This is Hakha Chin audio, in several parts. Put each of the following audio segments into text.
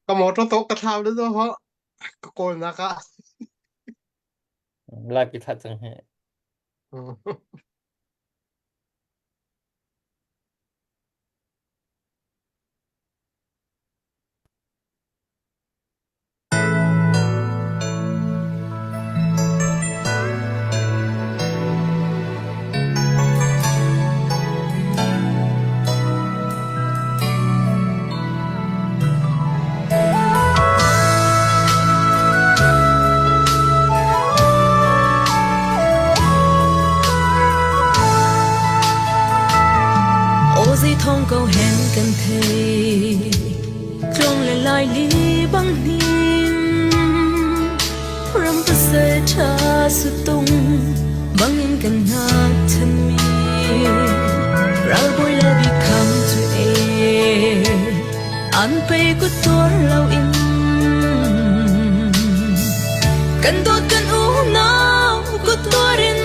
Ka motor to ka thlau le zo ho ka kawlnak ah. Laki thlah cang he. Aw zei thawng ko hen kan thei Tlung le lai li bang hnin Ram pasal ṭha sutung bangin kan hnak thanmi Ralbawi le bikham cu e an pe ku tuar lo in Kan dawt kan unau kut tuar in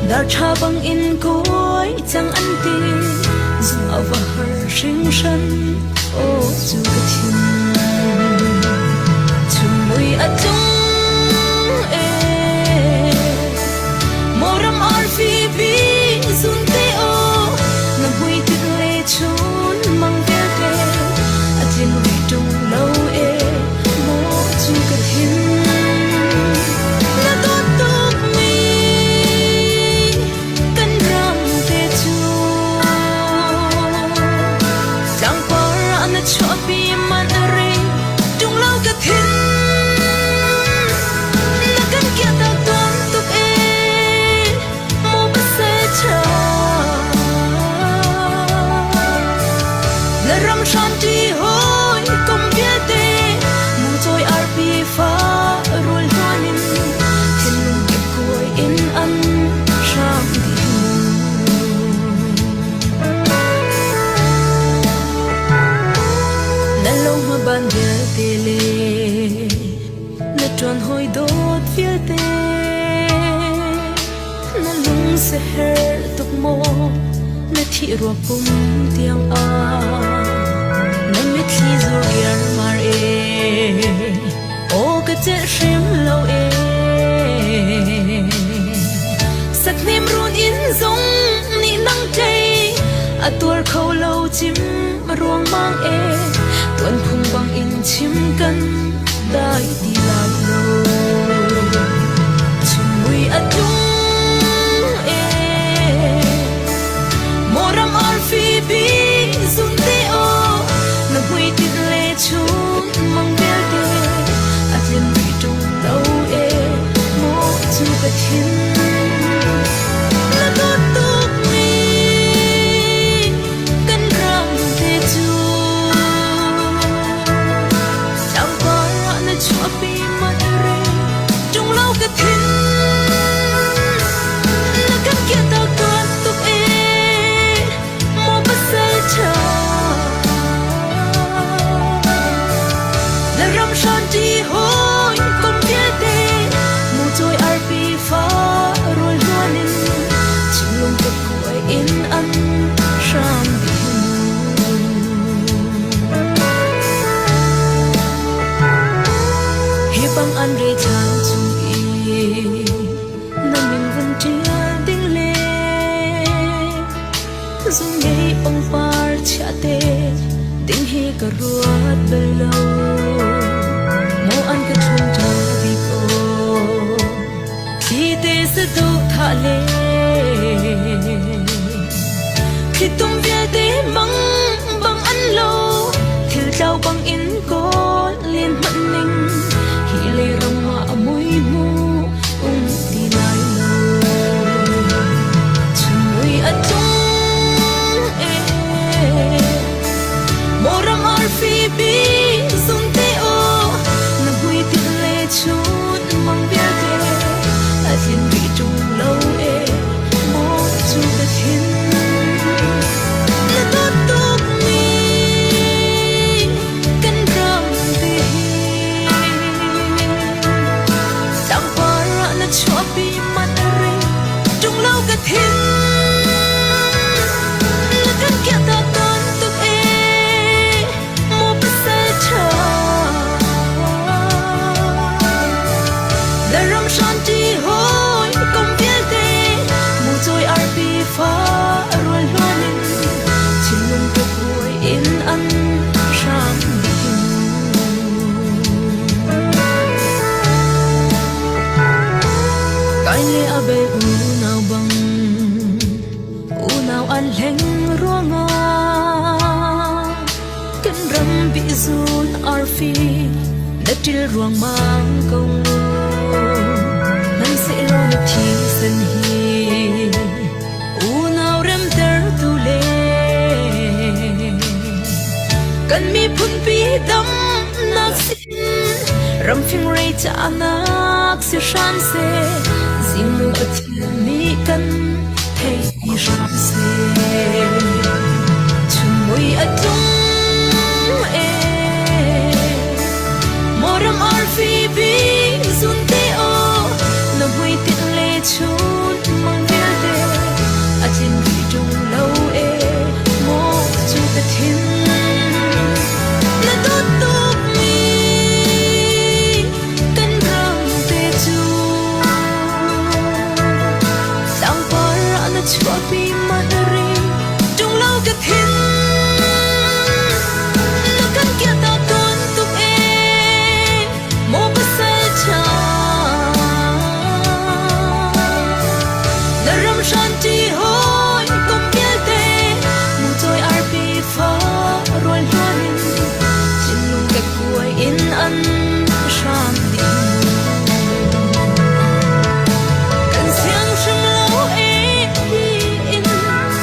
dar ṭha bang in kawi cang an ti Zung a va har hringhran aw cu ka thin Chum-mui a tlung e Moram arfi bi zun te aw na mui tik le chun mang vialte a tlin rih ṭung lo e maw cu ka thin Na dawt tuk mi kan ram te cu Tlangpar ah na chuahpi man a ring ṭung lo ka thin Na kan kiahtak tuan tuk ee maw pasal ṭha Na ram hranṭi hawi kum vialte mucawi arpi fa rul hluan in thinlung kipkuai in an hram dih Na lohma ban vialte le na ṭuan hawi dawt vialte na lung siaherh tuk maw na thih rua kum tiang ah na mitthli zur iarmar e aw ka celh hrim lo e sakhnem run in zong nih nang tlei a tuar kho lo cim ruangmang e tuan phung bang in chim kan dai ti lai lo chumui a tlung e moram arfi bi zum te o na hui tin le chun mang vialte a tlin rih ṭung lo e mo chu ka thin na dawt tuk mi kan ram te cu tlangpar ah na chuahpi man re ṭung lo ka thin na kan kiahtak tuan tuk e maw pasal ṭha na ram hranṭi hawi kom vialte mucawi arpi fa rawl hluan in chinlung ka kuai in an hram dih Hi bang an re ṭhan chung i na min vun ṭial ding le Zung ngei pangpar chia te ding hi ka ruat bal lo. Maw an ka thlum ṭha bik aw, thli te sado tha le thlitum vialte mang bang an lo, thil tlau bang in kawl len hmanh ning, hi le ram ah a mui mu um ti lai lo. Chunmui a tlung e, Moram arfi bi zung te aw, na hui tin le chun mang vialte, a thin rih ṭung lo e, maw cu ka thin. Na dawt tuk mi kan ram te hi. Tlangpar ah na chuahpi man a ring ṭung lo ka thin na kan kiahtak tawn tuk ee maw pasal ṭha. Zun arfi na ṭil ruangmang ko mu. Hmanhsehlaw na thisen hi unau remtertu le kan miphunpi damnak sin ram fingrei cahnak si hram seh zingnu Pathian nih kan thei hram seh. Chunmui a tlung e Moram arfi bi zun te o na hmuitinh le chun mang vialte a tlin rih ṭung lo e maw cu ka thin na dawt tuk mi kan ram te cu tlangpar ah na chuahpi manh ring ṭung lo ka thin na kan kiahtak tawn tuk e maw pasal ṭha na ram hran ṭi hawi kum vialte mucawi arpi fa rual hluan in thinlung kekkuai in an hram dih Kan siang hrim lo e in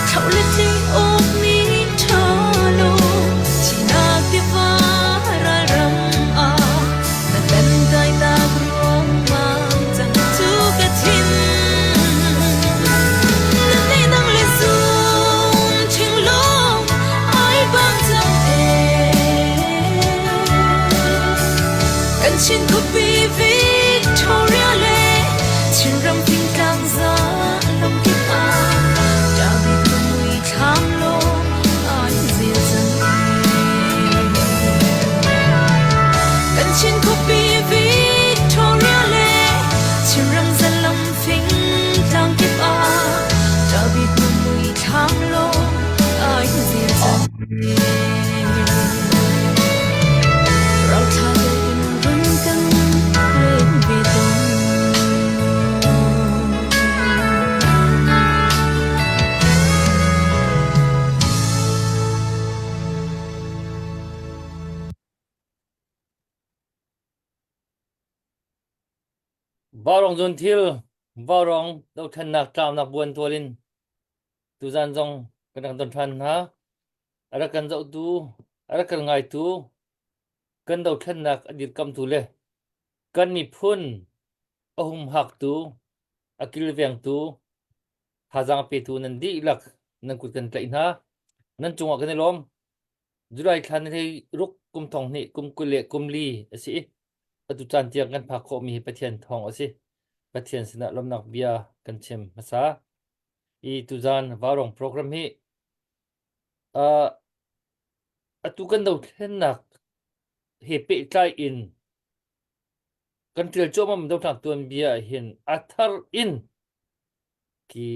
thlauh le tli awk ni ṭha lo Thihnak tiva ralram ah na kan kai tak ruangmang cang cu ka thin. Na nehnang le zum thinglung ai bang cang ee. Kan Chin khuapi Victoria le Chinram fingtlang za lamkip ah David mui thlam lawng ai zil cang ee. Kan Chin khuapi Victoria le Chinram zalam fingtlang kip ah David mui thlam lawng ai zil cang ee. Rauthla in run kan len ve tawn. Vaurawng zun thil, vaurawng dothlennak tlaunak buan tual in tuzan zong kan rak don ṭhan hna. A rak kan zohtu, a rak kan ngaitu, kan dothlennak a dirkamtu le kan miphun a humhaktu, a kilvengtu, thazaang petu nan dihlak nan kut kan tlaih hna. Nan cungah kan i lawm. July thla ni hlei ruk kum thong hnih kum 20 le kum li a si i atu caan tiang kan phak khawhmi hi Pathian thawng a si. Pathian sinah lawmhnak bia kan chim hmasa. I tuzaan Vaurawng program hi uh, atu kan dothlennak he pehtlai in kan ṭial cuahmah dothnak tuanbia ah hin a thar in ki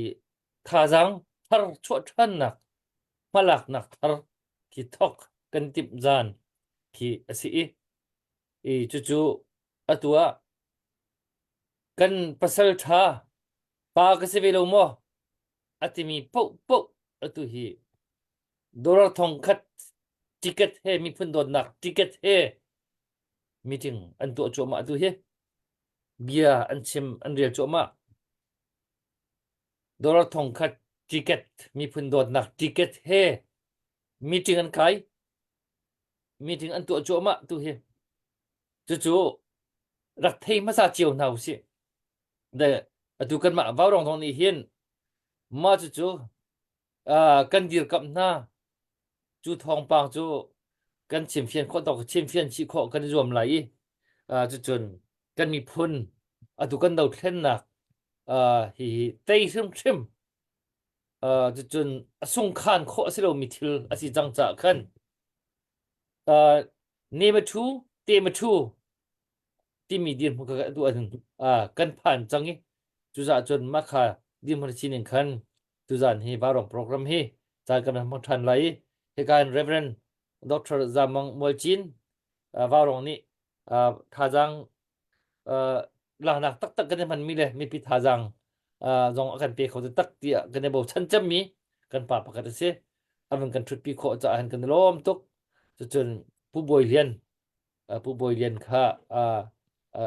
thazaang thar chuah ṭhannak hmalaknak thar khi thok kan timh zan khi a si i i cucu atu ah kan pasal ṭha pa ka si ve lo maw a timi paohpaoh atu hi dollar thong khat ticket he miphun dawtnak ticket he meeting an tuah cuahmah atu hi bia an chim an rel cuahmah Dollar thongkhat ticket miphun dawtnak ticket he meeting an kai. Meeting an tuah cuahmah tu hi. Cucu rak thei hmasa cio hna usih. De atu kanmah Vaurawng zong nih hin mah cucu uh, kan dirkamh hna cu thawngpang cu kan chimfian khawh tawk chimfian chih khawh kan i zuam lai i uh, cucun kan miphun atu kan dothlennak uh, hi tei hrimhrim uh, cucun a sungkhan khawh a si lomi thil a si cang caah khan uh, ne ma thu te ma thu timi dirhmun kha atu ahcun kan phan cang i cucaah cun mah kha dirhmun a sining khan tuzan hi Vaurawng program hi caan kan hmang ṭhan lai i hika in Reverend Dr. Zamang Mualcin Vaurawng nih thazaang laknak taktak kan i hmanmi le mipi thazaang zong a kan pe kho taktak tiah kan i bochan cemmi kan pa pakhat a si. A van kan ṭhutpi khawh caah hin kan i lawm tuk. Cucun. Pu Bawi Lian Pu Bawi Lian kha a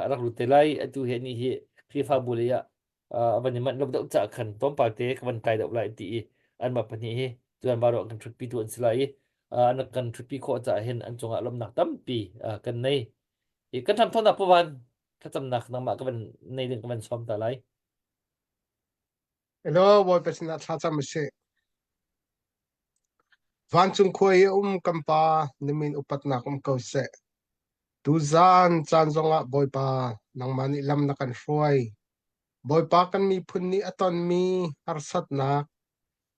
rak lut te lai. Atu he ni hi Khrihfabu lei ah a van i manh lo deuh caah khan tlawmpal te ka van kai deuh lai ti i anmah pahnih hi tuan varo kan ṭhutpi tu an si lai i an kan ṭhutpi khawh caah hin an cungah lawmhnak tampi kan nei. I kan hramthawknak Pu Van thlacamnak nangmah ka van nei ding ka van sawm ta lai. Hello, Bawipa sinah thlacam usih. Vancung khua i a um kan Pa, na min upatnak um ko seh. Tuzaan caan zongah Bawipa, nangmah nih lam na kan hruai. Bawipa kan miphun nih a tonmi harsatnak,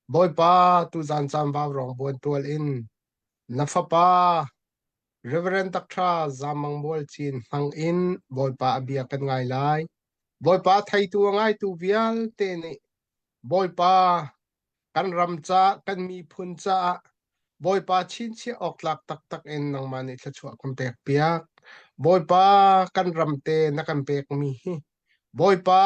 Bawipa tuzaan caan vaurawng buantual in na fapa Reverend Dr. Zamang Mual Cin hmang in Bawipa a bia kan ngai lai. Bawipa theitu a ngaitu vialte nih Bawipa kan ram ca, kan miphun caah Bawipa chinchiah awk tlak taktak in nangmah nih thluachuah kan pek piak. Bawipa kan ram te na kan pekmi hi Bawipa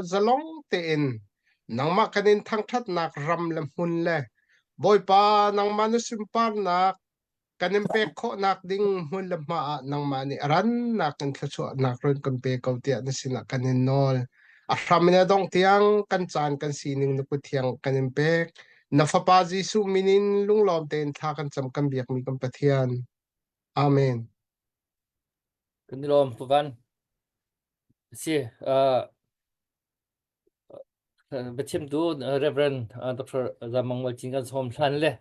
zalong tein nangmah kan in thangṭhatnak ram le hmun le Bawipa nangmah na sunparnak kan in pek khawhnak ding hmun le hma ah nangmah nih a rannak in thluachuahnak run kan pe ko tiah na sinah kan in nawl. A hram in a dongh tiang kan caan kan sining na kut thiang kan in pek. Na Fapa Jesuh min in lunglawm tein thla kan cam kan biakmi kan Pathian. Amen. Kan i lawm Pu Van. Si, uh, Biachimtu Reverend Dr. Zamang Mualcin kan sawm hlan le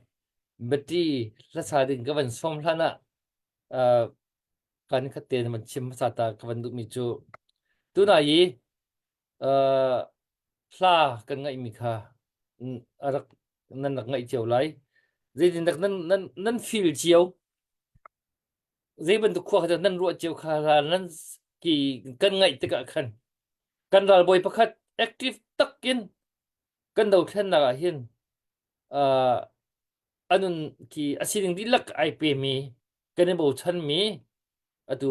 biati hlasa ding ka van sawm hlan ah kan khat te van chim hmasa ta ka van duhmi cu tunai i hla kan ngaihmi kha a rak nan rak ngaih cio lai zeitindak nan nan nan feel cio zei bantuk khua kha nan ruah cio kha hla nan ki kan ngaih tikah khan kan ralbawi pakhat active takin kan dothlennak ah hin uh, anun ki a sining dihlak ai pe mi kan i bochan mi atu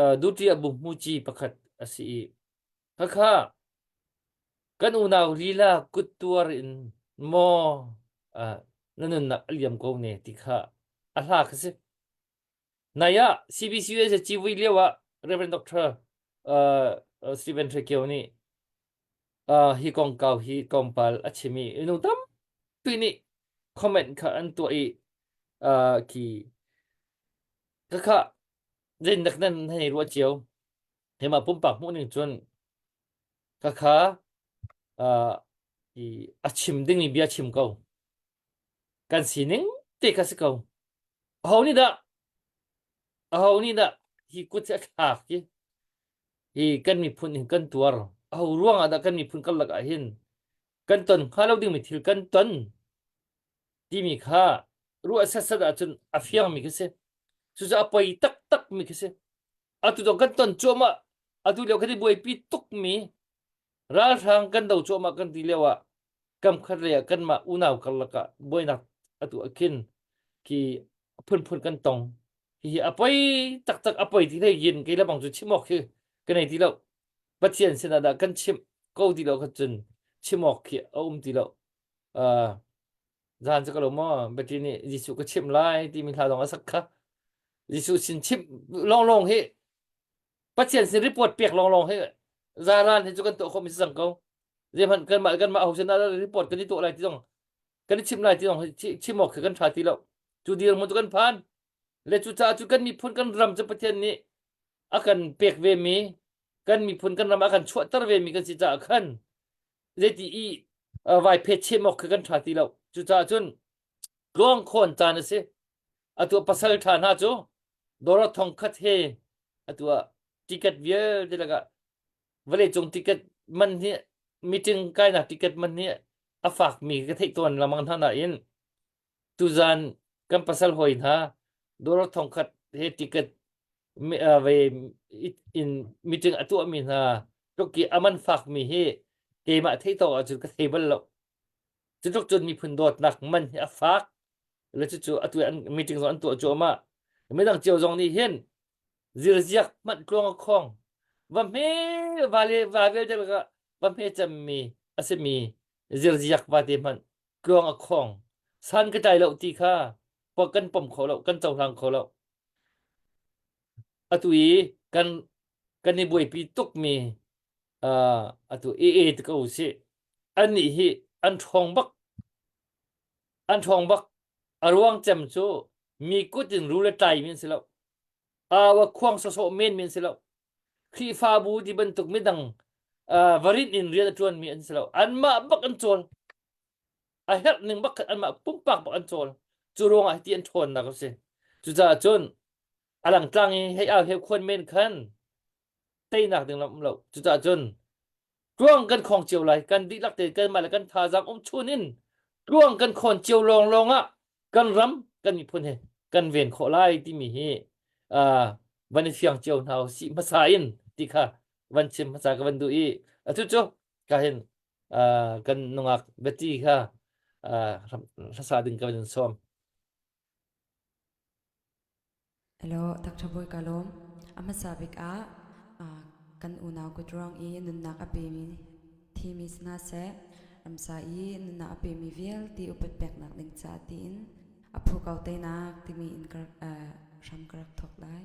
uh, duty a bu hmuci pakhat a si i khakha kan unau lila kut tuar in maw uh, na nunnak a liam ko ne ti kha a hla kha si Nai ah CBCUSA civui lio ah Reverend Dr. Uh, Stephen Trekio nih uh, hi kongkau hi tlawmpal a chim i minung tampi nih comment kha an tuah i uh, khi khakha zeinak nan hei ruah cio hema pumpak hmuh ning cun khakha uh, i a chim dingmi bia chim ko Kan sining te kha si ko. Aho nih dah aho nih dah hi kut hi a thlak hi hi kan miphun hin kan tuar. Aho ruang ah dah kan miphun karlak ah hin kan ton hnga lo dingmi thil kan ton timi kha ruah setsat ahcun a fiangmi khi si. Cucu a poi taktakmi khi si. Atu zong kan ton cuahmah. Atu lio kan i buaipi tukmi ralhrang kan do cuahmah kan ti lio ah kamkhat lei ah kanmah unau karlak ah buainak atu ah khin khi phunphun kan tong hihi a poi taktak a poi ti hlei yin kei lebang cu chim awk khi ka nei ti lo Pathian sinah dah kan chimh ko ti lo kha cun chim awk khi a um ti lo uh, zan cu ka lo maw Betty nih Jesuh ka chimh lai timi hla dong a sak kha Jesuh sin chimh longlong hi Pathian sin report pek longlong hi zaran hi cu kan tuah khawh mi si cang ko zeihmanh kanmah kanmah ho sinah report kan i tuah lai ti zong kan i chim lai ti zong chim awk khi kan ṭha ti lo cu dirhmun cu kan phan le cucaah cu kan miphun kan ram cu Pathian nih a kan pek ve mi kan miphun kan ram a kan chuahter ve mi kan si caah khan zeiti i vai phet chem awk khi kan ṭha ti lo cucaah cun tluang khawn caan a si atu pasal ṭha hna cu dora thong khat he atu ah ticket vialte lakah vawleicung ticket man hi meeting kainak ticket man hi a fakmi ka theih tawn lengmang hna nain tuzan kan pasal hawi hna dollar thongkhat he ticket ve in meeting a tuahmi hna tluk i a man fakmi hi keimah theih tawk ahcun ka thei bal lo cu tluk cun miphun dawtnak man hi a fak le cucu atu an meeting zong an tuah cuahmah midang cio zong nih hin zirziak hmanh tluang a khong va hme va le va vialte lakah va hme cemmi a simi zirziak va te hmanh tluang a khong san ka tlai lo ti kha kan pom kho lo kan cohlang kho lo. Atu i kan kan i buaipi tukmi atu AA ti ko usih. Annih hi an ṭhawng bak. An ṭhawng bak. A ruang cem cu mi kut in rul a tlaimi an si lo. Au a khuang sawsawh menmi an si lo. Khrihfabu ti bantuk midang varin in rian a ṭuanmi an si lo. Anmah bak an cawl. A herh ning bak khan anmah pumpak bak an cawl. Cu ruangah hiti an ṭhawnnak a si. Cucaah cun a langtlang i hei au heu khuan men khan teinak ding lam um lo. Cucaah cun tluang kan khong cio lai. Kan dihlak te kanmah le kan thazaang um chun in tluang kan khawn cio lawnglawng ah kan ram kan miphun he kan ven khawh lai timi hi van i fiang cio hna usih hmasa in ti kha van chim hmasa ka van duh i atu cu ka hin kan nungak Betty kha hlasa ding ka van in sawm. Hello, Dr. Bawi ka lawm. A hmasa bik ah kan unau kut ruang i nunnak a pemi thimi si hna seh, ramsa i nunnak a pemi vialte upat peknak ding caah tiin a phu ko tenak timi in hram ka rak thawk lai.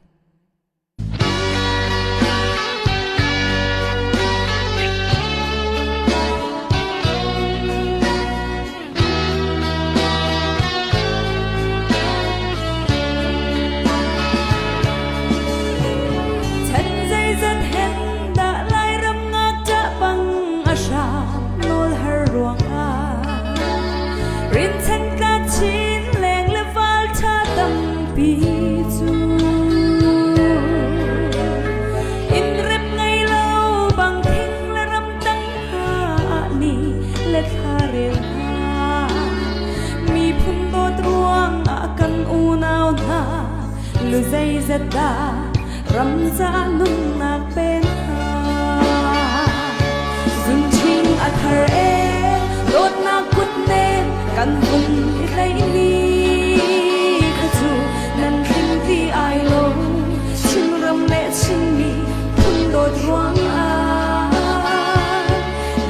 Chan zeizat hen dah Lairam ngakṭah bang a hram nawl har ruangah rinchan tla chin leng le val ṭha tampi cu inn rep ngei lo bang thing le ram tang hna ah ni le thla rel hna Miphun dawt ruangah kan unau hna lu zeizat dah ram ca nunnak pen hna. Zunṭhing a thar e dawtnak kutnem kan vun i tlaihmi kha cu nan tling ti ai lo Chinram le Chinmi phun dawt ruangah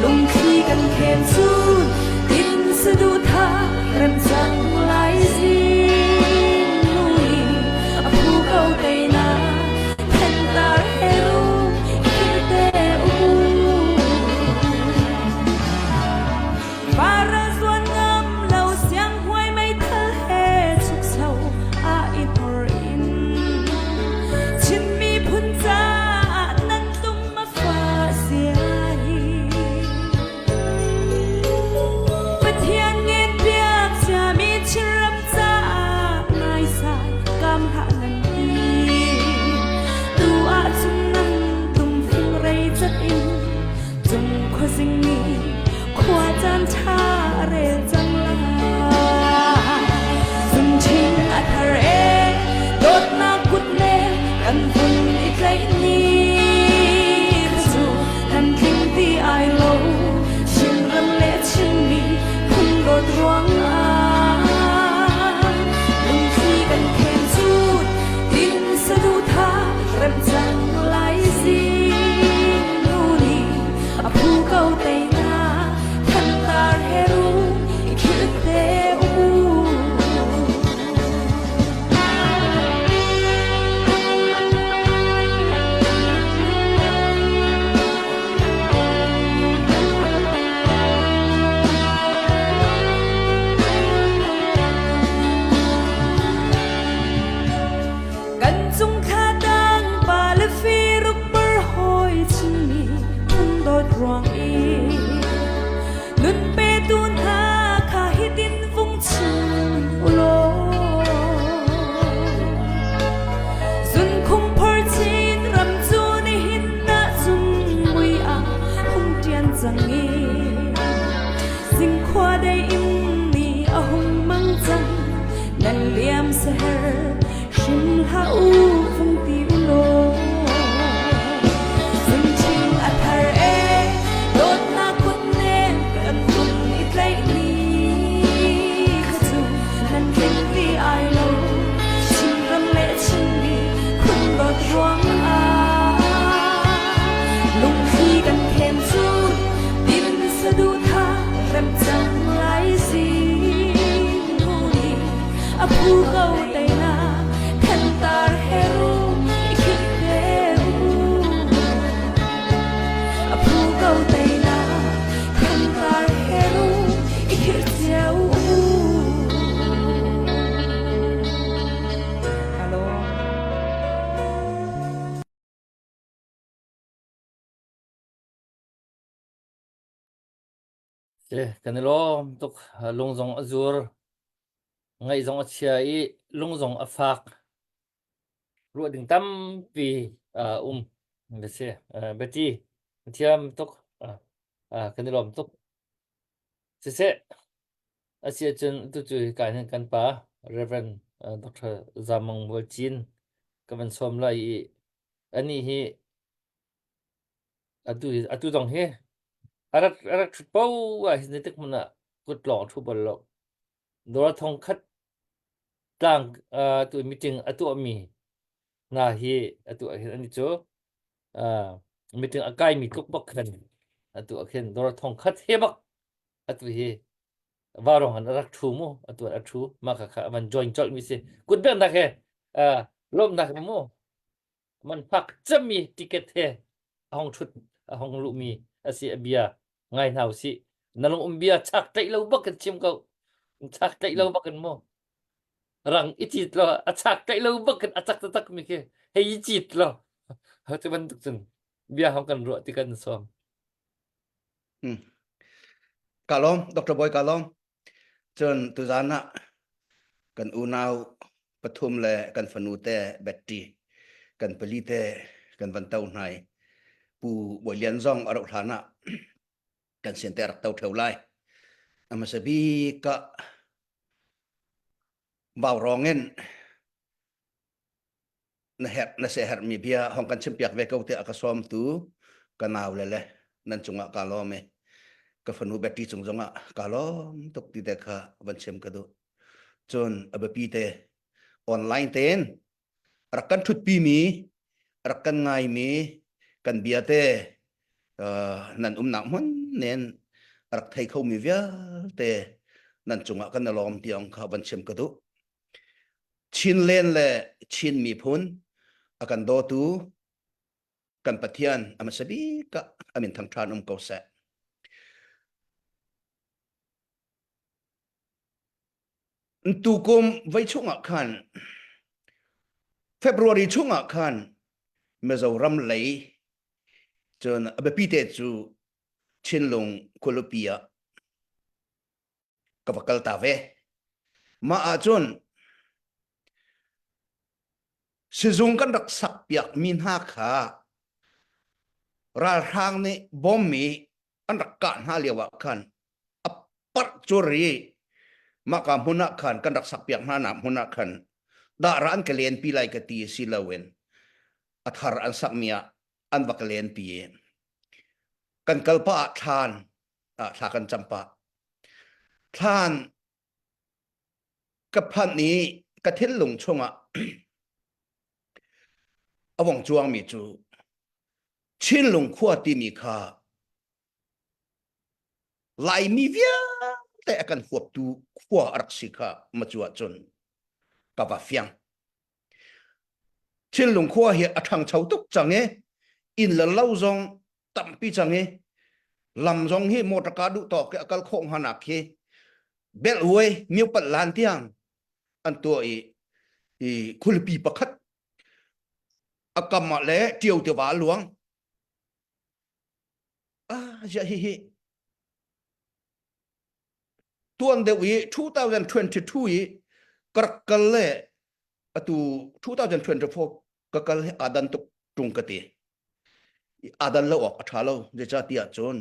lungthli kan khen cun tin saduhthah rem cang lai zing nu i a phu ko teinak thentar he rum khirte u Para zuan ngam lo siang huai meithal he chukcho a i hnor in Chin miphun caah nan tum a fa sia hi Pathian ngenpiak ciami Chinram caah naisai kam hlah nan ti. Tu ahcun nan tumfing rei cat in cung khuazing nih khua caan ṭha a rel cang lai. Zunṭhing a thar e, dawtnak kutne kan vun i tlaih ni kha cu nan tling ti ai lo. Chinram le Chinmi phun dawt ruangah lungthli kan khen cut tin saduhthah remh cang lai zing nu nih a phu ko teinak thantar he rum i khilh te u. Kan cungthla tang pa le firuk par hawi chimmi phun dawt ruang i nun petu hna kha hitin vung chim ulaw Zunkhung phor chin ram cu nihin ah cun mui ah hung ṭian cang i zingkhua dei in ni a hung mang cang nan liam saher hrim hlah u vung ti u law Zungṭhing a thar e dawtnak kutnem kan vun i tlaih ni kha cu nan tling ti ai lo Chinram le Chinmi phun dawt ruangah lungthli kan khen cu din saduhthah rem cang lai zing nu nih a phu ko teinak thentar he rum i khinh. Si, kan i lawm tuk. Lung zong a zur, ngaih zong a chia i lung zong a fak. Ruah ding tampi uh, um. Na si. Uh, Betty, na thiam tuk. Uh, uh, kan i lawm tuk. Siseh, a si ahcun tucu hika hin kan pa Reverend uh, Dr. Zamang Mual Cin ka van sawm lai i anih hi atu atu zong hi a rak a rak ṭhut paoh ah hin zeitik hmanh ah kut lawng a ṭhu bal lo. Dawr thong khat tlang uh, tu meeting a tuahmi hna hi atu ah hin ani cu uh, meeting a kaimi tluk bak khan atu ah khin dawr thong khat he bak atu hi varong an rak thu mu atu a thu ma kha kha van join colh mi si kut bek nak he uh, lomnak mu man phak cemmi ticket he a hong thut a hong luhmi a si a bia ngai hna usih na lung um bia chak tlaih lo bak kan chim ko chak tlaih lo bak in mu rang i cit lo a chak tlaih lo bak in a cak taktak mi khi hei i cit lo cu bantuk cun bia hong kan ruah ti kan sawm Hmm. Ka lawm Dr. Boy ka lawm Cun tuzaan ah kan unau pathum le kan fanu te Betty kan pali te kan van to hna i Pu Bawi Lian zong a rauh hlan ah kan sin te rak to theo lai. A hmasa bik ah vaurawng in na herh na se herhmi bia hong kan chimpiak ve ko tiah a ka sawmtu ka nau le le nan cungah ka lawm i ka fanu Betty cung zongah ka lawm tuk ti te kha van chim ka duh cun a biapi te online tein rak kan thutpi mi rak kan ngai mi kan bia te uh, nan umnak hmun nen rak thei kho mi vialte nan cungah kan lawm tiang kha van chim ka duh Chinland le Chin miphun a kan dawtu kan Pathian a hmasa bik ah a min thangṭhan um ko seh. Tukum voi chungah khan February chungah khan Mizoram lei cun a biapi te cu Chinlung khualipi ah ka va kal ta ve. Mah ahcun sizung kan rak sak piak mi hna kha ralhrang nih bom i an rak kah hna lio ah khan a parh cur i mahka hmun ah khan kan rak sak piak hna nak hmun ah khan dahra an ka len pi lai ka ti si loin a thar an sak mi ah an va ka len pi i kan kal pah ah thlan ah thla kan cam pah thlan ka phanh i ka thinlung chungah a vong cuangmi cu Chinlung khua timi kha Laimi vialte a kan huaptu khua a rak si kha macu ahcun ka va fiang. Chinlung khua hi a ṭhangcho tuk cang i inn le lo zong tampi cang i lam zong hi motor car duh tawk i a kal khawh hnga nak khi belhway miopat lan tiang an tuah i i khulipi pakhat a kam ah le ṭio tiva a luang ah ziah hi hi tuan deuh i 2022 i ka rak kal le atu 2024 ka kal hi aa dan tuk ṭung ka ti aa dan lo awk a ṭha lo zeicahtiah cun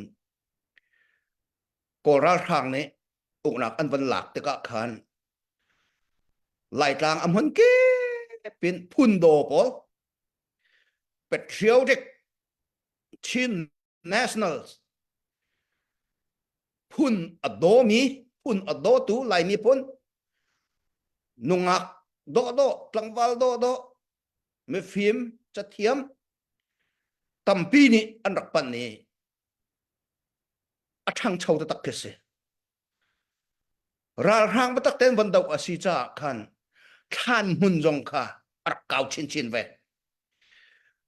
Kawl ralhrang nih uknak an van lak tikah khan Laitlang a hmun kip in phundaw pawl patriotic Chin nationals phun a dawmi phun a dawtu Laimi phun nungak dawhdawh tlangval dawhdawh mifim cathiam tampi nih an rak panh i a ṭhangcho taktak khi si. Ralhrang biatak tein van doh a si caah khan thlan hmun zong kha a rak kau chinchin ve.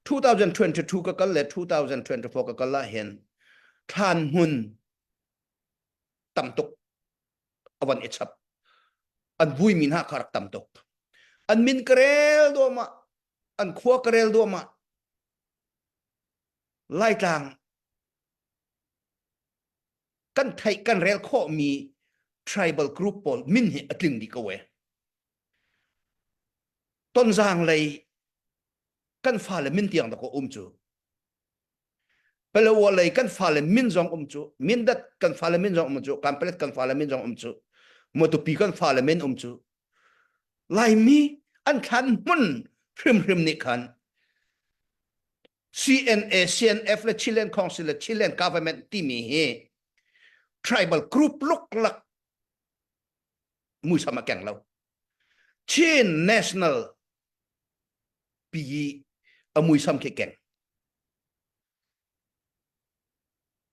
2022 ka kal le 2024 ka kal ah hin thlan hmun tam tuk a van i chap. An vuimi hna kha rak tam tuk. An min ka rel duahmah, an khua ka rel duahmah. Laitlang. Kan theih kan rel khawhmi tribal group pawl min hi a tling dih ko e. Tonzang lei kan fale min tiang dak um cu. Palawa lei kan fale min zong um cu. Mindat kan fale min zong um cu. Kanpalet kan fale min zong um cu. Matupi kan fale min um cu. Laimi an thlan hmun hrimhrim nih khan CNA, CNF le Chilean Council le Chilean Government timi hi tribal group luklak muisam a keng lo. Chin National pi a muisam khi keng.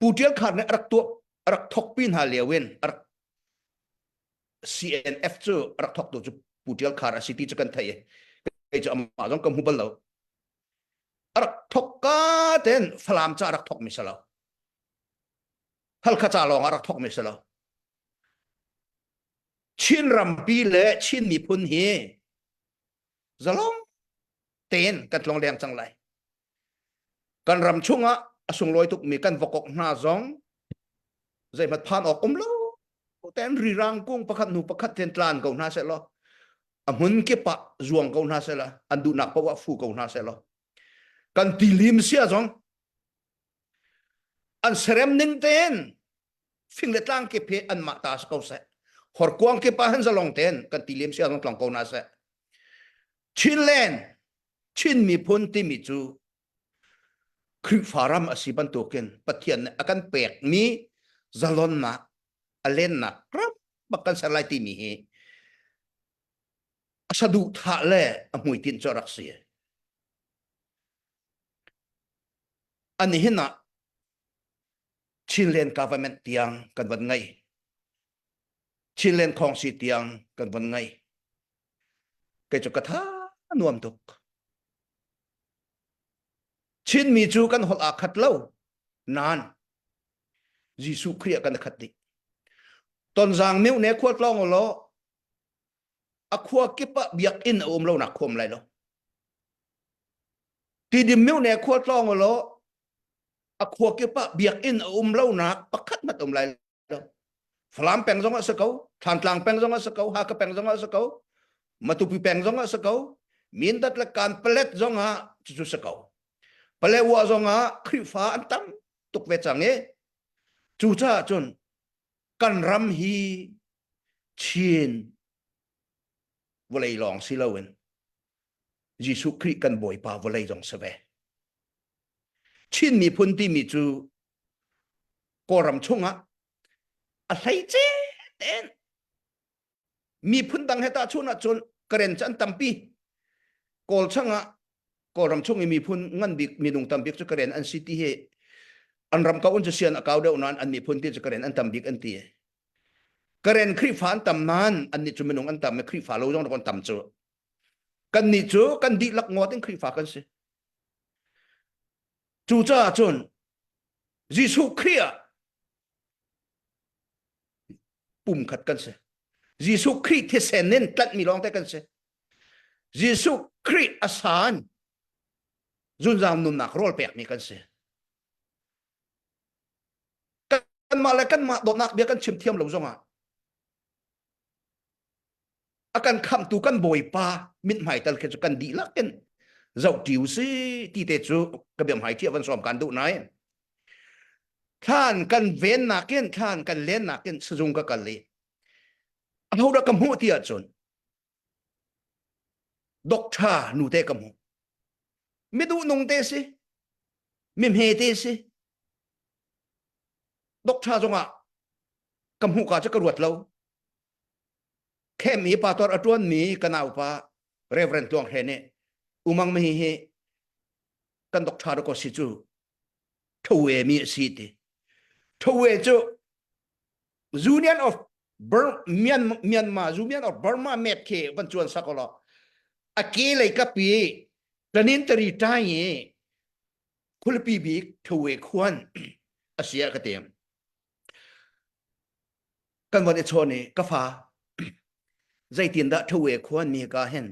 Pu Tial Khar nih a rak tuah a rak thokpi hna lio in a rak CNF cu a rak thoktu cu Pu Tial Khar a si ti cu kan theih i kei cu amah zong ka hmu bal lo. A rak thok ka ten Falam ca a rak thokmi si lo. Halkha ca lawng a rak thokmi si lo. Chin rampi le Chin miphun hi zalong tein kan tlong leng cang lai. Kan ram chungah a sunglawi tukmi kan vokok hna zong zeihmat phan awk um lo ten rirang kung pakhat hnu pakhat ten tlan ko hna seh law a hmun kip ah zuang ko hna seh law an duhnak paoh ah fu ko hna seh law kan tilim sia zong an serem ning tein fing le tlang kip hi anmah ta si ko seh horkuang kip ah hin zalong tein kan tilim sia zong tlong ko hna seh Chinland Chin miphun timi cu Khrihfa ram a si bantukin Pathian nih a kan pekmi zalonnak a lennak ram bak kan ser lai timi hi a saduhthah le a hmuitinh cu a rak si. Ani hin ah Chinland government tiang kan van ngei. Chinland Khawngsi tiang kan van ngei. Kei cu ka tha nuam tuk. Chinmi cu kan holh aa khat lo. Nain Jesuh Khrih ah kan khat dih. Tonzang meuh ne khua tlawng law a khua kip ah biakinn a um lo nak khom lai lo. Tidim meuh ne khua tlawng law a khua kip ah biakinn a um lo nak pakhat hmanh um lai lo. Falam peng zong ah si ko, Thantlang peng zong ah si ko, Hakha peng zong ah si ko, Matupi peng zong ah si ko, Mindat le Kanpalet zong ah cucu si ko. Palewa zong ah Khrihfa an tam tuk ve cang i cucaah cun kan ram hi Chin vawlei lawng si loin Jesuh Khrih kan Bawipa vawlei zong si ve. Chin miphun timi cu Kawlram chungah a hleice tein miphun dang he tahchun ahcun Karen cu an tampi. Kawl changah Kawlram chung i miphun ngan bik minung tam bik cu Karen an si ti hi an ram ko un cu sian a kau deuh nain an miphun ti cu Karen an tam bik an ti. Karen Khrihfa an tam nain annih cu minung an tam i Khrihfa lo zong an tam cu. Kannih cu kan dihlak ngawt in Khrihfa kan si. Cucaah cun Jesuh Khrih ah pumkhat kan si. Jesuh Khrih thisen in tlanhmi lawngte kan si. Jesuh Khrih a san zunzang nunnak rawl pekmi kan si. Kanmah le kanmah dawtnak bia kan chim thiam lo zongah a kan khamhtu kan bawipa mithmai tal khi cu kan dihlak in zoh ṭi u si ti te cu ka biamhai ṭi van sawm kan duh nai thlan kan ven nakin thlan kan len nakin sazung ka kal i aho dah ka hmuh ti ahcun doctor nu te ka hmuh mi duh nung te si mi hme te si doctor zongah ka hmuh ka cu ka ruat lo Khem i pastor a ṭuanmi ka naupa Reverend Tluang Hre nih umang mi hi kan doctor ko si cu Thowe mi a si ti. Thowe cu Union of Bur Myanmar Union of Burma map khi van cuan sak law a ke lei kapi tanin tari tai i khulipi bik Thowe khuan a si ah ka ti. Kan von i chawn i ka fa zeitin dah Thowe khuan mi ka hin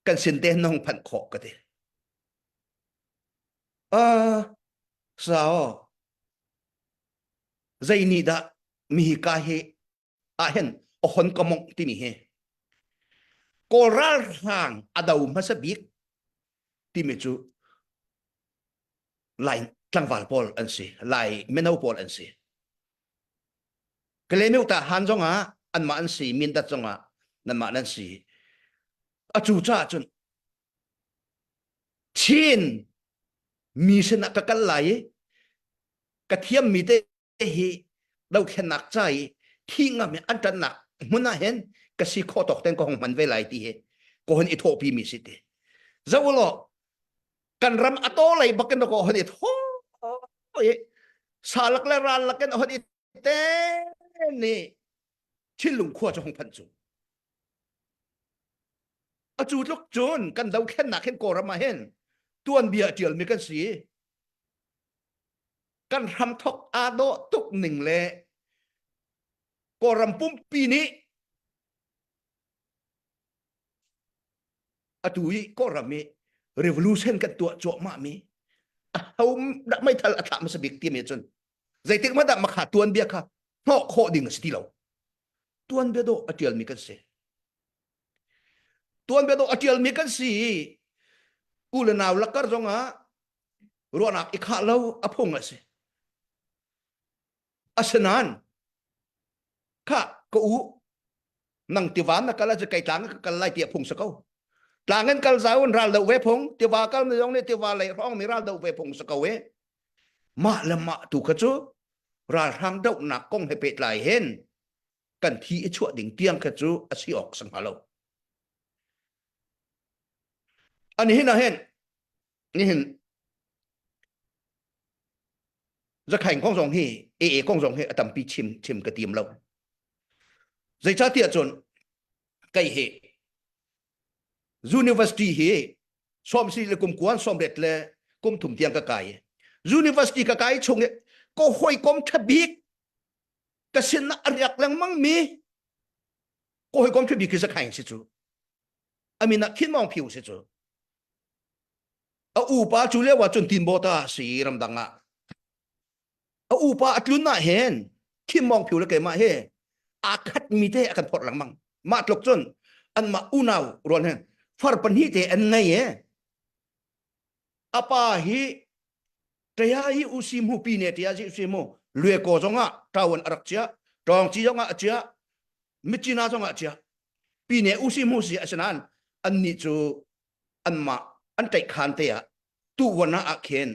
kan sin te nong phanh khawh ka ti. Ah, sao. Zei nih dah mi hi ka hi ah hin a hon ka mongh timi hi Kawl ralhrang a do hmasa bik timi cu Lai tlangval pawl an si, Lai mino pawl an si. Kalemiu ta han zongah anmah an si, Mindat zongah nanmah nan si. A cu caah cun Chin mi sinah ka kal lai i ka thiammi te hi dothlennak ca i thi ngam i an ṭannak hmun ah hin ka si khawh tawk ten ka hong hman ve lai ti hi ka hon i thawhpi mi si ti. Zoh law kan ram a taw lei bakin ka hon i thaw i salak le ral lakin hon i te ni thinlung khua cu hong phanh cu. A cu tluk cun kan dothlennak hin Kawlram ah hin tuanbia a ṭialmi kan si. Kan hramthok aa dawh tuk ning le Kawlram pumpi nih atu i Kawlram i revolution kan tuah cuahmah mi aho dah meithal a thlah hmasa bik timi cun zeitik hmanh dah makha tuanbia kha hnawh khawh ding a si ti lo. Tuanbia dawh a ṭialmi kan si. Tuanbia dawh a ṭialmi kan si i u le nau lakar zongah ruahnak i khah lo a phung a si. Asinain kha ka u nang tiva na kal ahcun kei tlang ka kal lai ti a phung si ko. Tlang in kal zau in ral do ve phung, tiva kal mi zong nih tiva lei hrawng mi ral do ve phung si ko e. Mah le mah tu kha cu ralhrang dohnak kong he pehtlai hin kan thi i chuah ding tiang kha cu a si awk sang hnga lo. Ani hin ah hin nihin zakhaing kong zong hi AA kong zong hi a tampi chim chim ka tim lo. Zeicahtiah cun kei hi university hi sawmsi le kum kuan sawmret le kum thum tiang ka kai. University ka kai chung i ko hawikom ṭha bik ka sin ah a riak lengmang mi ko hawikom ṭha bik hi zakhaing si cu. Amin ah khin mawng phiu si cu. A upa cu lio ah cun tinbawta si ramdang ah. A upa a tlun ah hin Kim Mong Phyu le keimah hi aa khat mi te a kan phorh lengmang. Mah tluk cun anmah unau rual hin far pahnih te an ngei e. A pa hi ṭaya hi usi mu pi ne ṭaya hi usi mu lue ko zong ah ṭawan a rak chia ṭawng ci zong ah a chia mitcina zong ah a chia pi ne usi mu si asinain annih cu anmah an ṭaihkhan te ah tuwan ah ah khin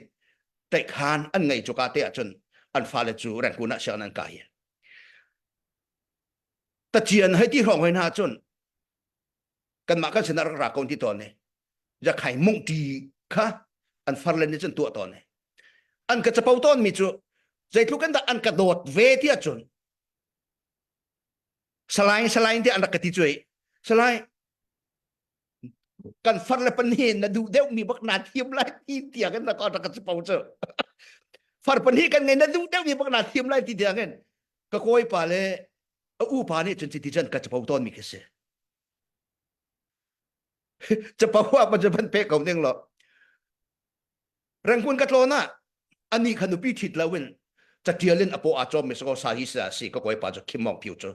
ṭaihkhan an ngei cuka te ah cun an fale cu Rangoon ah sianginn an kai. Tacian hei ti hrawng hoi hna cun kanmah kan sinah rak ra ko ti tawn ne zakhai mungṭi kha an farle nih cun tuah tawn ne an ka capo tawn mi cu zeitluk in dah an ka dawt ve ti ahcun salai salai ti an rak ka ti cuai salai kan far le pan hi na duh deuh mi bak na thiam lai ti tiang in na ka ka capo cu far pan hi kan ngei na duh deuh mi bak na thiam lai ti tiang in ka kawi pa le a u pa nih cun chiti cun ka capo tawn mi khi si capo ah pa van pe ko ning lo Rangoon ka tlawn ah ani kha nupi ṭhit lo in catial in a paw aa cawm mi sako sa hi sa si ka kawi pa cu Kim Mong Pyu cu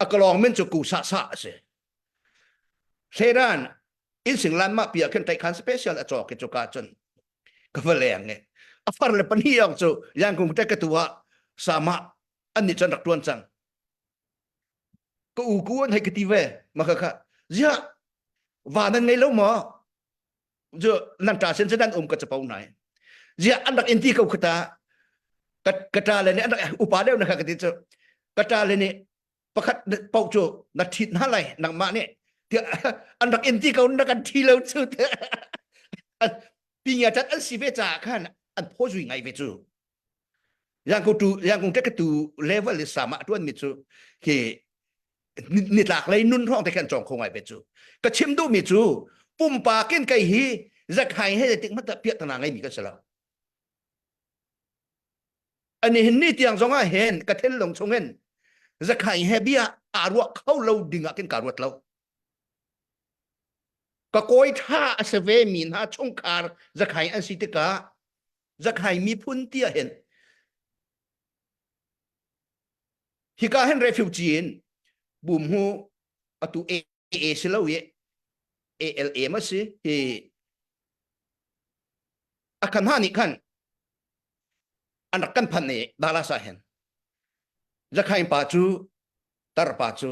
a kalawng min cu ku sa sa a si Hleran in singlan ma pia khin tai khan special a cawk cu ka cun ka va leng e a far le pani yong cu yang kung te ka tu ah sama an nih cun rak tuan cang ka u ku an hei ka ti ve ma kha kha zia va nan ngei lo maw cu nan ṭa sin nan um ka capo nai zia an rak in ti ko khata ka ka ṭa le nih an rak upa deuh na kha ka ti cu ka ṭa le nih pakhat paoh cu na ṭhit hna lai nangmah nih tiah an rak in ti ko na kan ṭhi lo cu pingia tat an si ve caah khan an phawzui ngai ve cu yang ko tu yang kong ka tu level le sama tuan mi cu hi nitlak lei nun hrawng te khan chong kho ngai ve cu ka chim duh mi cu pumpak in kai hi zakhai he tik mat piak tana ngai mi ka si lo ani hin ni tiang zong ah hen ka thinlung chung in zakhai he bia a ruah kho lo ding ah kin ka ruat lo ka kawi tha a si ve mi hna chungkhar zakhai an si tikah zakhai miphun ti ah hin. Hika hin refugee in bumhu atu AA si lo i ALA ma si hi a kan ha nih khan an rak kan phan i Dallas ah hin Zakhain pa cu tar pa cu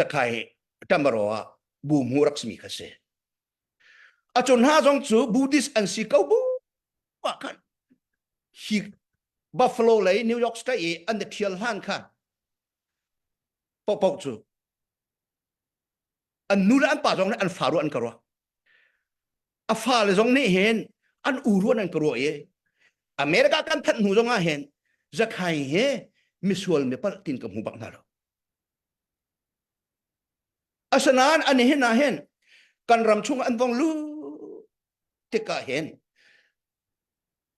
Zakhai Tamaro ah bumhu rak simi kha si. A cun hna zong cu Buddhist an si ko bu ah khan hi Buffalo lei New York State i an i thial hlan kha popo cu an nu le an pa zong nih an fa ruah an ka ruah a fale zong nih hin an u ruan an ka ruah i America kan phanh hnu zong ah hin zakhai he misual mi palh tin ka hmu bak hna lo asinain an hin ah hin kan ram chung an vong lu tikah hin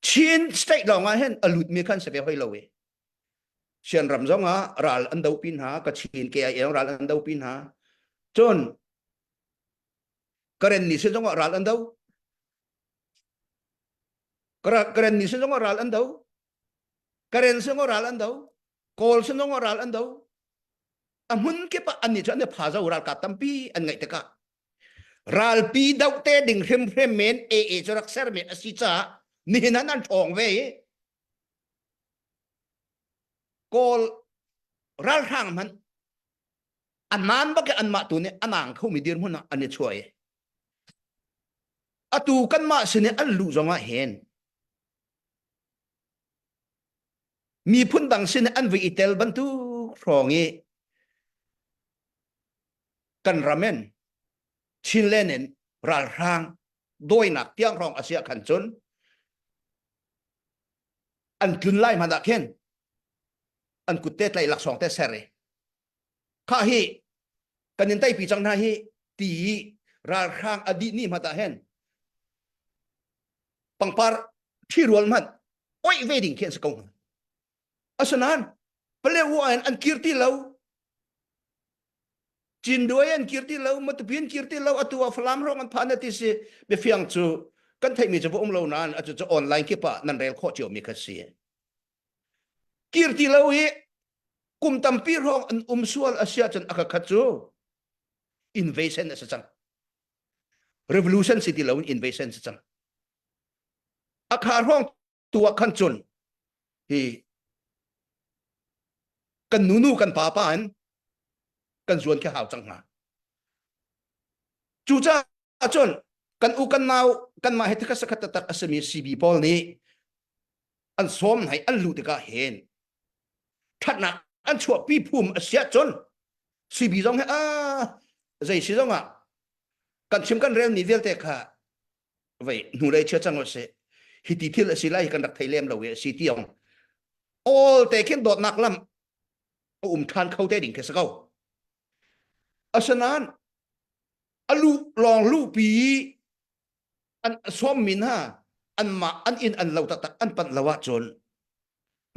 Chin state lawng ah hin a lut mi khan se ve hoi lo i Sian ram zong ah ral an do pi hna Kachin KIA ral an do pi hna cun Karen ni sin zong ah ral an do Karen ni sin zong ah ral an do Karen sin zong ah ral an do Kawl sin zong ah ral an do a hmun kip ah annih cu an i pha zo ralkap tampi an ngeih tikah ralpi doh te ding hrimhrim men AA cu rak sermi a si caah nihin an an ṭhawng ve i Kawl ralhrang hmanh a naan bak i anmah tu nih a nang khomi dirhmun ah an i chuah i atu kanmah sin i an luh zong ah hin miphun dang sin an va i tel bantuk hrawng i kan ram in Chinland in ralhrang dawinak tiang hrawng a si ah khan cun an tlun lai hmanh ah khin an kut te tlaih laksawng te ser i kha hi kan in teipi cang hna hi ti i ralhrang a dih ni hmanh ah hin pangpar ṭhirual hmanh oih ve ding khi an si ko hna asinain Palewa in an kir ti lo Cinduai an kir ti lo Matupi an kir ti lo atu ah Falam hrawng an phan ti si biafiang cu kan theihmi cu va um lo nain atu cu online kip ah nan rel khawh cio mi kha si kir ti lo i kum tampi hrawng an um sual a si ahcun a khat cu invasion a si cang revolution si ti lo in invasion si cang a kha hrawng tu ah khan cun hi kan nunu kan pa pa in kan zuan khi hau cang hna cucaah cun kan u kan nau kan mah he thikhat sakhat taktak a simi CB pawl nih an sawm hna i an luh tikah hin ṭhatnak an chuahpi phum a si ahcun CB zong hi a zei si zong ah kan chim kan rel mi vialte kha vei hnulei chia cang usih hi ti thil a si lai hi kan rak thei lem lo i a si tiang all te khin dawtnak lam a um ṭhan kho te ding khi si ko asinain a lu lawng luhpi an sawm min ha anmah an inn an lo taktak an panh lo ahcun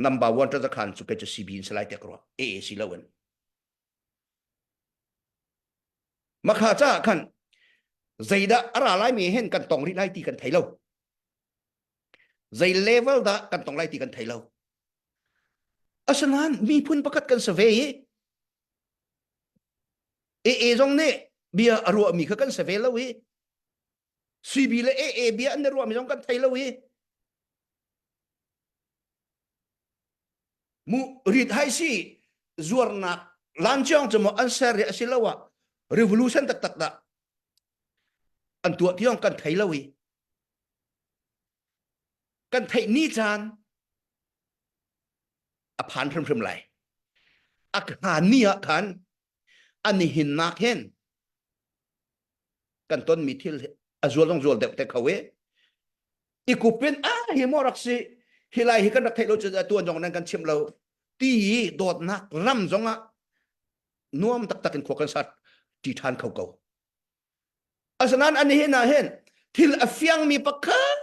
number one ṭa khan cu kei cu CB in si lai tiah ka ruah AAC lo in Makha caah khan zeidah a ra laimi hin kan tong rih lai ti kan thei lo. Zei level dah kan tong lai ti kan thei lo. Asinain miphun pakhat kan si ve i AA zong nih bia a ruahmi kha kan si ve lo i CB le AA bia an i ruahmi zong kan thei lo i Mu rit hai si zuarnak lanciong cu maw an ser i asiloah revolution taktak dah an tuah tiong kan thei lo i kan theih ni caan a phan hrimhrim lai a hna ni ah khan an i hinnak hin kan tonmi thil a zual zong zual deuh te kho i i kupin a hi maw rak si hi lai hi kan rak theih lo cu tuan zong nan kan chim lo ti i dawtnak ram zong ah nuam taktak in khua kan sat ti ṭhan kho ko asinain an hin ah hin thil a fiangmi pakhat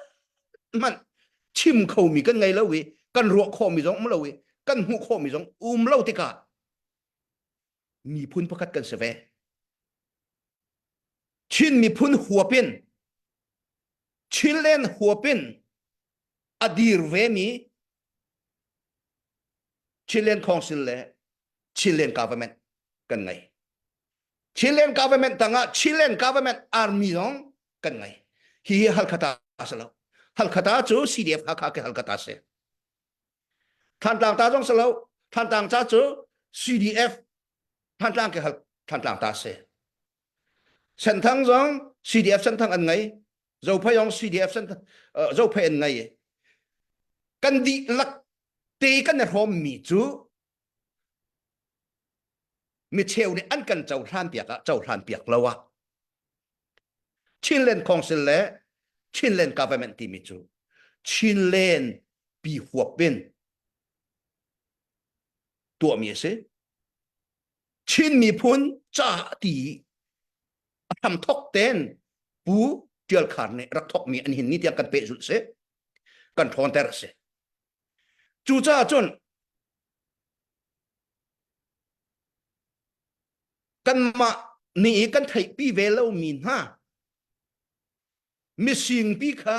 hmanh chim khomi kan ngei lo i kan ruah khawhmi zong um lo i kan hmuh khawhmi zong um lo tikah miphun pakhat kan si ve Chin miphun huapin Chinland huapin a dir vemi. Chilean Council le Chilean government kan ngei. Chilean government tangah Chilean government army zong kan ngei. Hi hi Halkha ta si lo. Halkha ta cu CDF Hakha ke Halkha ta si. Thantlang ta zong si lo. Thantlang ca cu CDF Thantlang ke Thantlang ta si. Senthang zong CDF Senthang an ngei. Zophei zong CDF Senthang Zophei an ngei. Kan dihlak te kan i hrawmmi cu micheu nih an kan cohlan piak ah cohlan piak lo ah Chinland Council le Chinland Government timi cu Chinland pi huap in tuahmi a si. Chin miphun ca ti a hramthok ten Pu Tial Khar nih rak thokmi an hin ni tiang kan pehzulh si kan ṭhawnter a si. Cucaah cun kanmah nih i kan theihpi ve lomi hna misingpi kha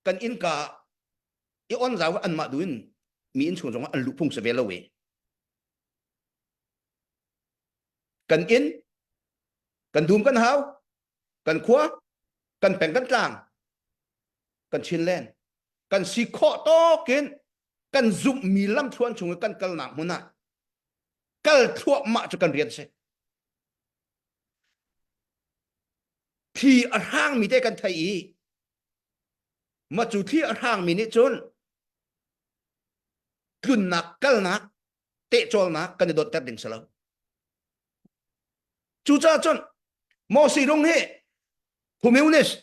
kan innka i on zau anmah duh in mi inn chung zongah an luh phung si ve lo i kan inn kan dum kan hau kan khua kan peng kan tlang kan Chinland kan si khawh tawkin kan zumhmi lamthluan chung i kan kalnak hmun ah kal thluahmah cu kan rian si thli a hrangmi te kan thei i mah cu thli a hrangmi nih cun tlunnak kalnak tehcawlnak kan i donhter ding si lo cucaah cun Moses lung hi communist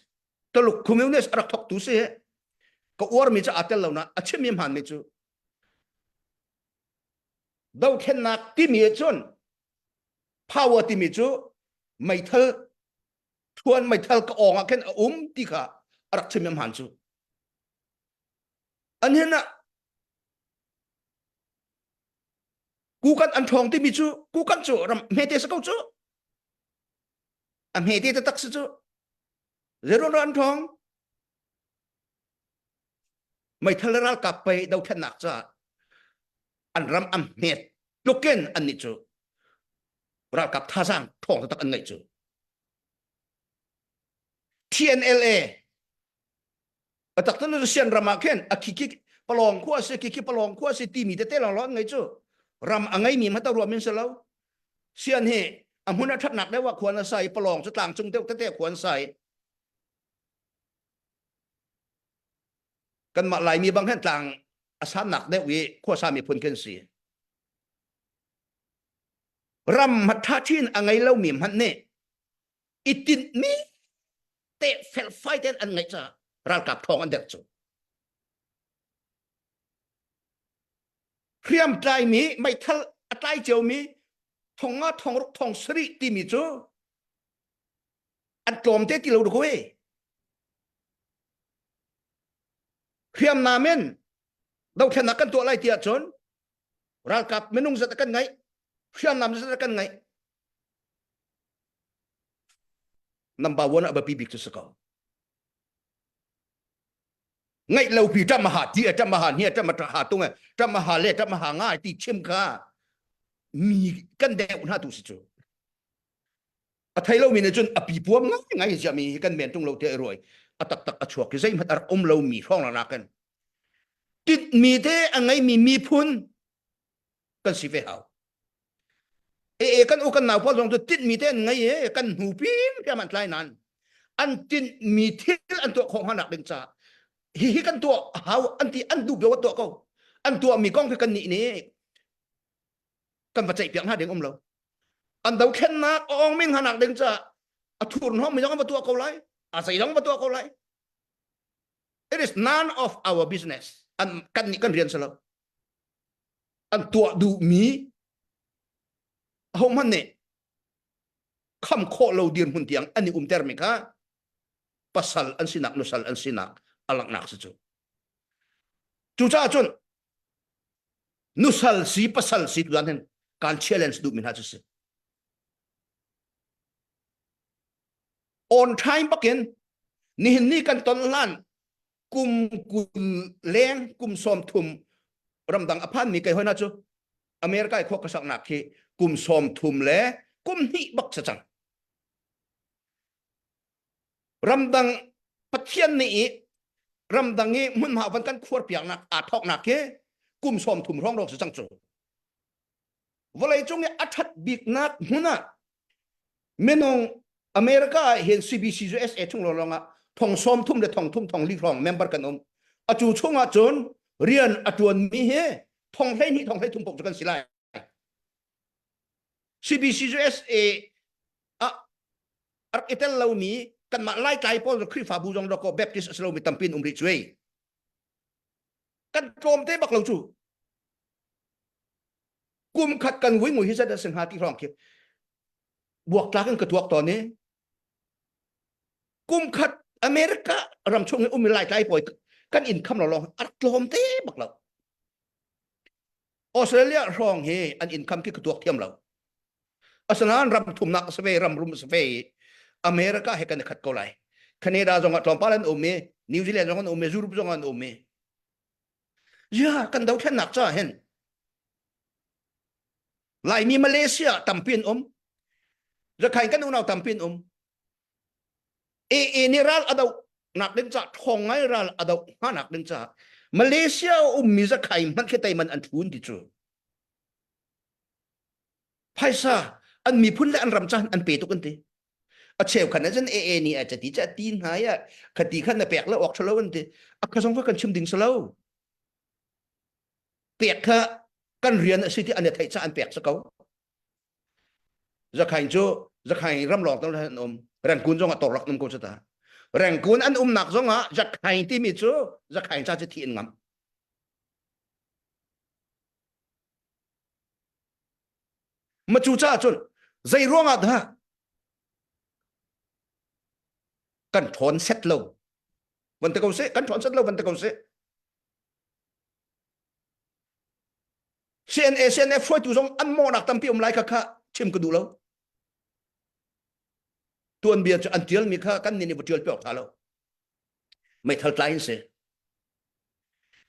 Taluk communist a rak thawktu si ka uarmi cu aa tel lo na a chimmi hmaanmi cu dothlennak timi cun power timi cu meithal thuan meithal ka awng ah khin a um ti kha a rak chim hmaan cu an hin ah kukan an ṭhawng timi cu kukan cu ram hmete si ko cu a hmete taktak si cu zeiruang dah an ṭhawng meithal le ralkap pei dothlennak caah an ram an hmet tlukin an nih cu ralkap thazaang ṭhawng taktak an ngeih cu TNLA a tak tan Russian ram ah khin a khiki palong khua si khiki palong khua si timi tete lawng lawng an ngei cu ram a ngei mi ma ta ruah min si lo sian hi a hmun a thatnak deuh ah khuan a sai palong cu tlang cung deuh tete khuan sai kanmah Laimi bang hin tlang a sannak deuh i khuasa miphun khin si ram tha chin a ngei lomi hmanh nih i tinhmi te felfai tein an ngeih caah ralkap thawng an derh cu hriam tlaimi meithal a tlai ciomi thong nga thong ruk thong sarih timi cu an tlawm te ti lo duk we hriamnam in dothlennak kan tuah lai ti ahcun ralkap minung zat kan ngaih hriamnam zat kan ngaih number one ah biapi bik cu si ko ngaih lo pi ṭam ha ti ṭam ha ni ṭam ha tung ṭam ha le ṭam ha nga ti chim kha mi kan deuh hna tu si cu a thei lo mi nih cun a pi puam ngai ngai zia mi hi kan men tung lo te ruai a tak tak a chuak ki zeihmanh a rak um lo mi hrawng la nakin tit mi te a ngei mi miphun kan si ve hau e e kan u kan nau pawl zong cu tinh mi te an ngei e kan hnu pin tiam an tlai nan an tinh mi thil an tuah khawh hna ding ca hi hi kan tuah hau an ti an duh bia tuah ko an tuah mi kong khi kan nih nih kan va ceih piak hna ding um lo an dothlennak a ong min hna ding ca a thur hnom mi zong an va tuah ko lai a zei zong va tuah ko lai it is none of our business an kan nih kan rian si lo an tuah duhmi ahohmanh nih kham khawh lo dirhmun tiang an i umtermi kha pasal an sinak nusal an sinak a langhnak si cu cucaah cun nusal si pasal si tuan hin kan challenge duhmi hna cu si on time bakin nihin ni kan ton hlan kum 20 leng kum 30. Ramdang a phanmi kei hoi na cu America i khua ka saknak khi kum 30 le kum hnih bak sa cang. Ramdang Pathian nih i ramdang i hmunhma van kan khuar piaknak aa thawknak khi kum 30 hrawng rawk si cang cu. Vawlei cung i a ṭhat biknak hmun ah minung America ah hin CBC USA chung lawnglawng ah thong 30 le thong thum thong li hrawng member kan um. Atu chung ah cun rian a ṭuanmi hi thong 12 thong 13 pok cu kan si lai. CBC USA ah rak i tel lomi kanmah Laitlai pawl Khrihfabu zong dawkaw Baptist a si lomi tampi an um rih cu ei. Kan tlawm te bak lo cu. Kum khat kan vui ngui hi zat a si hnga ti hrawng khi buaktlak in ka tuak tawn i kum khat America ram chung i um i Laitlai pawl kan income lo lawng a rak tlawm te bak lo. Australia hrawng hi an income khi ka tuak thiam lo. Asinain ram thumnak a si ve, ram rum a si ve i America he kan i khat ko lai. Canada zong ah tlawmpal an um i New Zealand zong an um i Europe zong an um i ya kan dothlennak caah hin Laimi Malaysia tampi an um. Zakhain kan unau tampi an um. AA nih ral a doh nak ding ca ṭhawng ngai ral a doh hnga nak ding ca Malaysia a ummi zakhai hmanh khi teiman an thun ti cu. Phaisa an miphun le an ram caan an pe tuk an ti. A cheu khan cun AA nih a cati ca ti hna ya khati khan na pek le awk thalo an ti. A kha zong kha kan chim ding salo. Pek kha kan rian a si ti an i theih ca an pek sa ko. Zakhain cu Zakhain ram lawng an um. Rengkun zong ah torlak um ko cu ta. Rengkun an umnak zong ah Zakhain timi cu Zakhain ca cu thi in ngam. Ma cu caah cun zei ruang ah dah kan ṭhawn set lo van te ko seh kan ṭhawn set lo van te ko seh CNA CNF hruaitu zong an mawhnak tampi um lai kha kha chim ka duh lo tuanbia cu an tialmi kha kan nih nih va tial piak tha lo meithal tlai in si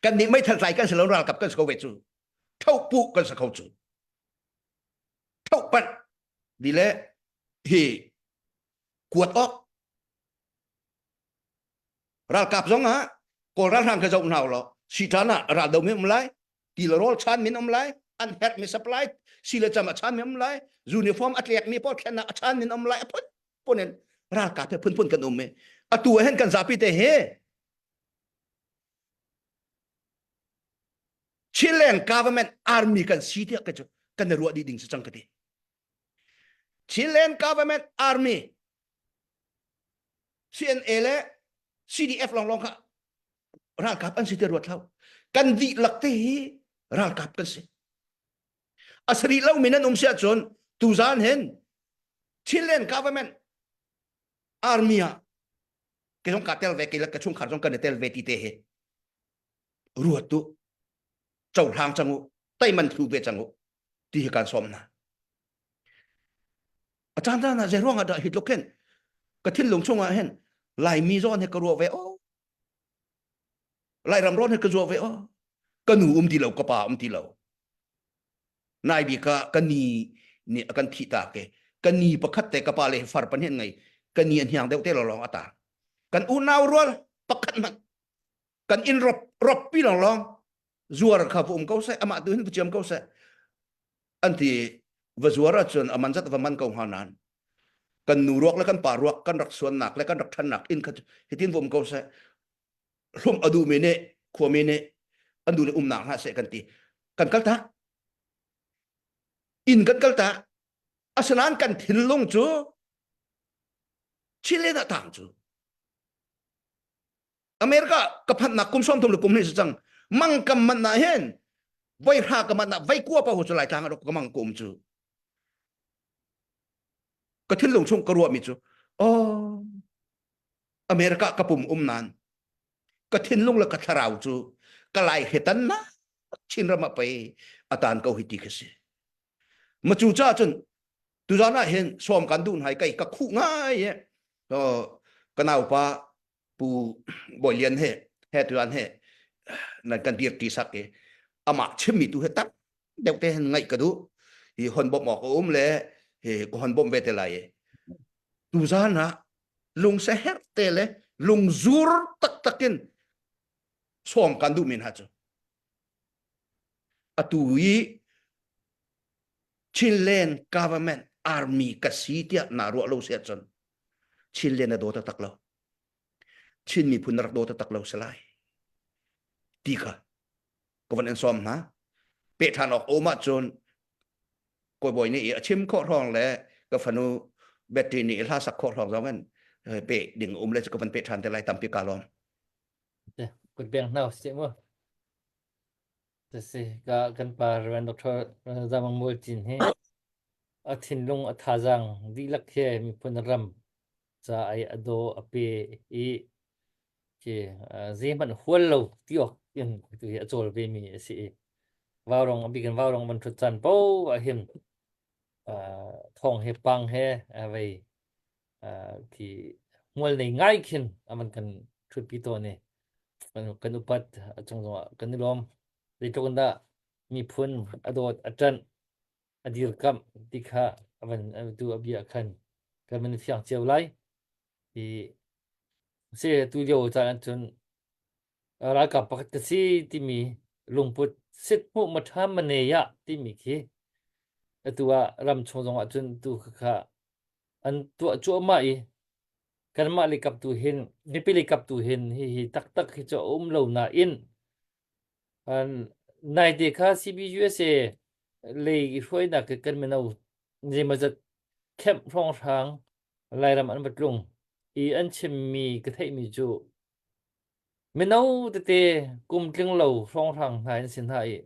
kan nih meithal tlai kan si lo ralkap kan si ko ve cu thohpuh kan si kho cu thohpanh di le hi kuat awk ralkap zong ah kawl ralhrang kha zoh hna law siṭan ah ral do mi um lai ti le rawl chan min um lai an herh mi supply si le cam a chan mi um lai uniform a tlek mi pawl thlennak a chan min um lai a phun phun in ralkap he phunphun kan um i atu ah hin kan zapi te hi Chilean government army kan si tiah ka cu kan i ruah dih ding si cang ka ti. Chilean government army CNA le CDF longlong kha ralkap an si te ruat hlau. Kan dihlak te hi ralkap kan si. A sari lo min an um si ahcun tuzan hin Chilean government army ah ke zong ka tel ve ke le ka chungkhar zong kan i tel ve ti te hi ruat tu cohlang cang u teiman thlu ve cang u ti hi kan sawm hna a caan caan ah zei ruang ah dah hi tluk hin ka thinlung chung ah hin laimi zawn hi ka ruah ve o lairam rawn hi ka zuah ve o ka nu um ti lo ka pa um ti lo nai bik ah ka ni nih a kan thih tak ke ka ni pakhat te ka pa le far pan hin ngei ka ni an hiang deuh te lo lawng ata kan unau rual pakhat hmanh kan inn rop rop pi long long zuar kha va um ko seh amah tu hin va ciam ko seh an ti va zuar ahcun aman zat va man ko hnga nan kan nu ruak le kan pa ruak kan rak suannak le kan rak ṭhannak inn kha hitin va um ko seh hlum a duhmi nih khuami nih an duh le umnak hlah seh kan ti kan kal tak inn kan kal tak asinain kan thinlung cu Chile dah tang cu America ka phannak kum 30 le kum hnih si cang mangkam man na hin voi hra ka man na vai kua pa hu cu lai tlang a ka mang ko um cu ka thinlung chung ka ruah mi cu oh America ka pum um nan ka thinlung le ka thlarau cu ka lai he tan na Chinram ah pei atan ko hi ti khi si ma cu ca cun tuzan ah hin sawm kan duh nai kai ka khuh ngai e ka naupa Pu Bawi Lian he he tuan he nan kan dir ti sak i. Amah chimmi tu hi tam deuh te hin ngaih ka duh. Hi hon bawmh awk a um le hi ka hon bawmh ve te lai i. Tuzan ah lungseherh te le lungzur taktak in sawm kan duhmi hna cu atu i Chinland government army ka si tiah naa ruah lo si ahcun Chinland na daw taktak lo. Chin miphun na rak daw taktak lo si lai ti kha ka van in sawm hna. Peh ṭhan awk um ahcun kawi bawi nih a chim khawh hrawng le ka fanu Betty nih hla sak khawh hrawng zong in pe ding um le cu ka van pe ṭhan te lai tampi ka lawm. Kut beng hna usih mu. Si ka kan pa Reverend Dr. Zamang Mual Cin hi a thinlung a thazaang dihlak he miphun ram ca ai a daw a pe i khi zeihmanh hual lo ti awk in tu hi a cawl ve mi a si i vaurong a bikin vaurong van ṭhut caan paoh ah hin thawng he pang he a vei khi hmual nei ngai khin a van kan ṭhutpi tawn i kan upat a cung zongah kan i lawm. Zeitluk in dah miphun a dawt a ṭanh a dirkamh ti kha a van tu a bia khan kan van fiang cio lai. I si tu lio caan ahcun ralkap pakhat ka si timi lungput sit hmuh ma ṭha ma ne ya timi khi atu ah ram chung zong ahcun tu kha an tuah cuahmah i kanmah lei kap tu hin mipi lei kap tu hin hihi taktak hi cu a um lo nain an naite kha CBUSA lei i hruainak ke kan mino zeimawzat camp hrawnghrang Lairam an va tlung i an chimmi ka theihmi cu mino tete kum tling lo hrawnghrang hna an si hna i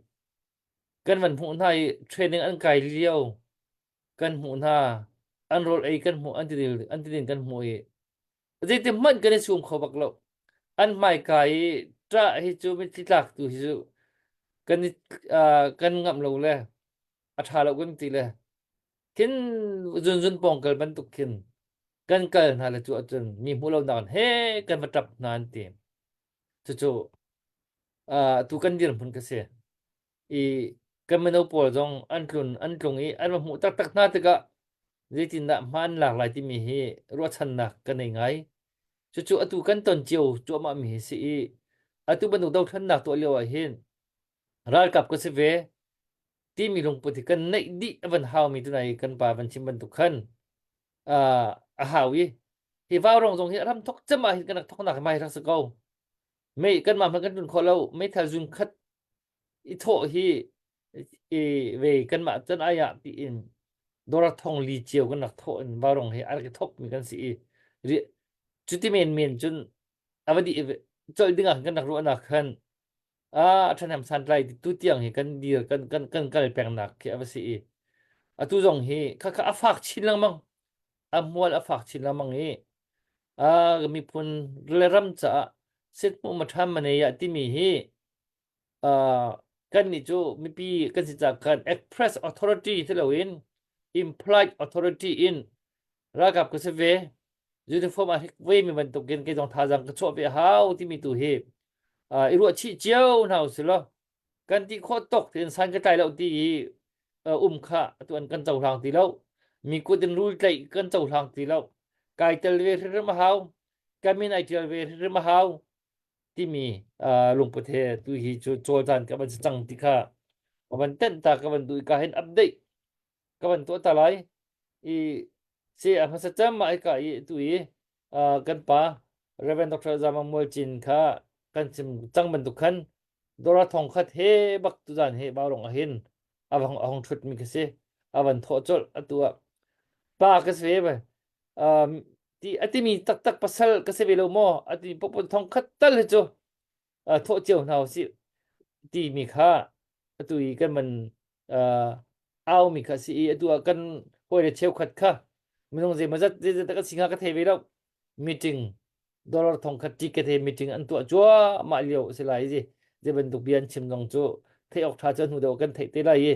kan van hmuh hna i training an kai lio kan hmuh hna an rawl ei kan hmuh an tidil an tidin kan hmuh i zeiti hmanh kan i sum kho bak lo an hmaika i ṭah hi cu mitthli tlak tu hi cu kan i kan ngamh lo le a ṭha lo kan ti le khin zunzun pawng kal bantuk khin kan kal hna le cu ahcun mi hmuh lo nak he kan va ṭap hna an ti cucu tu kan dirhmun ka si i kan mino pawl zong an tlun an tlung i an va hmuh taktak hna tikah zeitindah hma an lak lai timi hi ruahchannak ka nei ngai. Cucu atu kan ton cio cuahmah mi hi si i atu bantuk dothlennak tuah lio ah hin ralkap ka si ve timi lungput hi kan neih dih a van haumi tunai kan pa van chim bantuk khan a hau i hi vaurong zong hi a ram thok cem ah hin kan rak thoknak hi mai rak si ko. Mei kanmah hmanh kan tlun khawh lo meithal zun khat i thawh hi i ve kanmah can ai ah tiin dora thong li cio kan rak thawh in vaurong hi a rak i thok mi kan si i cuti men men cun a va dih colh ding ah kan rak ruahnak khan a ṭhahnem santlai tu tiang hi kan dir kan kan kan kal pengnak khi a va si i atu zong hi khakha a fak chin lengmang a hmual a fak chin lengmang i a miphun le ram caah sithmuh maṭham manei ah timi hi kan nih cu mipi kan si caah khan express authority ti loin implied authority in ralkap ka si ve uniform a hrik ve mi bantukin kei zong thazaang ka chuah ve hau timi tu hi i ruah chih cio hna usih law kan ti khawh tok tiin san ka tlai lo ti i um kha atu an kan cohlang ti lo mi kut in rul tlaih kan cohlang ti lo kai tel ve hrimhrim a hau ka min ai ṭial ve hrimhrim a hau timi lungput he tu hi cu cawlcaan ka van si cang ti kha ka van tenh ta ka van duh i ka hin update ka van tuah ta lai i si a hmasa cem ma ka i tu i kan pa Reverend Dr. Zamang Mual Cin kha kan chim cang bantuk khan Dora thong khat he bak tu zan he baurong ahin a hong a hong thut mi ka si a van thawh colh atu ah pa ka si ve um, ti atimi taktak pasal ka si ve lo maw ati popon thong khat tal hi cu thawh cio hna usih timi kha atu i kan man au mi kha si i atu ah kan hawile cheukhat kha minung zeimawzat zeizat kan si hnga ka thei ve lo meeting dollar thong khat ticket he meeting an tuah cuahmah lio a si lai i zei bantuk bia an chim zong cu theih awk ṭha cu hnu deuh kan theih te lai i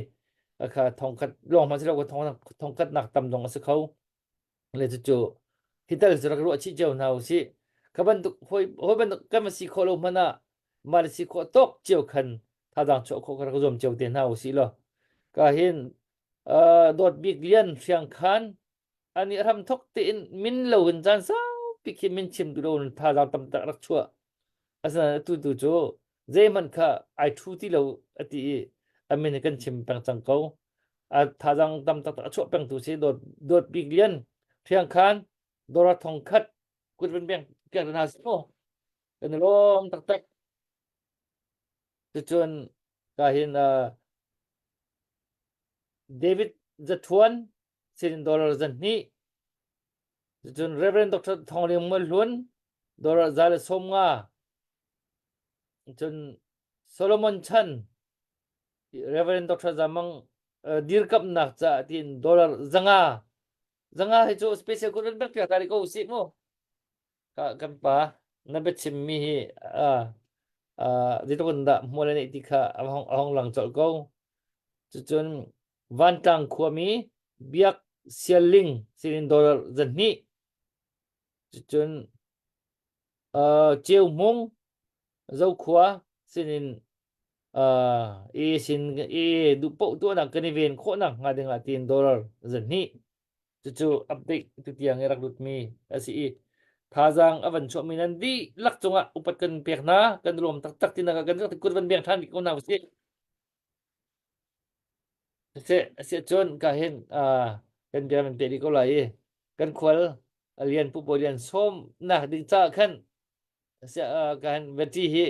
kha thong khat lawng hmanh si lo thong khat nak tam zong a si kho le cucu hital cu rak ruah chih cio hna usih kha bantuk hoi hoi bantuk kan va si khawh lo hmanh ah mah le si khawh tawk cio khan. Thazaang chuah khawh ka rak zuam cio te hna usih law. Ka hin uh, dawt bik lian hriang khan ani ram thok tein min lo in caan saupi khi min chim duh lo in thazaang tam tak rak chuah. Asinain atu tu cu zeihmanh kha ai thu ti lo a ti i a min kan chim peng cang ko. A thazaang tam taktak a chuah pengtu si dawt dawt bik lian hriang khan dora thong khat kut van beng piak hna si mu. Kan i lawm taktak. Cucun ka hin uh, David Zathuan sin dollar zan hnih Cun Reverend Dr. Thawng Lian Mual Hlun dollar 150. Cun Solomon Chan Reverend Dr. Zamang uh, dirkamnak caah tiin dollar 500. 500 hi cu special kun bek piak ta ko usih mu. Ka kan pa na biachim mi hi uh, uh, zeitluk in dah hmual a neih ti kha a hong, a hong lang colh ko. Cucun Vantlang khuami Biak Sial Ling sinin dollar 200. Cucun uh, Ceu Hmung Zokhua sinin uh, i sin i duh paoh tuahnak kan i ven khawhnak hnga ding ah tiin dollar 200. Cucu update tu tiang i rak lutmi a si i thazaang a van chuahmi nan dihlak cungah upat kan pek hna kan lawm taktak tinak ah kan kut van beng ṭhan bik ko hna usih. Siseh a si ahcun ka hin uh, kan bia van peh dih ko lai i kan khual a lian Pu Bawi Lian sawmnak ding caah khan uh, ka hin veti hi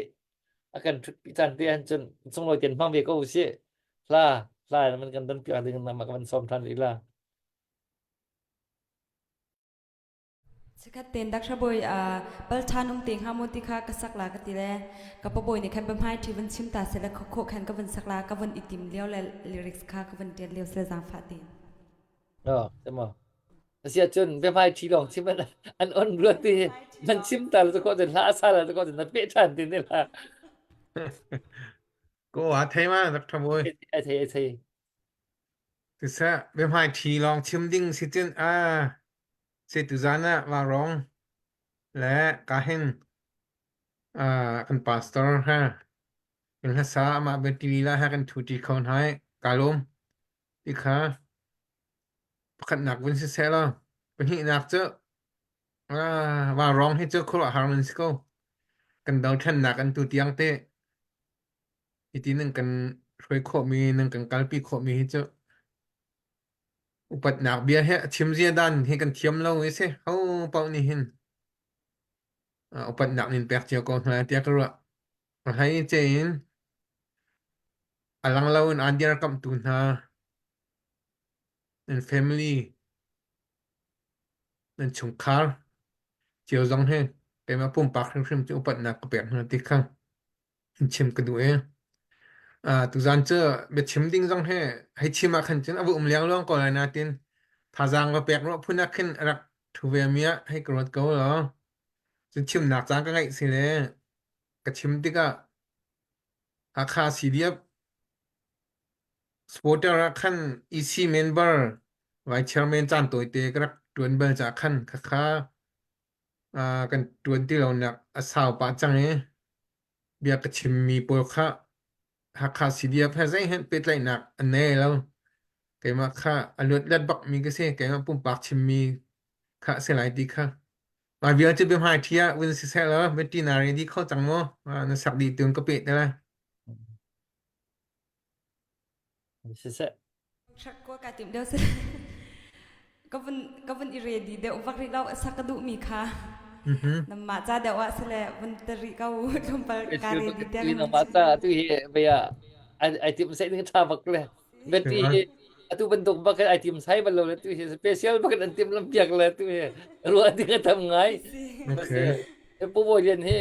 a kan ṭhut pi caan te han cun sunglawi ten hmang ve ko usih. Hla hla man kan don piak ding na ma ka van sawm ṭhan rih la. Chikkhat tein Daksha bawi pal ṭhan um te hnga maw ti kha ka sak la ka ti le ka pa bawi nih khan biahmai ṭhi vun chim ta seh le khawkhawh khan ka vun sak la ka vun i tim lio le lyrics kha ka vun ṭial lio seh zaangfah tein. Oh, temo. Asi ahcun biahmai ṭhi lawng chim an an on ruat ti nan chim ta lo ko cun hla sa la ko cun na pe ṭhan ti ne la. Ko a thei ma rak ṭha bawi. Ai thei ai thei. Siseh biahmai ṭhi lawng chim ding si cun a Si tuzaan ah vaurawng le kahin uh, kan pastor ha kan hlasa amah biati lila ha kan ṭhu ṭi kho hna i kaa lawm ti kha pakhatnak vun si seh law pahnihnak cu uh, vaurawng hi cu khuaruahhar nan si ko kan dothlennak an tu tiang te hiti nan kan hruai khawhmi nan kan kalpi khawhmi hi cu Upatnak bia hi a chim zia dan hi kan thiam lo i si. Ho paoh nih hin upatnak nin pek cio ko hna tiah ka ruah. A hlei ce in a lang lo in aan dirkamhtu hna nan family nan chungkhar cio zong hi keimah pumpak hrimhrim cu upatnak ka pek hna ti kha in chim ka duh i uh, tuzan cu biachim ding zong hi hei chim ah khan cun a va um liangluang ko lai natin thazaang va pek ruah phun ah khin a rak thu ve mi ah hei ka ruat ko lo cun chimnak caan ka ngeih si le ka chim tikah Hakha CDF supporter ah khan EC member vice chairman caan tawite ka rak tuan bal ca khan khakha uh, kan tuan ti lo nak a sau pah cang i bia ka chimmi pawl kha Hakha CDF he zeihmanh pehtlaihnak an nei lo. Keimah kha a luatlet bakmi ka si. Keimah pumpak chimmi kha a si lai ti kha. Mah vialte biahmai ṭhi ah vun siseh law biaṭi naa ready kho cang maw? Na sak dih tun ka peh te lai. Siseh. Rak ko ka tim deuh ka vun ka vun i ready deuh vak rih lo sak ka duh mi kha namah ca deuh ah sile vun te rih ko tlawmpal ka ready te ka namah ca tu hi bia ai tim sai ding tha bak le beti hi atu bantuk bak ai tim sai bal lo le tu hi special bak an tim lam piak le tu hi ruah ding a tam ngai okay pu bo lian hi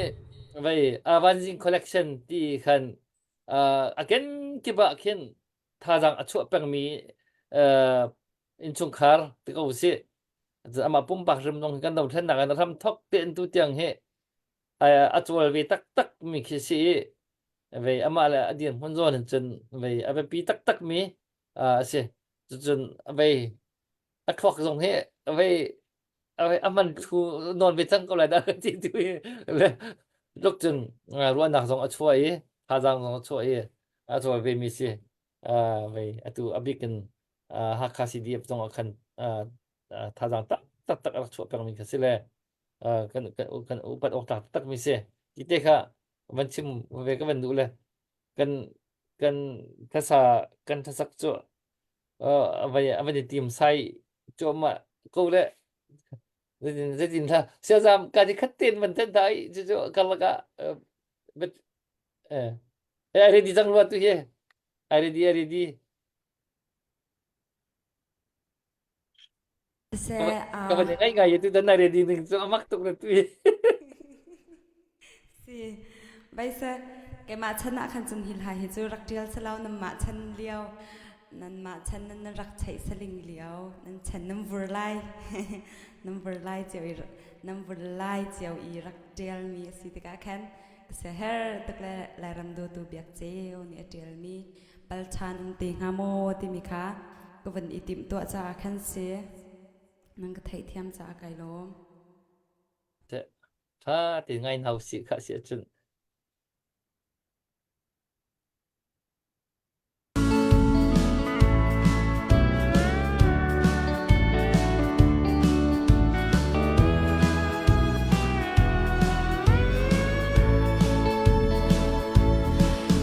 vai avanzing collection ti khan a ken kip ah khin thazaang a chuah pengmi uh, innchungkhar ti ko usih. Amah pumpak hrim zong kan dothlennak in ram thok te in tu tiang hi a cual ve taktak mi khi si i vei amah le a dirhmun zawn in cun vei a biapi taktak mi a si. Cucun vei a thluak zong hi vei a man thu nawn ve cang ko lai dah ti tu hi le tluk cun ruahnak zong a chuah i thazaang zong a chuah i. a cawl ve mi si. Vei atu a bik in Hakha CDF zong ah khan thazaang tak tak tak a rak chuah pengmi kha si le kan kan upat awk tlak tak mi si. Ti te kha van chim ve ka van duh le kan kan thasa kan thasak cu a van i tim sai cuahmah ko le zeitin zeitin thla siazam ka di khat ten van ten dai cu cu karlak ah eh ai ready cang rua tu hi ai ready ai ready. Seh, Ka van ngai ngai tu dan ai ready ning cu amak tuk na tu hi. Si. Bai se keimah chan ah khan cun hi hla hi cu rak ṭial selaw nanmah chan lio nanmah chan nan rak cheih saling lio nan chan nan vur lai nan vur lai cio i nan vur lai cio i rak ṭialmi a si tikah khan ka siaherh tuk le Lairam dawtu Biak Ceu nih a ṭialmi pal ṭhan um te hnga maw timi kha ka vun i timhtuah caah khan si nan ka theihthiam caah kai lawm. Ṭha te ngai hna usih khah si ahcun.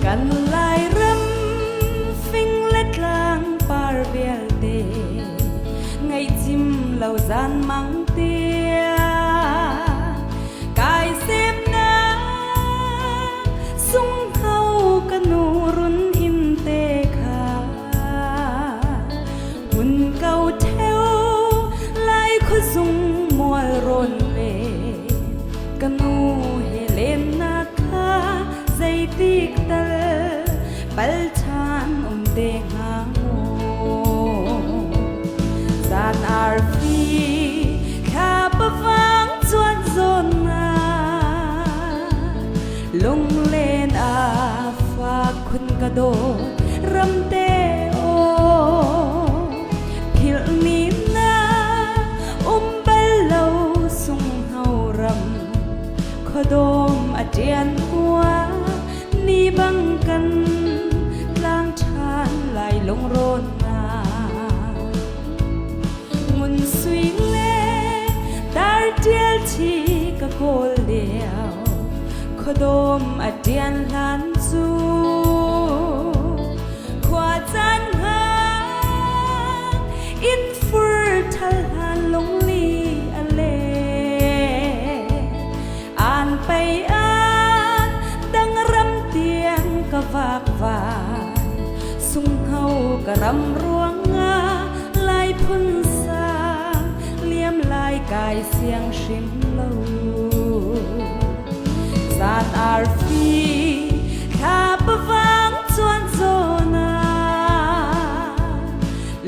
Kan Lairam fing le tlang par vialte ngaihcim lo zan mang tiang kai semnak sungho ka nu run in te kha hun ko theo lai khuazung mual rawn le ka nu he lennak kha zeitik tal pal ṭhan um te hnga maw zan arfi thla pavang chuan zawn na lunglen a fak khun ka dawt ramte aw philh ni na um bal lo sungho ram khuadawm a ṭian hua ni bang kan tlang ṭhan lai lungrawn na ngun sui le dar ṭial chi ka kawl lio khuadawm a ṭian hlan cu khua caan hngak in fur ṭhal hlan lungli a le An pei an dang ram tiang ka vakvai sungho ka ram ruangah lai phun sang liam lai kai siang hrim lo zan arfi thla pavang chuan zona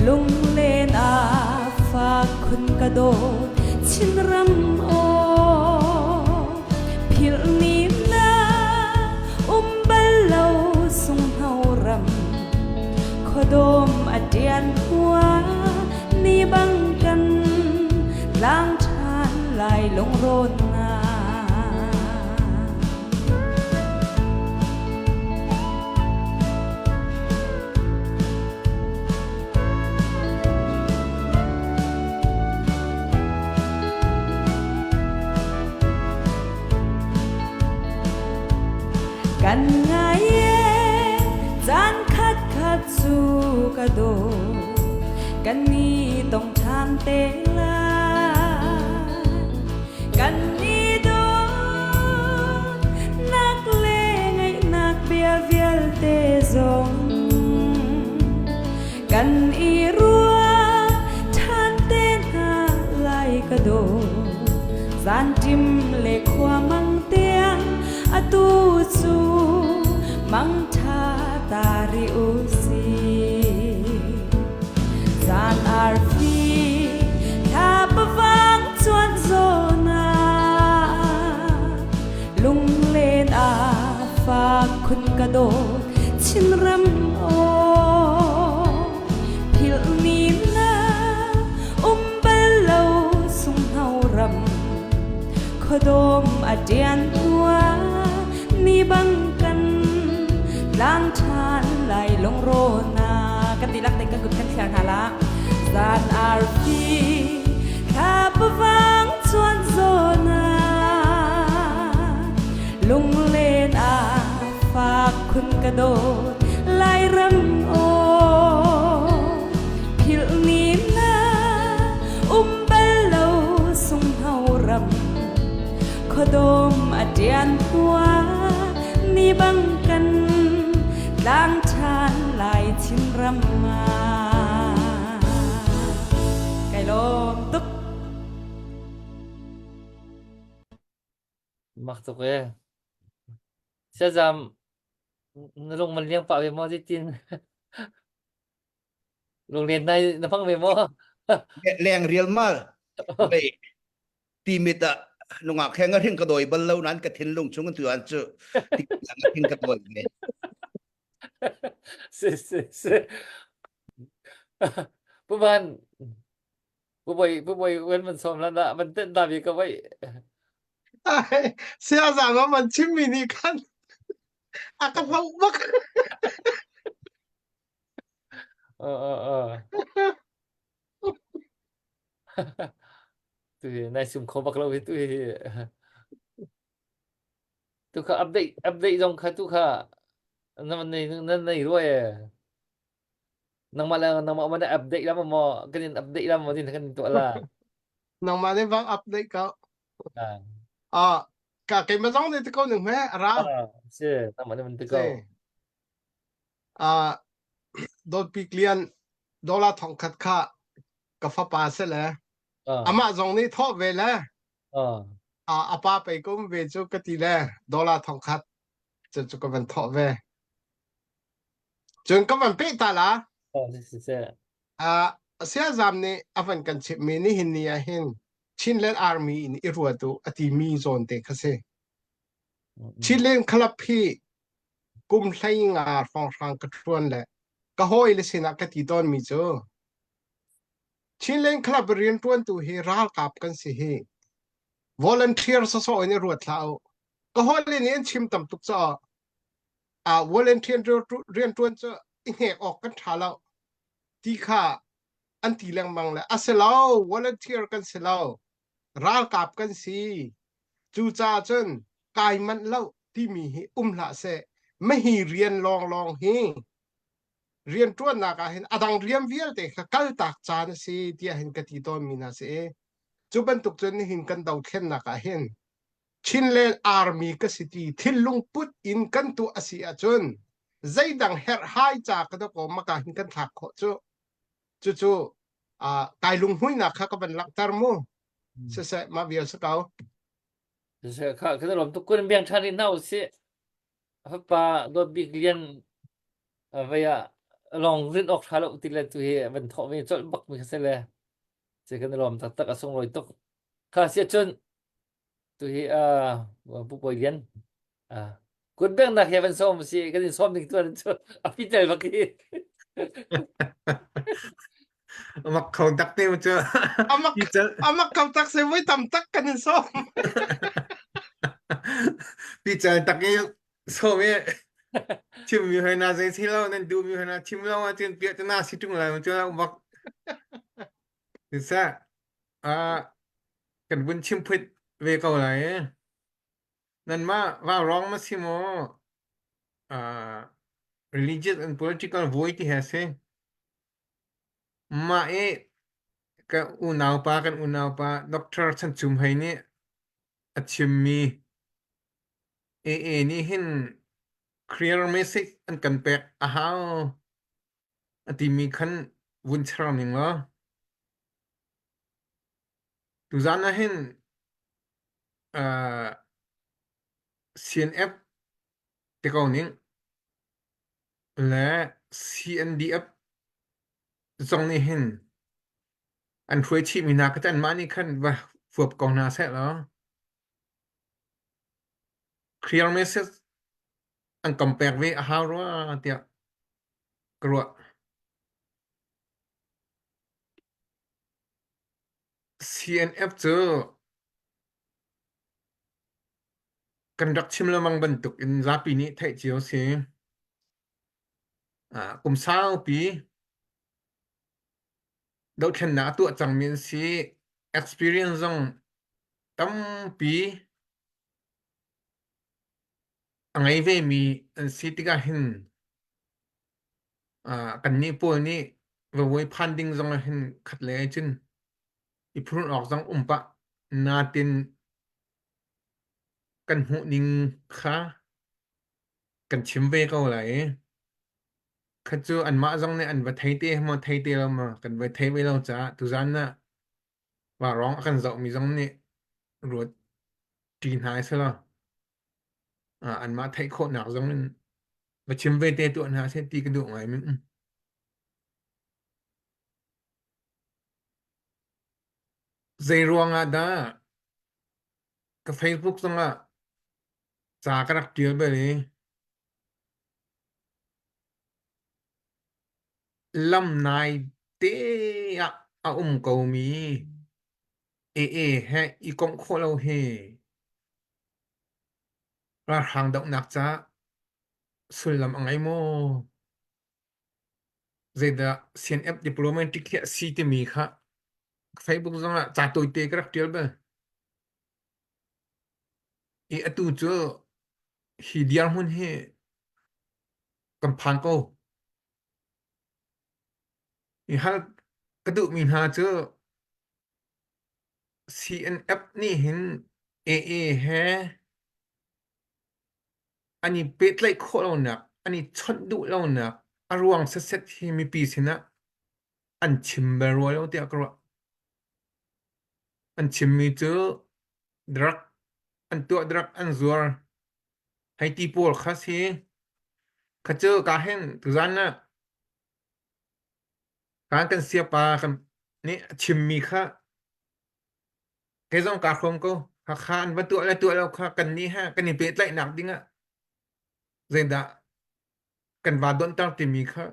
lunglen a fak khun ka dawt Chinram aw philh ni na um bal lo sunghno ram khuadawm a ṭian khua ni bang kan tlang ṭhan lai lungrawn na. Kan ngai e caan khat khat cu ka dawt kan ni tong ṭhan te lai kan ni dawt nak le ngaihnak bia vialte zong kan i ruah ṭhan te hna lai ka dawt zanṭim le khua mang tiang atu cu mangṭha ta rih u sih zan arfi thla pavang chuan zawn ah lunglen a fak khun ka dawt Chinram aw philh ni na um bal lo sunghno ram khuadawm a ṭian hua ni bang kan Tlang ṭhan lai lungrawn na kan dihlak tein kan kut kan thliar hna la. Zan arfi thlapa vang chuan zawn ah lunglen ah fak khun ka dawt Lairam aw philh ni na um bal lo sunghno ram khuadawm a ṭian hua ni bang kan tlang ṭhan lai Chinram ah kai lawm tuk. Mak tuk ee. Siazam na lung man liang pah ve maw zeitin? Lunglen nai na hmang ve maw? Leng rial mal. Mei timit ah nungak he nga hring ka doi bal lo nan ka thinlung chung tu an cu ti nga hring ka doi ve. Si si si. Pu Van Pu Boi Pu Boi wen man som lan dah man ten da bi ka vai. Sia za ma man chim mi nih khan a ka hloh bak. Ờ ờ ờ. Tu hi nai sum kho bak lo hi tu hi. Tu kha update update zong kha tu kha na nei na nei rua e. Nangmah le nangmah man update la maw kan in update la maw tin kan tuah la. Nangmah nih bang update ko. Ah. Ah, ka keimah zong nih ti ko ning hme ara. Ah, si nangmah nih man ti ko. Si. Ah, Dawt Bik Lian dollar thongkhat kha ka fapa si le Ah. amah zong nih thawh ve le Ah. a a pa pei ka um ve cu ka ti le dollar thongkhat cu cu ka van thawh ve. Cun ka van peh ta la. Ah, si si si. Ah, siazam nih a van kan chimhmi nihin ni ah hin Chinland Army in i ruat u a timi zawn te kha si. Chinland Club hi kum 15 hrawnghrang ka ṭuan le ka hawile sinah ka ti tawnmi cu Chinland Club rianṭuantu hi ralkap kan si hi. Volunteer sawsawh in i ruat hlah u. Ka hawile nih an chim tam tuk caah ah volunteer rianṭuan cu i hnek awk kan ṭha lo ti kha an ti lengmang le a si lo volunteer kan si lo ralkap kan si Cucaah cun kai manh lo timi hi um hlah seh. Mahi rian lawnglawng hi rianṭuannak ah hin a dang rian vialte kha kaltak caan a si tiah hin ka ti tawnmi hna si i cu bantuk cun nihin kan dothlennak ah hin Chinland Army ka si ti thinlung put in kan tuah a si ahcun zeidang herhhai ca ka dawk maka hin kan thlak khawh cu cucu uh, kai lunghmuinak kha ka van langhter mu Siseh mah vial si ko. Siseh kha kan lawm tuk kun biang ṭhan rih hna usih. A fapa Dawt Bik Lian vei ah lawng rin awk ṭha lo ti le tu hi van thawh mi colh bak mi kha si le si kan lawm taktak a sunglawi tuk. Kha si ahcun tu hi Pu Bawi Lian kut bengnak he van sawm si kan in sawm ding tuan cu a fitel bak hi. Amak kho tak te cu. Amak amak kho tak se voi tam tak kan in sawm. Pi chal tak i sawm i chim mi hoi na zei si lo nan duh mi hoi na chim lo ah cun piah te na si tung lai cu bak. Siseh kan vun chim phit ve ko lai. Nanmah vaurawng na si maw? Uh, religious and political voi ti he si. Mah i ka unaupa kan unaupa Dr. Chan Chum Hei nih a chimmi AA nih hin clear message an kan pek a hau a timi khan vun char ning law. Tuzan ah hin uh, CNF ti ko ning le CNDF zong nih hin an hruai chihmi hna kha anmah nih khan va fuap ko hna seh law clear message an kam pek ve a hau rua tiah ka ruah. CNF cu kan rak chim lengmang bantuk in zapi nih theih cio si. Kum saupi dohthlennak a tuah cangmi an si. Experience zong tampi a ngei vemi an si tikah hin kannih pawl nih vavuai phan ding zong ah hin khat le cun i phurh awk zong um pah natin kan hmuh ning kha kan chim ve ko lai i kha cu anmah zong nih an va thei te maw thei te lo maw kan va thei ve lo caah tuzan ah vaurawng a kan zohmi zong nih ruat ṭi hna seh law anmah theih khawhnak zong in va chim ve te tuah hna seh ti ka duh ngai mi. Zei ruang ah dah ka Facebook zongah ca ka rak ṭial bal i lam nai te ah a um komi AA he i komh khawh lo hi ralhrang dohnak caah sullam a ngei maw? Zeidah CNF diplomatic hi a si timi kha Facebook zongah ca tawite ka rak ṭial bal. I atu cu hi dirhmun hi kan phan ko. I hal ka duhmi hna cu CNF nih hin AA he an i pehtlaih khawh lonak, an i chawnh duh lonak a ruang setset hi mipi sinah an chim bal rua lo tiah ka ruah. An chimmi cu drug an tuah drug an zuar hei ti pawl kha si. Kha cu ka hin tuzan ah kan kan siapa kan nih a chimmi kha kei zong kaa hrawm ko. Hakha an va tuah le tuah lo kha kan nih ha kan i pehtlaihnak ding ah zeidah kan va donhter timi kha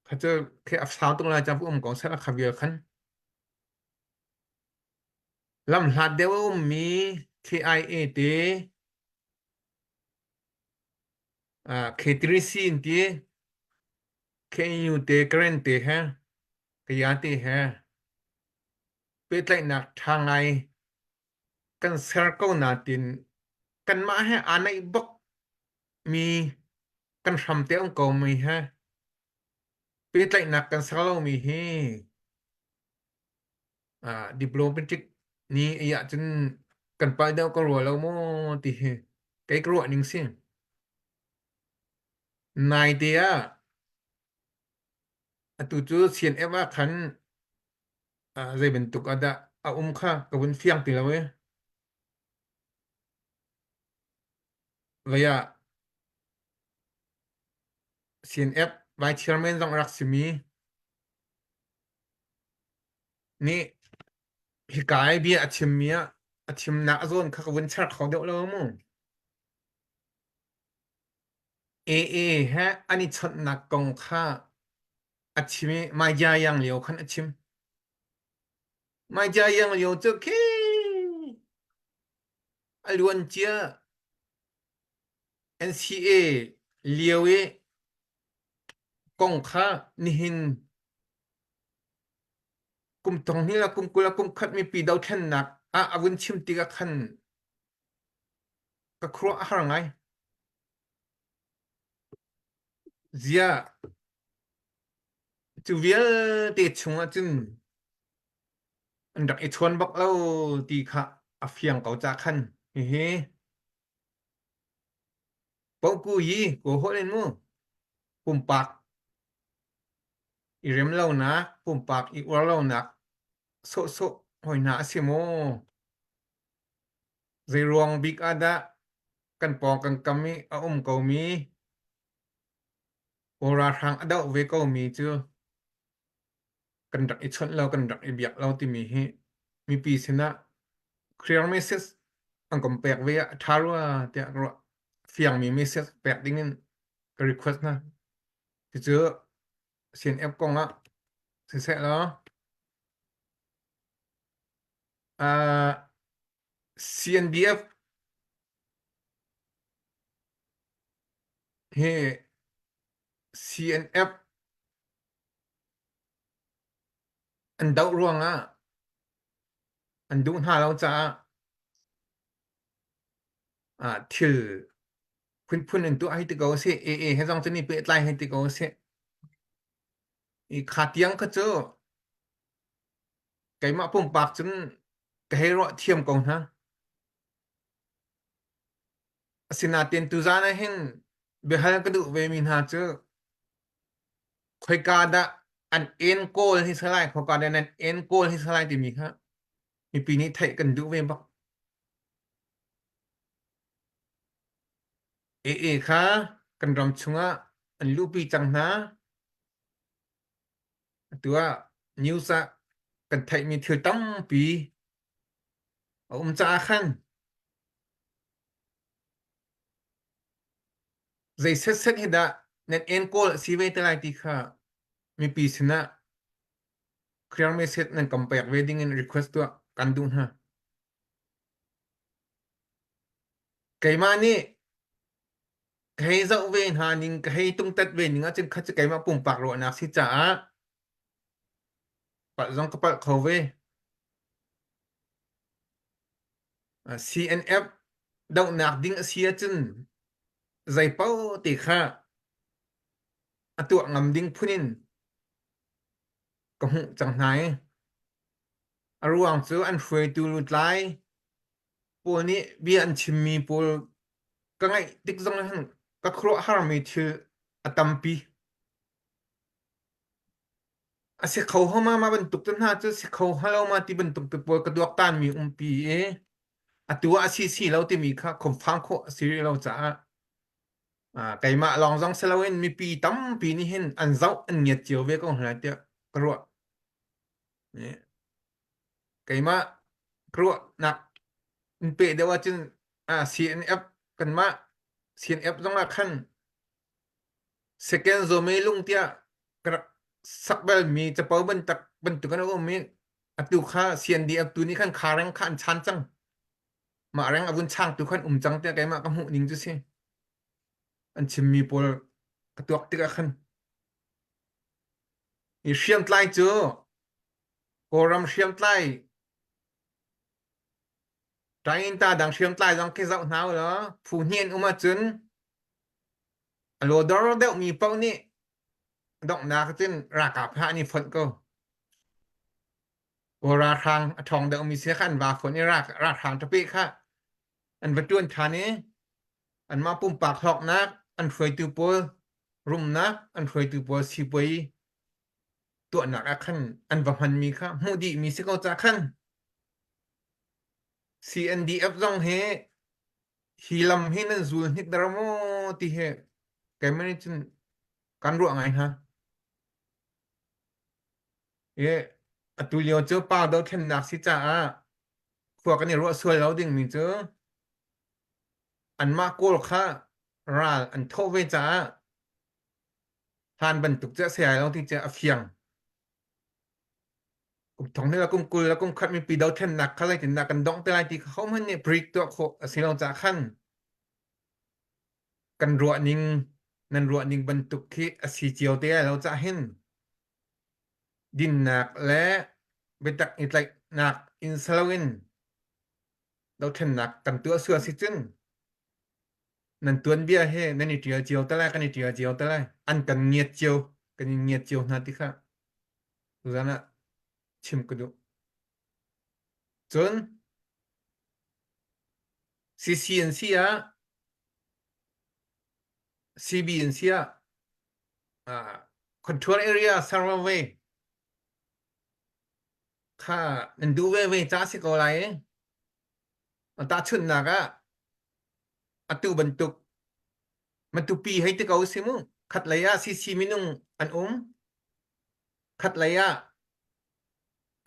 kha cu khi a sau tuk lai ca um ko seh kha vial khan lam hlat deuh a ummi KIA te K3C in ti KNU te Karen te he Kaya te he pehtlaihnak ṭha ngai kan ser ko natin kanmah he aa naih bak mi kan hram te um ko mi he pehtlaihnak kan ser lomi hi diplomatic ni i ahcun kan palh deuh ka rua lo maw ti hi kei ka ruah ning si. Naite ah atu cu CNF ah khan zei bantuk ah dah a um kha ka vun fiang ti lo i vei ah CNF Vice Chairman zong a rak simi nih hika i bia a chimmi ah a chimnak a zawn kha ka vun char kho deuh lo mu. AA he an i chawnhnak kong kha a chim i Mai Jia Yang lio khan a chim. Mai Jia Yang lio cu khi a luan cia NCA lio i kong kha nihin kum thong hnih le kum 20 le kum khat mipi dothlennak ah a vun chim tikah khan ka khuaruah a har ngai. Ziah cu vialte chungah cun an rak i chawn bak lo ti kha a fiang ko ca khan hihi Poku yi kaw holh in mu pumpak i rem lonak pumpak i uar lonak sawhsawh hoi hna a si maw? Zei ruang bik ah dah kan pawng kan kam i a um komi Kawl ralhrang a doh ve komi cu kan rak i chawnh lo kan rak i biak lo timi hi mipi sinah clear message an kan pek ve ah a ṭha rua tiah ka ruah. Fiangmi message pek ding in ka request hna. Cucu CNF kong ah siseh law uh, CNDF hi. CNF an doh ruangah an duh hna lo caah ah thil phunphun in tuah hei ti ko sih AA he zong cu ni pehtlai hei ti ko sih i kha tiang kha cu keimah pumpak cun ka hei ruah thiam ko hna asinain tuzaan ah hin biahal ka duh ve mi hna cu khoika dah an en kawl hi salai khoika dah nan en kawl hi salai timi kha mipi nih theih kan duh ve bak AA kha kan ram chungah an luhpi cang hna. Atu ah news ah kan theihmi thil tampi a um caah khan zei setset hi dah nan enkawl a si ve te lai ti kha mipi sinah clear message nan kan pek ve ding in request tuah kan duh hna. Keimah nih ka hei zoh ve hna ning ka hei tungtat ve ning ahcun khat cu keimah pumpak ruahnak si caah palh zong ka palh kho ve. CNF dohnak ding a si ahcun zei paoh te kha a tuah ngam ding phun in ka hmuh cang hna i a ruang cu an hruaitu lutlai pawl nih bia an chimmi pawl ka ngaih tik zong ah hin ka khuaruahharmi thil a tampi. A si kho homa ma bantuk te hna cu si kho halo ma ti bantuk te pawl ka tuaktanmi umpi i atu ah a si si lo timi kha confirm khawh a si rih lo caah ah, keimah lawng zong si loin mipi tampi nih hin an zoh an ngiat cio ve ko hna tiah ka ruah. Keimah ka ruahnak in peh deuh ahcun ah CNF kanmah CNF zong ah khan second zawme lung tiah ka rak sak balmi capo bantak bantuk an um i atu kha CNDF tu nih khan kha reng kha an chan cang. Mah reng a vun changtu khan um cang tiah keimah ka hmuh ning cu si. An chimmi pawl ka tuak tikah khan i hriamtlai cu Kawlram hriamtlai Tainta dang hriamtlai zong khi zoh hna u law phu hnih an um ahcun a lawdor deuhmi paoh nih donghnak cun ralkap hna an i fonh ko. Kawl ralhrang a ṭhawng deuhmi si kha an va fonh i ralhrang ṭape kha an va ṭuan ṭhan i anmah pumpak hlawknak an hruaitu pawl rumnak an hruaitu pawl sipuai tuahnak ah khan an va hmanmi kha hmuh dihmi si ko ca khan CNDF zong hi hi lam hi nan zul hnik dar maw ti hi keimah nih cun kan ruah ngai hna. I atu lio cu pa dothlennak si caah khua kan i ruah sual lo dingmi cu anmah kawl kha ral an thawh ve caah hlan bantuk cu a si ai lo ti cu a fiang. Kum thong le kum 20 le kum khat mipi dothlennak kha zeitindah kan dongh te lai ti kha hohmanh nih break tuah khawh a si lo caah khan kan ruah ning nan ruah ning bantuk khi a si cio te lai lo caah hin dinnak le biatak i tlaihnak in saloin dothlennak kan tuah sual si cun nan tuanbia he nan i ṭial cio te lai kan i ṭial cio te lai an kan ngiat cio kan in ngiat cio hna ti kha tuzan ah chim ka duh cun CCNC ah CBNC ah uh, control area survey kha nan duh ve ve ca si ko lai tahchunhnak ah atu bantuk Matupi hei ti ko si mu khat lei ah CC minung an um khat lei ah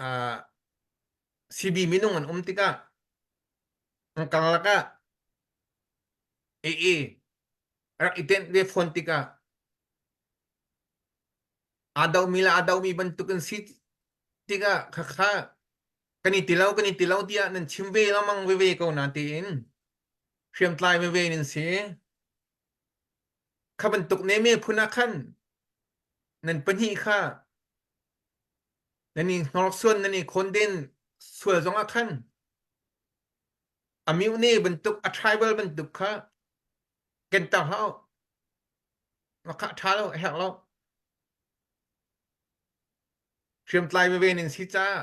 uh, CB minung an um tikah an karlak ah AA rak i tenh ve fawn tikah aa domi le aa domi bantukin si tikah khakha kan i ti lo kan i ti lo tiah nan chim ve lengmang veve ko na tiin hriamtlai veve nan si. Kha bantuk neme phun ah khan nan pahnih kha nan i hnorsuan nan i khawnden sual zongah khan a mune bantuk a tribal bantuk kha kenter hlah u. Mah kha a ṭha lo, a herh lo. Hriamtlai veve nan si caah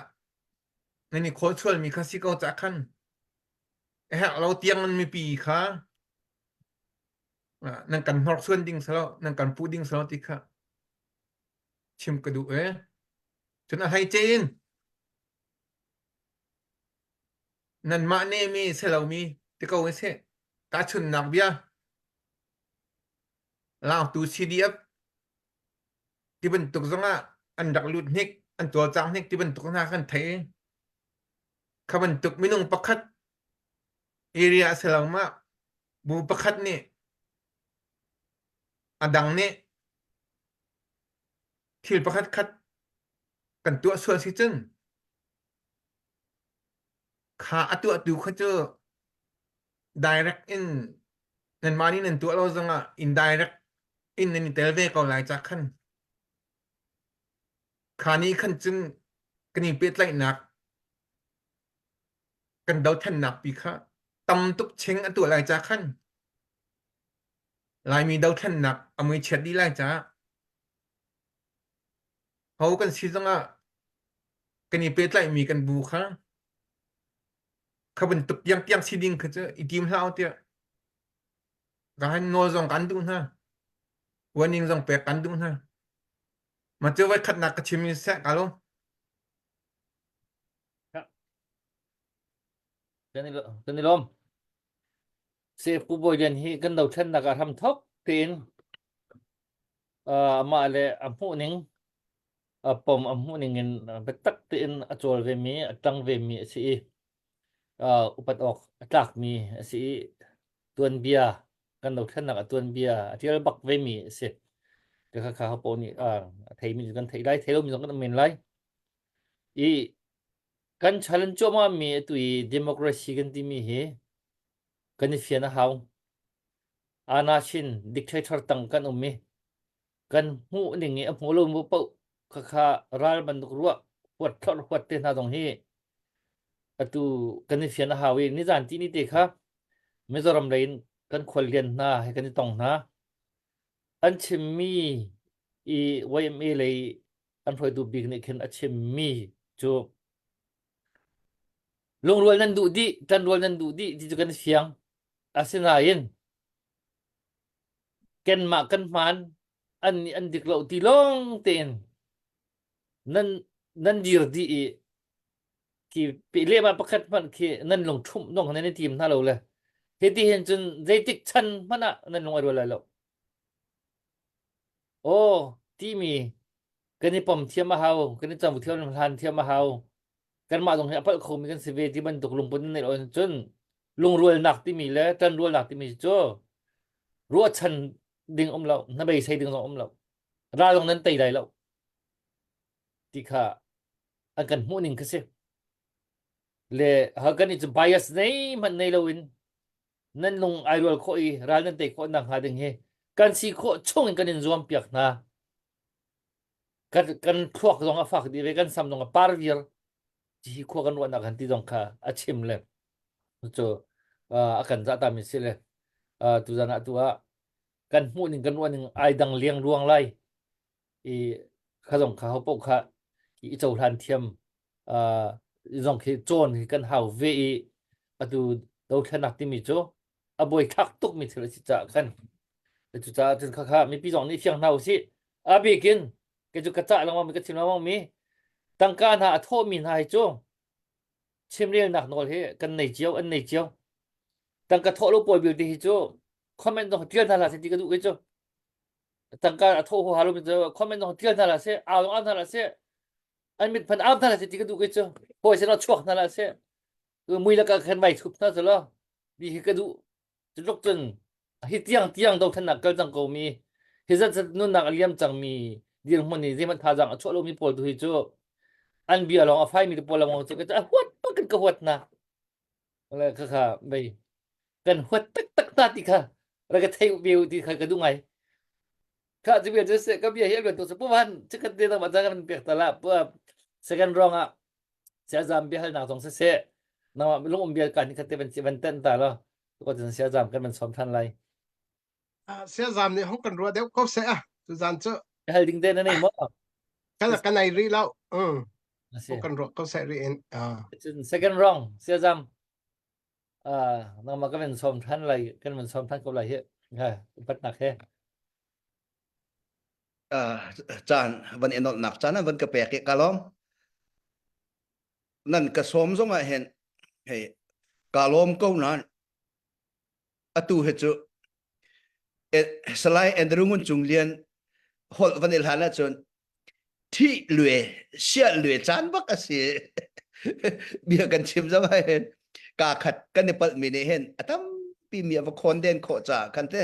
nan i khawlsualmi kha si ko caah khan a herh lo tiang nan mipi kha nan kan hnorsuan ding si lo, nan kan puh ding si lo ti kha chim ka duh ee. Cun a hleice in nanmah nehmi si lomi ti ko in seh. Tahchunhnak bia Lautu CDF ti bantuk zongah an rak lut hnik, an cawlcang hnik ti bantuk hna kan theih. Kha bantuk minung pakhat area a si lo ma bu pakhat nih a dang nih thil pakhat khat kan tuah sual si cun kha a tuahtu kha cu direct in nanmah nih nan tuah lo zongah indirect in nan i tel ve ko lai ca khan kha ni khan cun kan i pehtlaihnak kan dothlennak pi kha tam tuk ching a tuah lai ca khan Laimi dothlennak a mui chiat dih lai caah ho kan si zongah kan i pehtlaihmi kan bu kha kha bantuk tiangtiang si ding kha cu i tim hlah u tiah ka han nawl zong kan duh hna warning zong pek kan duh hna ma cu voi khatnak ka chim in seh ka lo Kan i kan i lawm. Se Pu Bawi Lian hi kan dothlennak ah hram thok tein uh, amah le a hmuh ning a pom a hmuh ning in biatak tein a cawl ve mi a ṭang ve mi a si i uh, upat awk a tlak mi a si i tuanbia kan dothlennak a tuanbia a ṭial bak ve mi a si. Kha kha ho nih uh, a thei mi kan thei lai thei lo mi zong kan um men lai. I kan challenge cuahmah mi atu i democracy kan timi hi kan i fian a hau. Anashin dictator tang kan um i kan hmuh ning i a hmu lo mu paoh khakha ral bantuk ruah huat thlorh huat te hna zong hi atu kan i fian a hau i nizan ti ni te kha Mizoram lei in kan khuallian hna he kan i tong hna. An chimmi i YMA lei an hruaitu bik nih khin a chimmi cu lungrual nan duh dih, ṭanrual nan duh dih ti cu kan fiang. Asinain kanmah kan hmaan an nih an dik lo ti lawng tein nan nan dir dih i khi lehmah pakhat hmanh khi nan lung ṭhumh dong nan i tim hna lo le hiti hin cun zeitik chan hmanh ah nan lung ai rual lai lo. Aw timi kan i pom thiam a hau, kan i cam thiam hlan thiam a hau. Kanmah zong hi a palh khomi kan si ve ti bantuk lungput in neih lo cun lungrualnak timi le ṭanrualnak timi cu ruahchan ding um lo, hnabeisei ding zong um lo. Ral zong nan tei lai lo ti kha an kan hmuh ning kha si. Le ha kan i cu bias nei hmanh nei loin nan lung ai rual khawh i ral nan tei khawh nak hnga ding hi kan si khawh chung in kan in zuam piak hna. Kan kan thluak zong a fak dih ve kan sam zong a par viar hi khua kan ruahnak han ti zong kha a chim le cu a kan zah ta mi si le tuzan ah tu ah kan hmuh ning kan ruah ning ai dang liang ruang lai i kha zong kha ho paoh kha i cohlan thiam zong khi cawn hi kan hau ve i atu dothlenak timi cu a buaithlak tuk mi thil a si caah khan cucaah cun khakha mipi zong nih fiang hna usih a bikin kei cu ka cah lengmang mi ka chim lengmang mi tangka hna a thawh mi hna hi cu chimrelnak nawl hi kan nei cio an nei cio tangka thawh lo pawl vialte hi cu comment zong tial hna hlah seh ti ka duh kei cu tangka a thawh huaha lo mi cu comment zong tial hna hlah seh au zong au hna hlah seh an mit phan au hna hlah seh ti ka duh kei cu hawi sin ah chuak hna hlah seh mui lakah khan vai thup hna seh law ti hi ka duh Cutluk cun hi tiang tiang dothlennak kal cang ko mi hi zat zat nunnak a liam cang mi dirhmun i zeihmanh thazaang a chuah lomi pawl tu hi cu an bia lawng a faimi te pawl lengmang cu a huat bak in ka huat hna. Le kha kha bei kan huat taktak hna ti kha rak ka theih ve u ti kha ka duh ngai. Kha cu bia cu se ka bia hi a tu pu van chikat te dang ma kan pek ta la pu second round ah siazam bia halnak zong se se nangmah lung um bia kan khat te van van ten ta lo ko cun siazam kan van som than lai. Siazam nih hong kan ruah deuh ko se a tu zan cu. Hal ding te na nei maw? Kan kan ai ri lo. Um. Kan ruah ko se ri in. Cun second round siazam Ah, nangmah kan van sawm than lai, kan van sawm than ko lai hi. Ha, upatnak he. Uh, caan van i nolhnak caan an van ka pek i ka lawm. Nan ka sawm zong ah hin hei ka lawm ko nain atu hi cu Salai Andrew Ngun Cung Lian holh van i hlan ahcun thih lue siah lue caan bak a si bia kan chim zong ah hin kaa khat kan i palh mi nih hin a tampi mi a va khawn den khawh caah khan te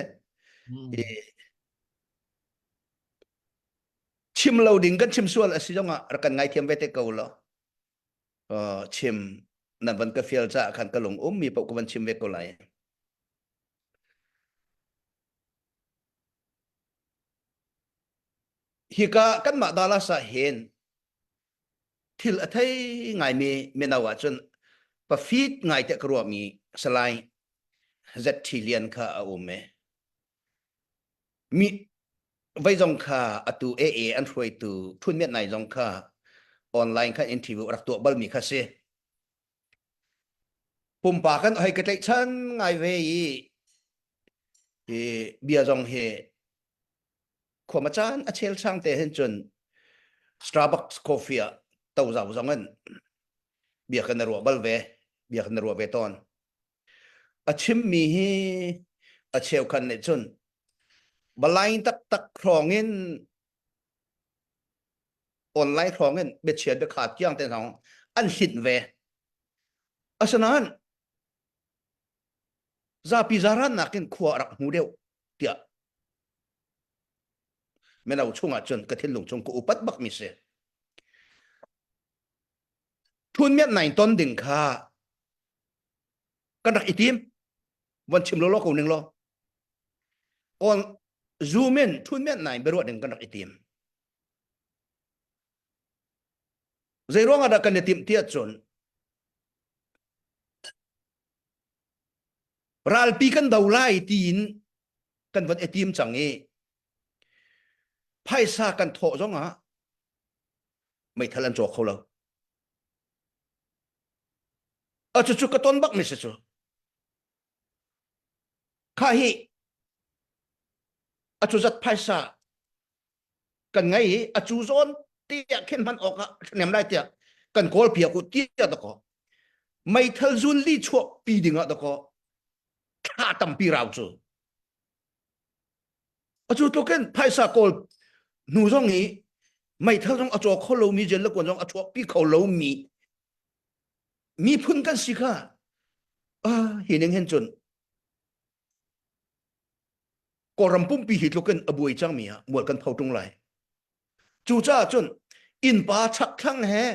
chim lo ding kan chim sual a si zong ah rak kan ngaithiam ve te ko lo chim nan van ka fial caah khan ka lung um mi paoh ka van chim ve ko lai. Hika kanmah Dallas ah hin thil a thei ngaimi mino ahcun pafit ngai te ka ruahmi Salai ZT Lian kha a um e. Mi vei zong kha atu AA an hruaitu Thun Myat Nai zong kha online khan interview rak tuah balmi kha si. Pumpa kan hei ka tlaihchan ngai ve i hi bia zong hi khuama caan a chel chang te hin cun Starbucks coffee ah to zau zong in bia kan ruah bal ve bia kan ruah ve tawn. A chimmi hi a cheukhat nih cun balain taktak hrawng in online hrawng in biachia biakha tiang te zong an hlinh ve. Asinain zapi zaran nakin khua a rak hmu deuh tiah mino chungah cun ka thinlung chung ka upat bak mi si. Thun miat nain ton ding kha kan rak i tim von chim lo lo ko ning law on zoom in thun miat nain biaruah ding kan rak i tim zei ruang ah dah kan i timh ti ahcun ralpi kan do lai tiin kan von i tim cang i phaisa kan thawh zong ah meithal an cawk kho lo A cucu ka ton bak mi si cu. Kha hi a cu zat phaisa kan ngei i a cu zawn tiah khin hman awk ah ṭhahnem lai tiah kan kawl piak u tiah dakaw meithal zun li chuah pi ding ah dakaw thla tampi rau cu a cu tluk in phaisa kawl hnu zong i meithal zong a caw kho lomi jen le kuan zong a chuah pi kho lomi miphun kan si kha ah hi ning hin cun Kawlram pumpi hi tluk in a buai cangmi ah mual kan pho ṭung lai. Cucaah cun innpa chakthlang he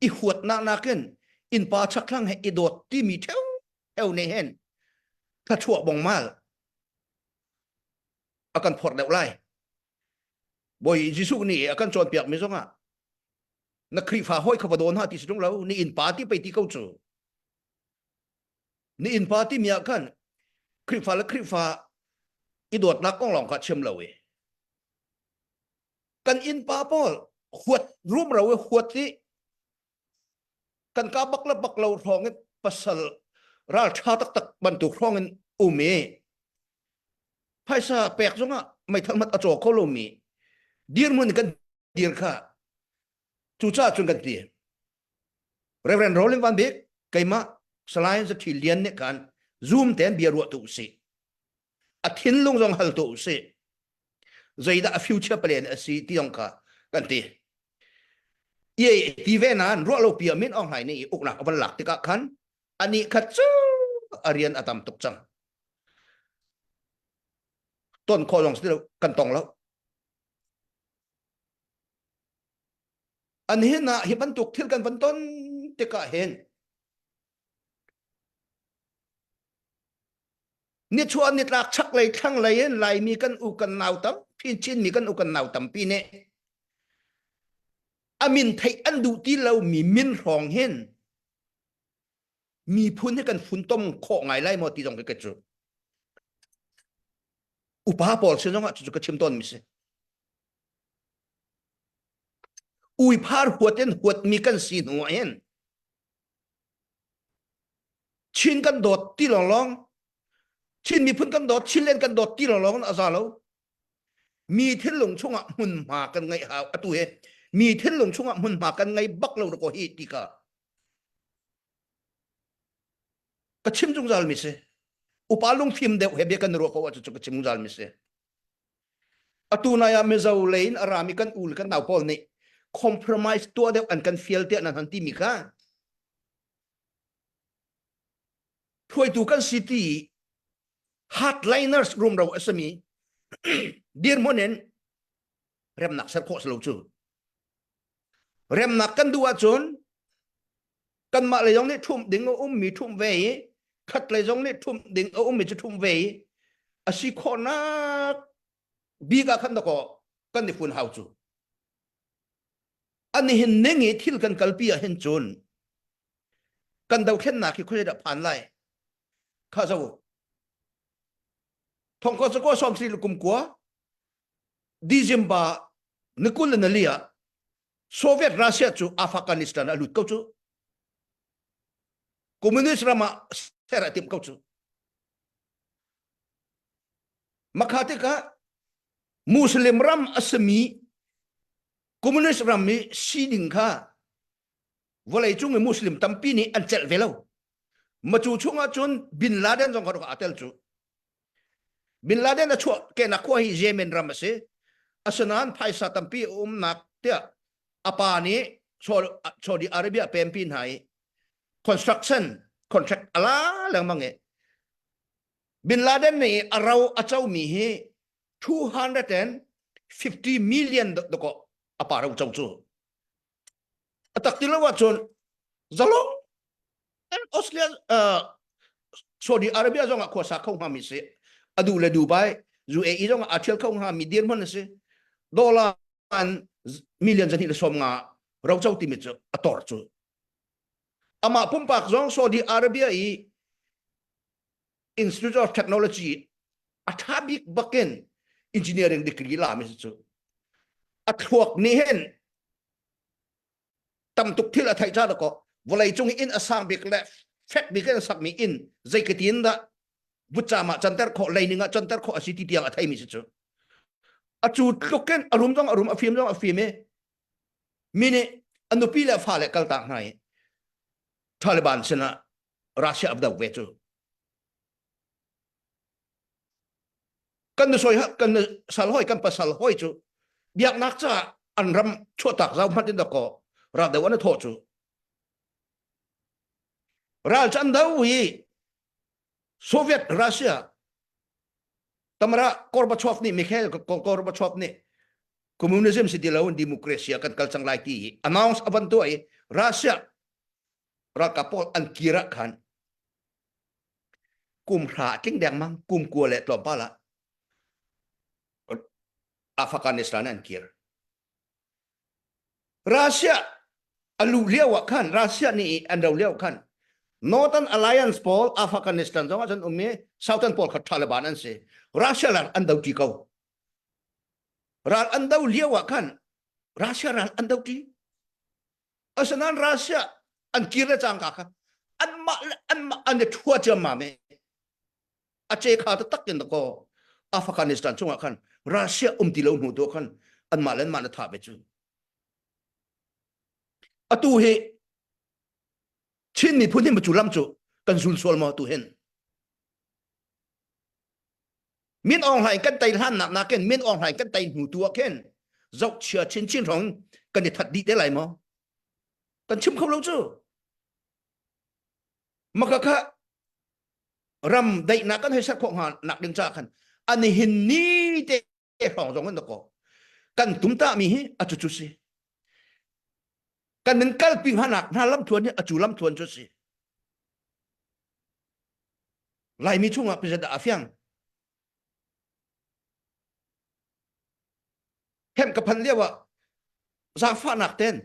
i huatnak nakin innpa chakthlang he i dawt timi ṭheu ṭheu nih hin thluachuah bongmal a kan phorh deuh lai. Bawi Jesuh nih a kan cawnpiakmi zongah na Khrihfa hawi kha va dawn hna ti si ṭung lo ni innpa ti pei ti ko cu ni innpa timi ah khan Khrihfa le Khrihfa i dawtnak kong lawng kha chim lo i kan innpa pawl huat rumro i huat i kan ka bak le bak lo hrawng in pasal ral ṭha taktak bantuk hrawng in um i phaisa pek zongah meithal mat a caw kho lomi dirhmun kan dir kha cucaah cun kan ti Reverend Roland Van Bik keimah Salai Zathi Lian nih khan zoom tein bia ruah tu usih a thinlung zong hal tu usih zeidah a future plan a si ti zong kha kan ti i ti ve nain ruah lo pi min Aung Hlaing nih uknak a van lak tikah khan ani khat cu a rian a tam tuk cang ton khawh zong si lo kan tong lo An hin ah hi bantuk thil kan van ton tikah hin nichuah nitlak chaklei thlanglei in Laimi kan u kan nau tampi. Chin Chinmi kan u kan nau tampi nih a min theih an duh ti lo mi min hrawng hin miphun hi kan funtom khawh ngai lai maw ti zong hi ka cu upa pawl sin zong ah cucu ka chim tawn mi si uiphar huat in huat mi kan si hnu ah hin Chin kan dawt ti lawng lawng Chin miphun kan dawt Chinland kan dawt ti lawng lawng a za lo mi thinlung chungah hmunhma kan ngeih hau atu hi mi thinlung chungah hmunhma kan ngei bak lo ko hi ti ka ka chim zungzal mi si upa lungfim deuh he bia kan ruah ko ah cu ka chim zungzal mi si atu nai ah Mizo lei in a rami kan u le kan nau pawl nih compromise tuah deuh an kan fial tiah nan han ti mi kha hruaitu kan si ti hardliners rumro a simi dirhmun in remnak ser khawh si lo cu remnak kan duh ahcun kanmah lei zong nih ṭhumh ding a ummi ṭhumh ve i khat lei zong nih ṭhumh ding a ummi cu ṭhumh ve i a si khawhnak bik ah khan dakaw kan i fun hau cu an hin ning i thil kan kalpi ah hin cun kan dothlennak hi khuazei dah phan lai kha zo thongko cu ko som sri kum kua December ni kul le nali ah Soviet Russia cu Afghanistan a lut ko cu Communist ram ah ser a timh ko cu Makha tikah Muslim ram a simi Communist ram i sining kha vawleicung i Muslim tampi nih an celh ve lo. Macu chungah cun Bin Laden zong kha aa tel cu. Bin Laden a chuah kenak khua hi Yemen ram a si. Asinain phaisa tampi a umnak tiah a pa nih Saudi Arabia pempi hna i construction contract a la lengmang i Bin Laden nih a ro a comi hi 250 million dakaw a pa ro co cu. A tak ti lo ahcun zalong Australia uh, Saudi Arabia zong ah khuasa kho hngami si. A duh le Dubai, UAE zong ah aa ṭhial kho hngami dirhmun a si. Dollar an million zahnih le sawm nga roco timi cu a tor cu. Amah pumpak zong Saudi Arabia i Institute of Technology a ṭha bik bakin engineering degree la mi cu a thluak nih hin tam tuk thil a theih ca ko vawlei cung inn a sang bik le fek bik in sakmi inn zeikatin dah vutcam ah canter khawh leining ah canter khawh a si ti tiang a theimi si cu a cu tluk in a rum zong a rum a fim zong a fim i mi nih a nupi le fa le kaltak hna i Taliban sinah Russia a do ve cu kan nusoi kan sal hoi kan pasal hoi cu biaknak caah an ram chuahtak zau hmanh in dakaw ral do an thawh cu ral cu an do hi Soviet Russia tamara Gorbachev nih Mikhail Gorbachev nih communism si ti lo democracy kan kal cang lai ti announce avan tuah i Russia ralkap pawl an kir ah khan kum hra a tling dengmang kum kua le tlawmpal ah Afghanistan an kir Russia a luh lio ah khan Russia nih an ro lio khan Northern Alliance pawl Afghanistan zong ah cun um i Southern pawl kha Taliban an si Russia ral an do ti ko ral an do lio ah khan Russia ral an do ti Asinain Russia an kir le cangka kha anmah le anmah an i ṭhua ciammam i a ce kha taktak in dakaw Afghanistan chungah khan Russia um ti lo hnu tu khan anmah le anmah na thah ve cu. Atu hi Chin miphun hi cu lam cu kan zul sual maw tu hin? Min Aung Hlaing kan tei hlan nak nakin Min Aung Hlaing kan tei hnu tu ah khin zohchia chinchin hrawng kan i that dih te lai maw? Kan chim kho lo cu. Maka kha ram daihnak kan hei ser khawh hnga nak ding ca khan an hin ni te hrawng zong in ko kan tum ta mi hi a cu cu si kan nin kalpi hnga nak hna lam thuan hi a cu lam thuan cu si Laimi chungah president a fiang. Camp ka phan lio ah zaangfahnak ten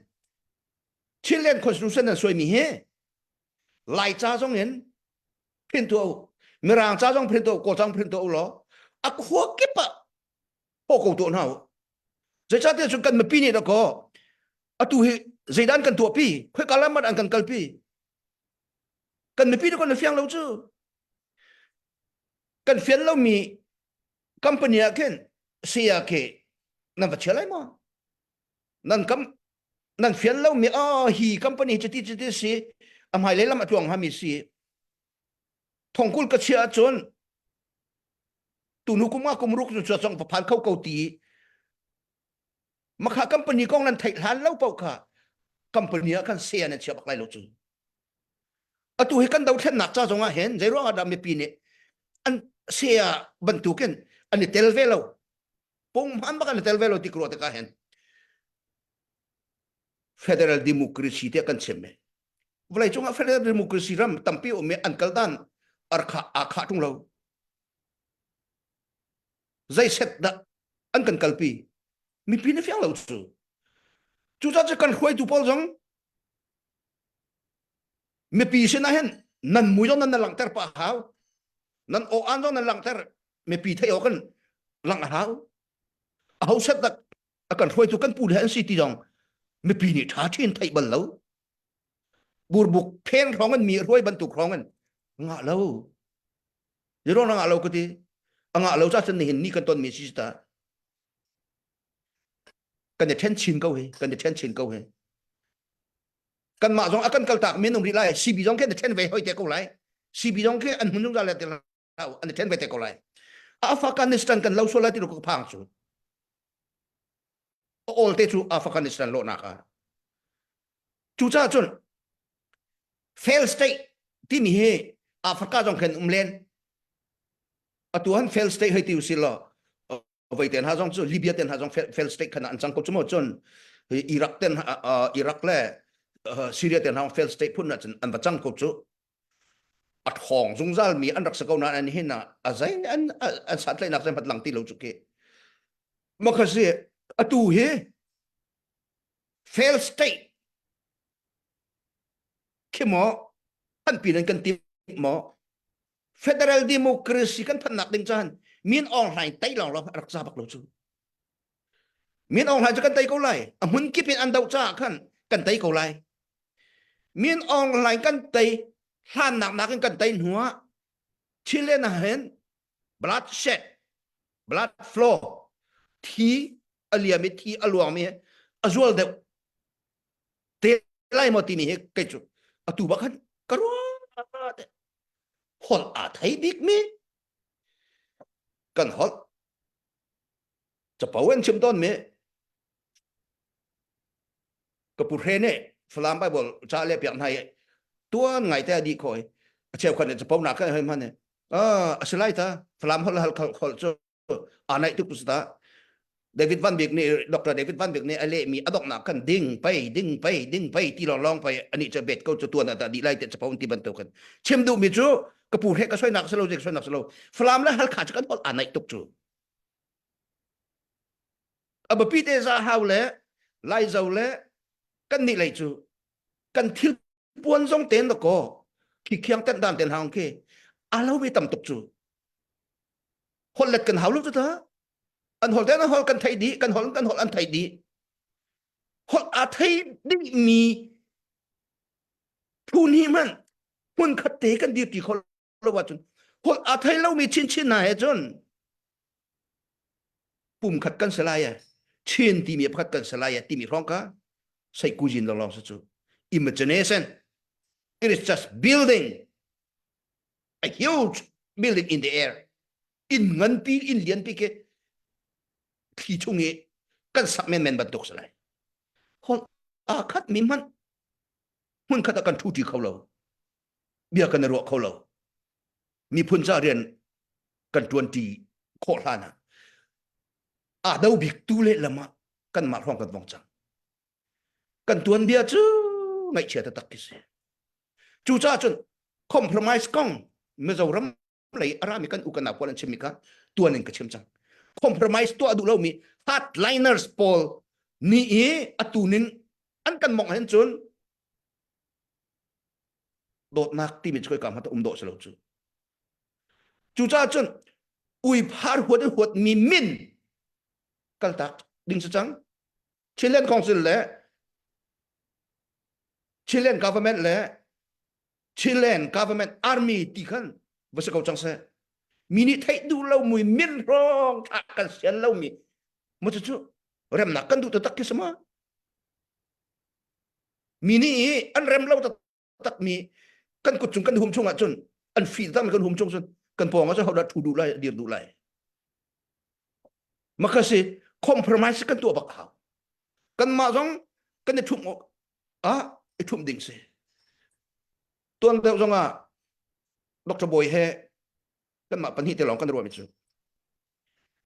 Chinland Constitution nan suaimi hi Laica zong in print tuah u Mirang ca zong print tuah u Kawl ca zong print tuah u law a khua kip ah pawh ko tuah hna u zeicahtiah cun kan mipi nih dakaw atu hi zeidah an kan tuahpi khoika lam an kan kalpi kan mipi nih kan fiang lo cu kan fian lomi company ah khin saya khi nan va chia lai maw nan kam nan fian lomi oh hi company cuti cuti si a hmailei lam a tluang hami si thongkul ka chia ahcun tunu kum nga kum ruk cu cong va phan kho ko ti makha company kong nan theih hlan lo paoh kha company ah khan share nan chia bak lai lo cu atu hi kan dothlennak ca zong ah hin zei ruang ah dah mipi nih an share bantukin an i tel ve lo pung hman bak an i tel ve lo ti ka ruah tikah hin federal democracy te kan chim me vawlei cungah federal democracy ram tampi um i an kal dan arkha aa khah tung lo zei set dah an kan kalpi mipi na fiang lo cu cucaah cu kan hruaitu pawl zong mipi sin ah hin nan mui zong nan langhter pah hau nan aw an zong nan langhter mipi theih awk kan langh a hau a ho set dak a kan hruaitu kan pu le an si ti zong mipi nih ṭha ṭhin theih bal lo burbuk pheng hrawng in mi hruai bantuk hrawng in ngah lo Zero na ngah lo ka ti. A ngah lo ca cun nihin ni kan ton mi si ta. Kan i ṭhen chin ko hi, kan i ṭhen chin ko hi. Kanmah zong a kan kaltak mi an um rih lai. CB zong khi an i ṭhen ve hoi te ko lai. CB zong khi an hmun zungzal le ti an i ṭhen ve te ko lai. Afghanistan kan lo sual lai ti ka phang cu. Awl te cu Afghanistan lawhnak ah. Cucaah cun fail state timi hi Africa zong khan um len atu han fail state hei ti usih law voi ten ha zong cu Libya ten ha zong fail state khan an cang ko chu cun Iraq ten Iraq le Syria ten ha fail state phun na cun an va cang ko chu a thong zungzal mi an rak sa ko na an hin a zai an an santlaihnak zai mat lang ti lo chu ki makhasi atu hi fail state khi maw phanpi nan kan tim maw federal democracy kan phannak ding chan min Aung Hlaing tei lawng lawng rak za bak lo cu Min Aung Hlaing cu kan tei ko lai a hmun kip in an doh caah khan kan tei ko lai Min Aung Hlaing kan tei hlannak nakin kan tei hnu ah Chile na hin bloodshed blood flow thi a liam i thi a luangmi a zual deuh te lai maw timi hi kei cu atu bak khan ka ruah te holh aa thei bik mi kan holh capo an chim tawn mi ka pu hre nih Falam Bible ca le piak hna i tuan ngai te a dih khoi a cheu khan capo nak kan hoi hman ah a si lai ta Falam holh hal khol cu aa naih tuk ta David Van Bik nih Dr. David Van Bik nih a lehmi a donghnak khan ding pei ding pei ding pei ti lawng lawng pei ani cu bet ko cu tuan ah dih lai te capo ti bantuk kan chim duhmi cu ka pu he ka soinak selo ka soinak selo Falam le Halkha cu kan holh aa naih tuk cu a biapi te za hau le Laizo le kan nih lei cu kan thil puan zong ten da ko khi khiang ten dan ten hang khi a lo mi tam tuk cu holh let kan hau lo cu ta an holh ten an holh kan thei dih kan holh kan holh an thei dih holh a thei dih mi phu hnih hmanh hmun khat te kan dir ti kho lo ahcun holh a thei lomi chinchin hna he cun pum khat kan si lai e Chin timi pakhat kan si lai e timi hrawng kha seikuzin lawnglawng si cu imagination it is just building a huge building in the air inn nganpi inn lianpi khi thli chung i kan sak menmen bantuk si lai holh aa khat mi hmanh hmun khat ah kan ṭhu ṭi kho lo bia kan i ruah kho lo miphun ca rian kan ṭuanṭi khawh hlan ah aa do bik tu lehlam ah kanmah hrawng kan vong cang kan tuanbia cu ngaihchia taktak khi si cucaah cun compromise kong Mizoram lei a rami kan u kan nau pawl an chimmi kha tuan in ka chim cang. Compromise tuah duh lomi hardliners pawl nih i atu ning an kan mong hen cun dawtnak timi cu ka hmata um dawh si lo cu. Cucaah cun ui phar huat in huat mi min kaltak ding si cang. Chilean Council le Chilean government le Chilean government army ti khan va si ko cang seh. Mi nih theih duh lo mui min hrawng thlah kan sian lo mi mu cu cu remnak kan duh taktak khi sama. Mi nih an rem lo taktak mi kan kut cung kan hum chung ah cun an fi taktak kan hum chung cun kan pawng ah cun hodah thu duh lai dir duh lai. Makasi compromise kan tuah bak hau. Kanmah zong kan i ṭhumh awk ah i ṭhumh ding si. Tuan deuh zong ah Dr. Bawi he kanmah pahnih te lawng kan ruahmi cu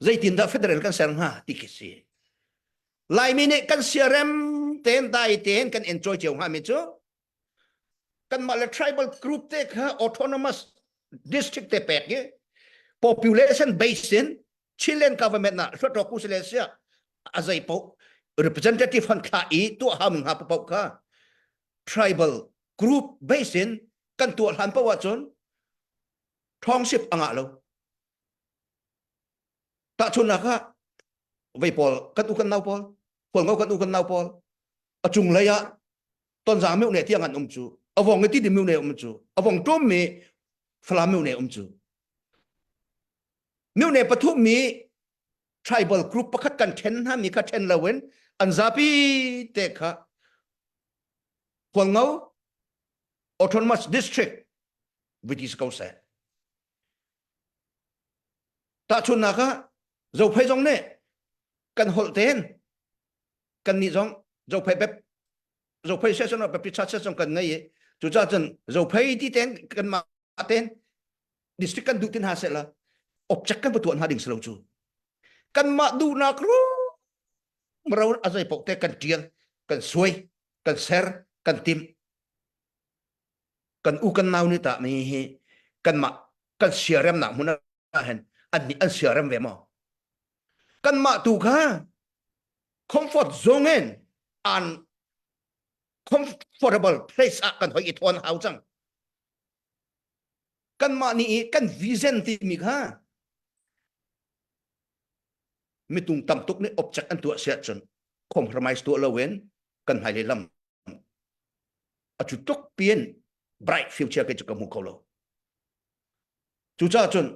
zeitindah federal kan ser hnga ti khi si. Laimi nih kan siarem tein dai tein kan enjoy cio hngami cu kanmah le tribal group te kha autonomous district te pek i population based in Chilean government na hluatro ku sile sia a zei po representative han thla i tuah ham nga po kha tribal group based in kan tuah hlan po ahcun thawngship anga lo tahchunnak ah vei pawl kan u kan nau pawl hualngo kan u kan nau pawl a cung lei ah tonzang meu ne tiang an um cu avong i ti meu ne um cu avong tum mi falam meu ne um cu meu ne pathum mi tribal group pakhat kan then hna mi kha then loin an zapi te kha hualngo autonomous district viti ko seh tahchunnak ah zophei zong nih kan holh ten kan nih zong zophei bep zophei session ah baptist church zong kan ngei i cucaah cun zophei ti ten kan mah ten district kan duh tin ha seh la object kan tuah hna ding si lo cu kanmah duhnak ru ro a zei paoh te kan tial kan suai kan ser kan tim kan u kan nau nih tah mi hi kanmah kan siaremnak hmun ah hin an nih an siarem ve maw kanmah tu kha comfort zone in an comfortable place ah kan hoi i thawn hau cang kanmah nih i kan vision timi kha mitung tam tuk nih object an tuah siah cun compromise tuah loin kan hmailei lam a cu tuk piin bright future ke cu ka hmu kho lo cucaah cun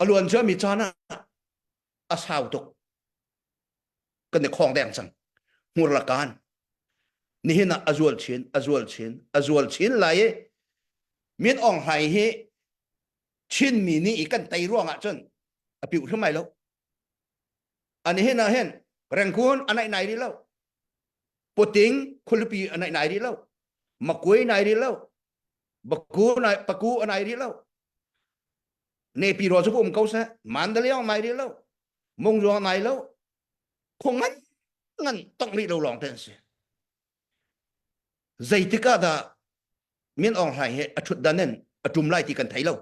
a luan ciami caan ah a sau tuk kan i khong deng cang hmur la kaan nihin ah a zual chin a zual chin a zual chin lai i min Aung Hlaing hi Chinmi nih i kan tei ruang ah cun a piu hrim lai lo ani hin ah hin Rangoon a naih nai rih lo Puting khualipi a naih nai rih lo Makui nai rih lo Baku nai Paku a nai rih lo Nepi ro cu um ko seh Mandalay nai rih lo Mungzuang nai lo khua ngan ngan tong rih lo lawng te an si zeitik ah dah Min Aung Hlaing hi a ṭhut dan in a ṭum lai ti kan thei lo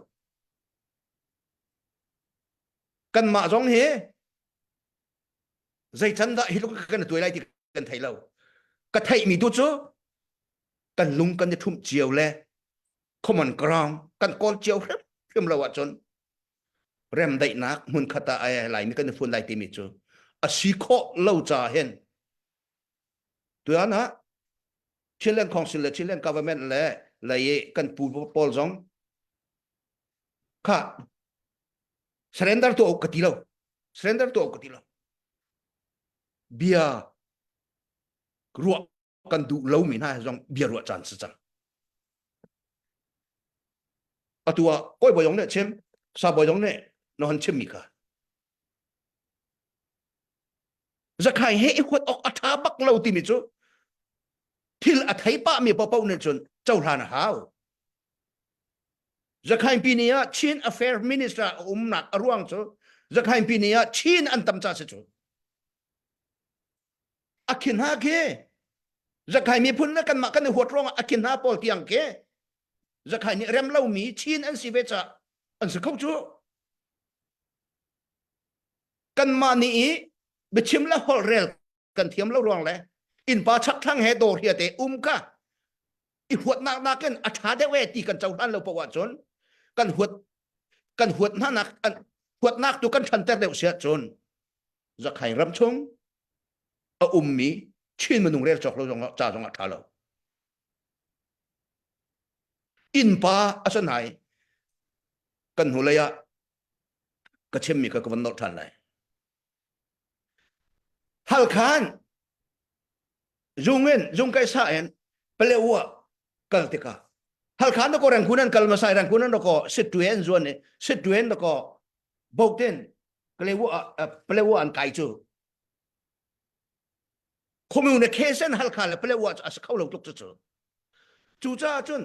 kanmah zong hi zei can dah hi luk kan tuai lai ti kan thei lo ka theihmi tu cu kan lung kan i ṭhumh cio le common ground kan kawl cio hrim hrim lo ahcun remdaihnak hmunkhat ah ai laimi kan i fun lai timi cu a si khawh lo ca hin tuan ah Chilean Council le Chilean government le lei kan pu pawl zong kha surrender tu ka ti lo surrender tu ka ti lo bia ruah kan duh lomi hna zong bia ruah caan si cang atu ah kawi bawi zong nih chim sa bawi zong nih na hon chimmi kha zakhai he i huat awk a ṭha bak lo timi cu thil a thei pah mi paohpaoh nih cun cohlan a hau Zakhain pini ah Chin Affair Minister a umnak a ruang cu Zakhain pini ah Chin an tam ca si cu. A khin ha khi Zakhai miphun le kanmah kan i huat ruangah a khin ha pawl tiang khi Zakhai nih rem lomi Chin an si ve ca an si kho cu. Kanmah nih i biachim le holhrel kan thiam lo ruang le innpa chakthlang he dawr hia te um ka i huatnak nakin a ṭha deuh e ti kan cohlan lo paoh ahcun kan huat kan huat hna nak an huatnak tu kan ṭhanter deuh si ahcun Zakhai ram chung a ummi Chin minung rel cawk lo zong ca zong ah ṭha lo. Innpa a san hai kan hnulei ah ka chimmi kha ka van nolh ṭhan lai. Halkhan zung in zung kai sa in Palewa kal tikah Halkhan na ko Rangoon an kal masai Rangoon an ko Sittwe an zuan i Sittwe an ko boat in Palewa Palewa an kai cu communication Halkha le Palewa cu a si kho lo tuk cu cu cucaah cun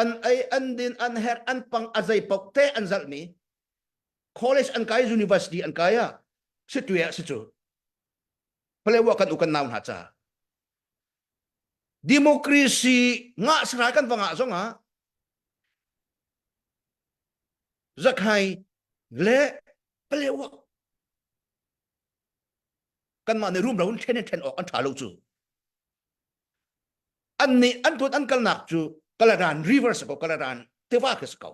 an ei an din an herh an pang a zei paoh te an zalhmi college an kai university an kai ah Sittwe ah si cu Palewa kan u kan nau hna ca democracy ngah sarai kan va ngah zong ah zakhai le Palewa kanmah nih rum lo in then in then awk an tha lo cu an nih an tuan an kalnak cu Kaladan river si ko Kaladan tiva khi si ko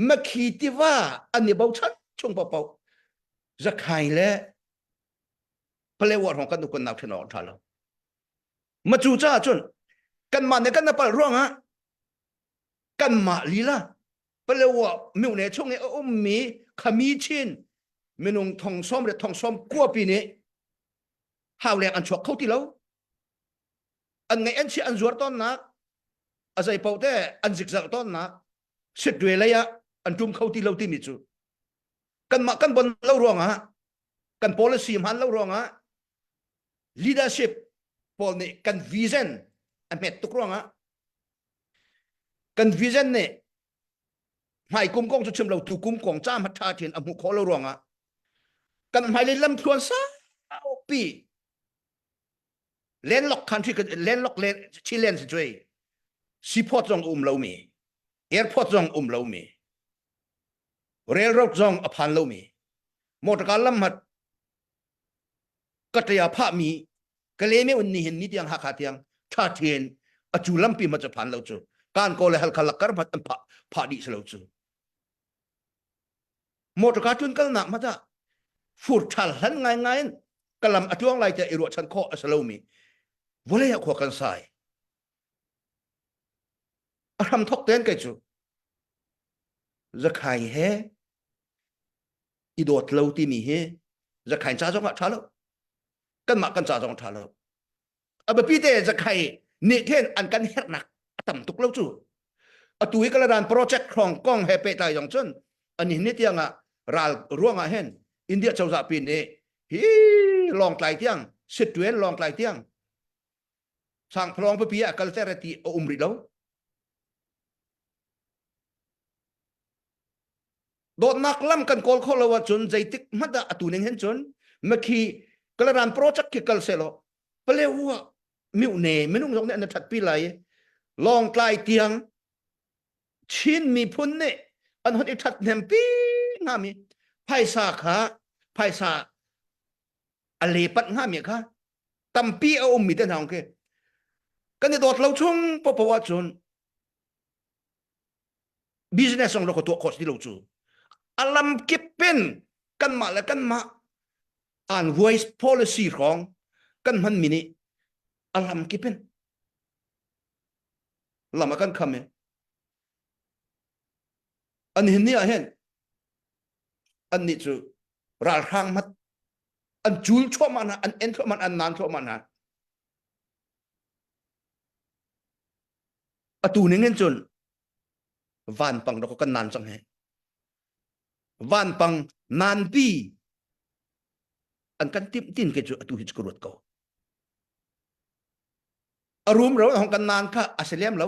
Makhi tiva an i bochan chung paohpaoh Zakhai le Palewa hrawng kan ukon nau then awk tha lo ma cu caah cun kanmah nih kan napal ruangah kanmah lila Palewa myone chung i a ummi khami chin minung thong som le thong som kuapi nih hauleng an chuak kho ti lo an ngeih an chiah an zuar tawnnak a zei paoh te an zikzak tawnnak sitwe lei ah an tum kho ti lo timi cu kanmah kan bon lo ruangah kan policy hman lo ruangah leadership pawl nih kan vision a hmet tuk ruangah kan vision nih hmai kum kong cu chim lo tu kum kong ca hmat tha thin a hmuh khawh lo ruangah kan hmailei lam thluan saupi landlock country landlock Chilean si cui seaport zong um lo mi airport zong um lo mi railroad zong a phan lo mi motor lam hat kataya pha mi kaleme un ni hin ni tiang hakha tiang tha thian a chu lampi ma cha phan lo chu kan ko le halkha lakar mat an pha pha di slo chu Motor car tlun kalnak hmanh ah fur ṭhal hlan ngaingai in ka lam a tluang lai tiah i ruahchan khawh a si lomi vawlei ah khua kan sai. A hram thok tein kei cu Zakhai he i dawt lo timi hi Zakhai ca zong ah ṭha lo. Kanmah kan ca zong ṭha lo. A biapi te Zakhai nih khin an kan herhnak a tam tuk lo cu. Atu hi Kaladan project Hong Kong he pehtlai zong cun ani ni tiang ah ral ruang ah hin India cozah pi nih hi Lawngtlai tiang Sittwe Lawngtlai tiang Sangphalawng pipi ah kalter ti a um rih lo. Dawtnak lam kan kawl khawh lo ahcun zeitik hmanh ah atu ning hin cun makhi Kaladan project khi kal selaw Palewa mihne minung zong nih an ṭhatpi lai i Lawngtlai tiang Chin miphun nih an hun i ṭhathnempi hngami phaisa kha phaisa a lepanh hngami kha tampi a ummi te hna khi kan i dawt lo chung popo ahcun business zong lo ka tuah khawh ti lo cu a lam kip in kanmah le kanmah an voice policy hrawng kan hmanmi nih a lam kip in lam a kan kham i an hin ni ah hin an nih cu ralhrang mat an cul thluahmah hna an en thluahmah an naan thluahmah hna atu ning in cun vanpang rak kan naan cang he vanpang nanpi an kan timh tin ke cu atu hi cu ka ruat ko a rum ro hong kan naan kha a si lem lo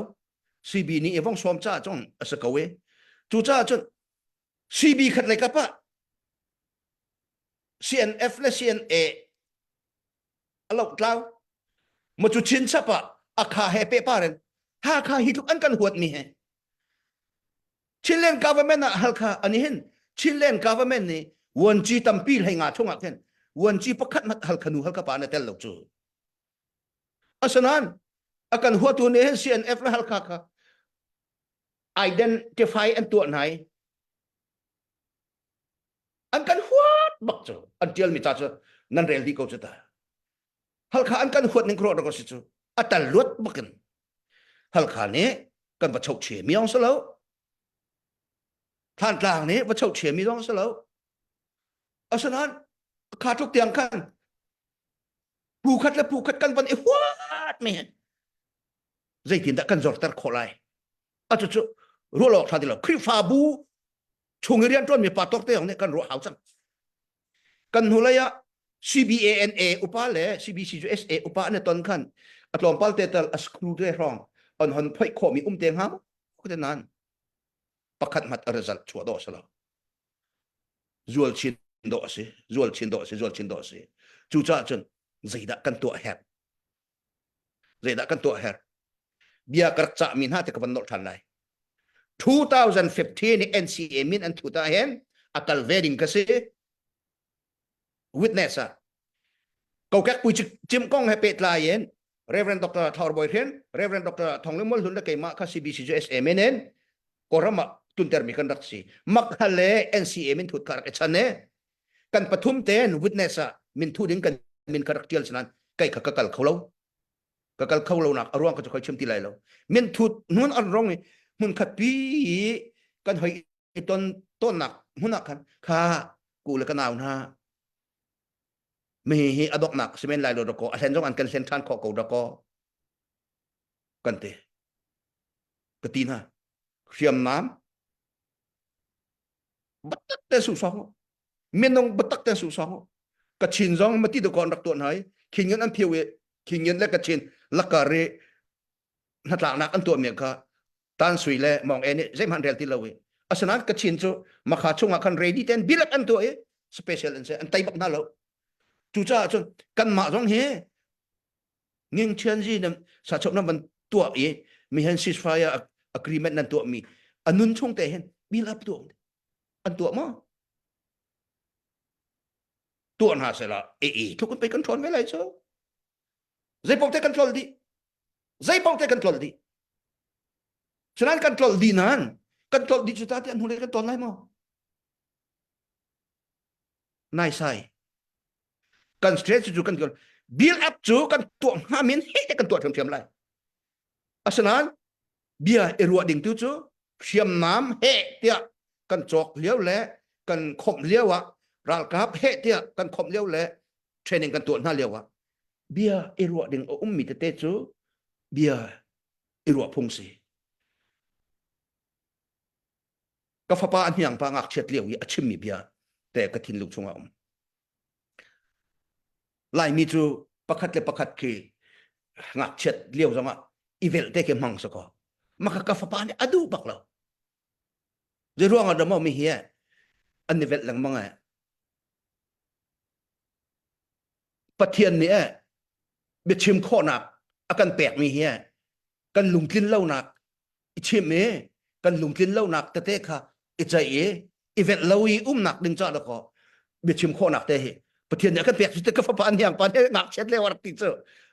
CB nih i vong sawm ca cun a si ko e cu caah cun CB khat lei kap ah CNF le CNA a lo tlau ma cu chin chap ah akha he pe pa ren Hakha hi tluk an kan huat mi he Chinland government ah Halkha ani hin Chinland government nih Vuanci tampi hlei nga chungah khin vuanci pakhat mat Halkha nu Halkha pa na tel lo cu. Asinain a kan huatu nih hin CNF le Halkha kha identify an tuah hna i an kan huat bak cu an tialmi ca cu nan rel dih ko cu ta. Halkha an kan huat ning kro rak si cu a tal luat bakin Halkha nih kan va choh che mi ong si lo. Thantlang nih va choh che mi zong si lo. Asinain kha tluk tiang khan phu khat le phu khat kan van i huat mi zeitindah kan zorter khawh lai a cu cu ruah awk tha ti lo Khrihfabu chung i rianṭuan mi pa tawk te nih kan ruah hau cang kan hnulei ah CBANA upa le CBCUSA upa an i ton khan a tlawmpal te tal a screw te hrawng an hon phoih khawhmi um te hnga maw te nan pakhat hmat a result chuah dawh si lo zual chin dawh a si zual chin dawh a si zual chin dawh a si cucaah cun zeidah kan tuah herh zeidah kan tuah herh bia ka rak cahmi hna te ka van nolh ṭhan lai 2015 i NCA min an thut ah hin a kal ve ding ka si witness ah kokek pui cim kong he pehtlai in Reverend Dr. Thor Boy Hrin Reverend Dr. Thong Lim Hlun le keimah kha CBC USA men in Kawlram ah tunter mi kan rak si makha le NCA min thut kha rak i chan e kan pathum ten witness ah min thu ding kan min kha rak tial sanan kai kha ka kal kho lo ka kal kho lo nak a ruang ka chu khoi chim ti lai lo min thut nun an rong i hmun khat pi kan hoi i ton tonnak hmun ah khan kha ku le ka nau hna mi hi a doknak simen lai lo dako a hlen zong an kan hlen than khawh ko dako kan ti ka ti hna hriamnam batak te su song minung batak te su song ka chin zong mati do kon rak tuan hai khin ngan an phiu i khin ngan le ka chin lakari hnatlaknak an tuahmi kha tan sui le mong e nih zeihmanh rel ti lo i asinain Kachin cu makha chungah khan ready ten bilak an tuah i special an si an tei bak hna lo cucaah cun kanmah zong hi nging thian zi nan sa chok nan van tuah i mi hen ceasefire agreement nan tuah mi a nun chung te hin bil up tuah an tuah maw tuah hna sela e e thuk pe kan ṭhawn ve lai cu Zeipaoh te kan tlol dih. Zeipaoh te kan tlol dih. Cunan kan tlol dih nan kan tlol dih cu ta ti an hnulei kan ton lai maw? Nai sai. Kan stress cu kan build up cu kan tuah hnga min he te kan tuah thiamthiam lai. Asinain bia i ruah ding tu cu hriamnam he tiah kan cawk lio le kan khomh lio ah ralkap he tiah kan khomh lio le training kan tuah hna lio ah bia i ruah ding a ummi tete cu bia i ruah phung si ka fapa a hniang pa ngakchiat lio i a chimmi bia te ka thinlung chungah um Laimi cu pakhat le pakhat khi ngakchiat lio zongah i velh te khi hmang si kaw maka ka fapa nih a duh bak lo zei ruang ah dah maw mi hi an i velh lengmang eh Pathian nih eh biachim khawhnak a kan pekmi hi eh kan lungtlin lonak i chim i kan lungtlin lonak tete kha i ceih i i velh lo i umnak ding ca dakaw biachim khawhnak te hi Pathian nih a kan pek cu ka fapa hniang pa nih ngakchiat lio rak ti cu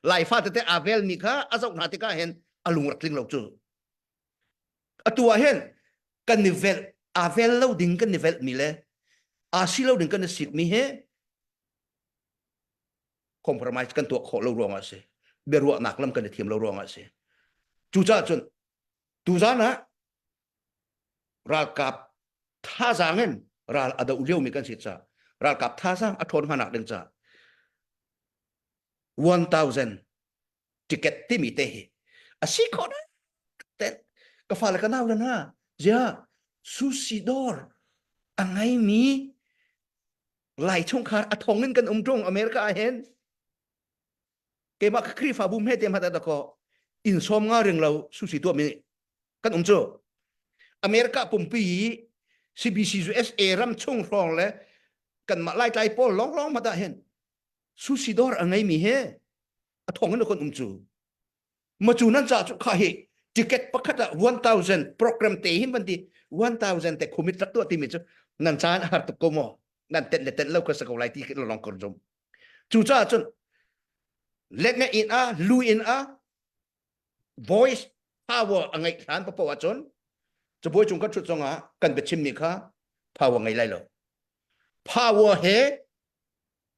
Laifa tete aa velmi kha a zoh hna tikah hin a lung rak tling lo cu atu ah hin kan i velh aa vel lo ding kan i velh mi le aa si lo ding kan i sik mi hi compromise kan tuah khawh lo ruangah a si biaruahnak lam kan i thiam lo ruangah a si cucaah cun tuzan ah ralkap thazaang in ral a doh liomi kan si caah ralkap thazaang a ṭhawn hmanak ding caah 1000 ticket timi te hi a si khawh na ten ka fale ka nau le hna zia sushi dawr a ngeimi lai chungkhar a thong in kan um ṭung America ah hin keimah Khrihfabu hme te hmanh ah ko inn sawm nga ring lo sushi tuah mi kan um cu America pumpi i CBC USA ram chung hrawng le kanmah Laitlai pawl lawnglawng hmanh ah hin sushi dawr a ngeimi he a thong in kan um cu ma cu nan ca cu kha hi ticket pakhat ah 1000 program te hin van ti 1000 te khumit rak tuah timi cu nan caan a har tuk ko maw? Nan tenh le tenh lo kha sa ko lai ti khi lawng kor zum. Cucaah cun let nge in a lu in a voice power a ngeih hlan paoh ahcun cabuai cung kan ṭhut zongah kan biachimmi kha power ngei lai lo. Power he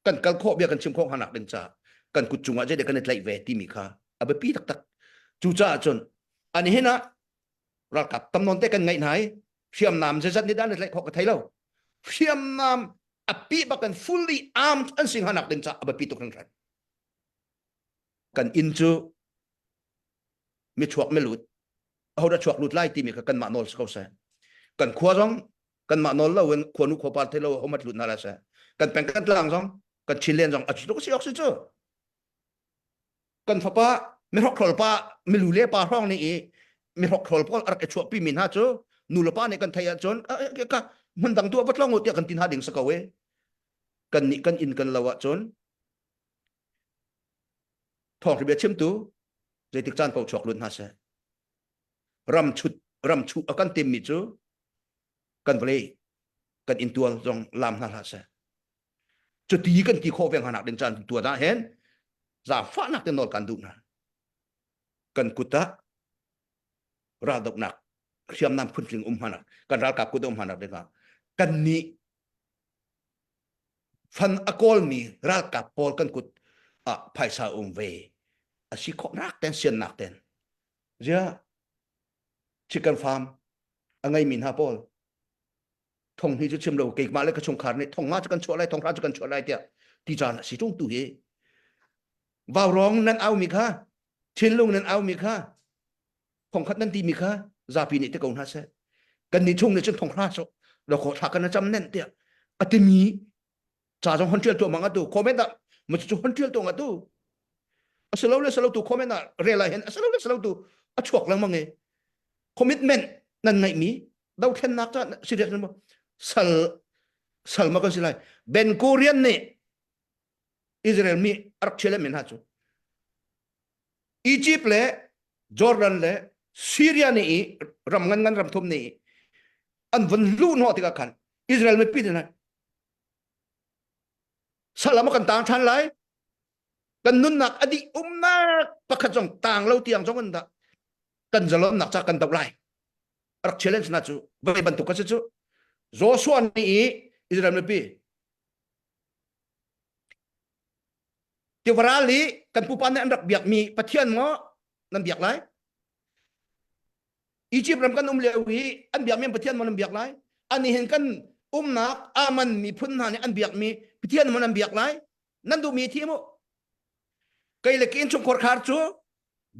kan kal khawh bia kan chim khawh hna ding caah kan kut cungah zeidah kan i tlaih ve timi kha a biapi taktak. Cucaah cun ani hin ah ralkap tam nawn te kan ngeih hna i hriamnam zeizat nih dah na tlaih khawh ka thei lo. Hriamnam a pi bak kan fully armed an si hna nak ding caah a biapi tuk hringhran. Kan inn cu mi chuak mi lut ahodah chuak lut lai timi kha kanmah nawl si ko seh. Kan khua zong kanmah nawl lo in khuanu khuapa thei lo homat lut hna la seh. Kan peng kan tlang zong kan Chinland zong a tuk si ok si cu. Kan fapa mi hrokhrol pa milu le pa hrawng nih i mi hrokhrol pawl a rak i chuahpi mi hna cu nu le pa nih kan theih ahcun ka hmun dang tu ah va tlong u tiah kan ti hna ding si ko e. Kan nih kan inn kan lo ahcun thawngṭha bia chimtu zeitik caan paoh chuak lut hna seh. Ram chut ram chuh a kan timmi cu kan vawlei kan inntual zong lam hna hlah seh. Cuti kan ti khawh ve hnga nak ding caan tuan ah hin zaangfahnak te nawl kan duh hna. Kan kut ah raldohnak hriamnam phuntling um hmanak kan ralkap kut um hmanak dingah kan nih fan a kawlmi ralkap pawl kan kut ah phaisa um ve a si khawhnak ten siannak ten zia chicken farm a ngeimi hna pawl thong hi cu chim lo keimah le ka chungkhar nih thong nga cu kan chuah lai thong hra cu kan chuah lai tiah ti caan a si tung tu hi vaurawng nan au mi kha thinlung nan au mi kha thong khat nan ti mi kha zapi nih te ko hna seh kan nih chung nih cun thong hra so lo kho thla kan cam nen tiah a timi ca zong hon tial tu mang atu comment ah ma cu hon tial tu atu asilo le salo tu comment ah rel ah hin asilo le salo tu a chuak lengmang e commitment nan ngeih mi dothlennak ca serious nan sal sal ma kan si lai Ben Korean nih Israel mi rak thial men ha cu Egypt le Jordan le Syria nih i ram ngan ngan ram thum nih an vun luh hnawh tikah khan Israel mipi nih salam kan tang ṭhan lai kan nunnak a dih umnak pakhat zong tang lo tiang zong in dah kan zalonnak ca kan doh lai rak challenge na cu vai bantuk ka si cu Joshua nih i Israel mipi Tivaral i kan pupa nih an rak biakmi Pathian maw nan biak lai? Egypt ram kan um lio hi an biakmi Pathian maw nan biak lai? Ani hin kan umnak aman miphun hna nih an biakmi Pathian maw nan biak lai? Nan duhmi thi mu. Kei le ke innchungkhar khar cu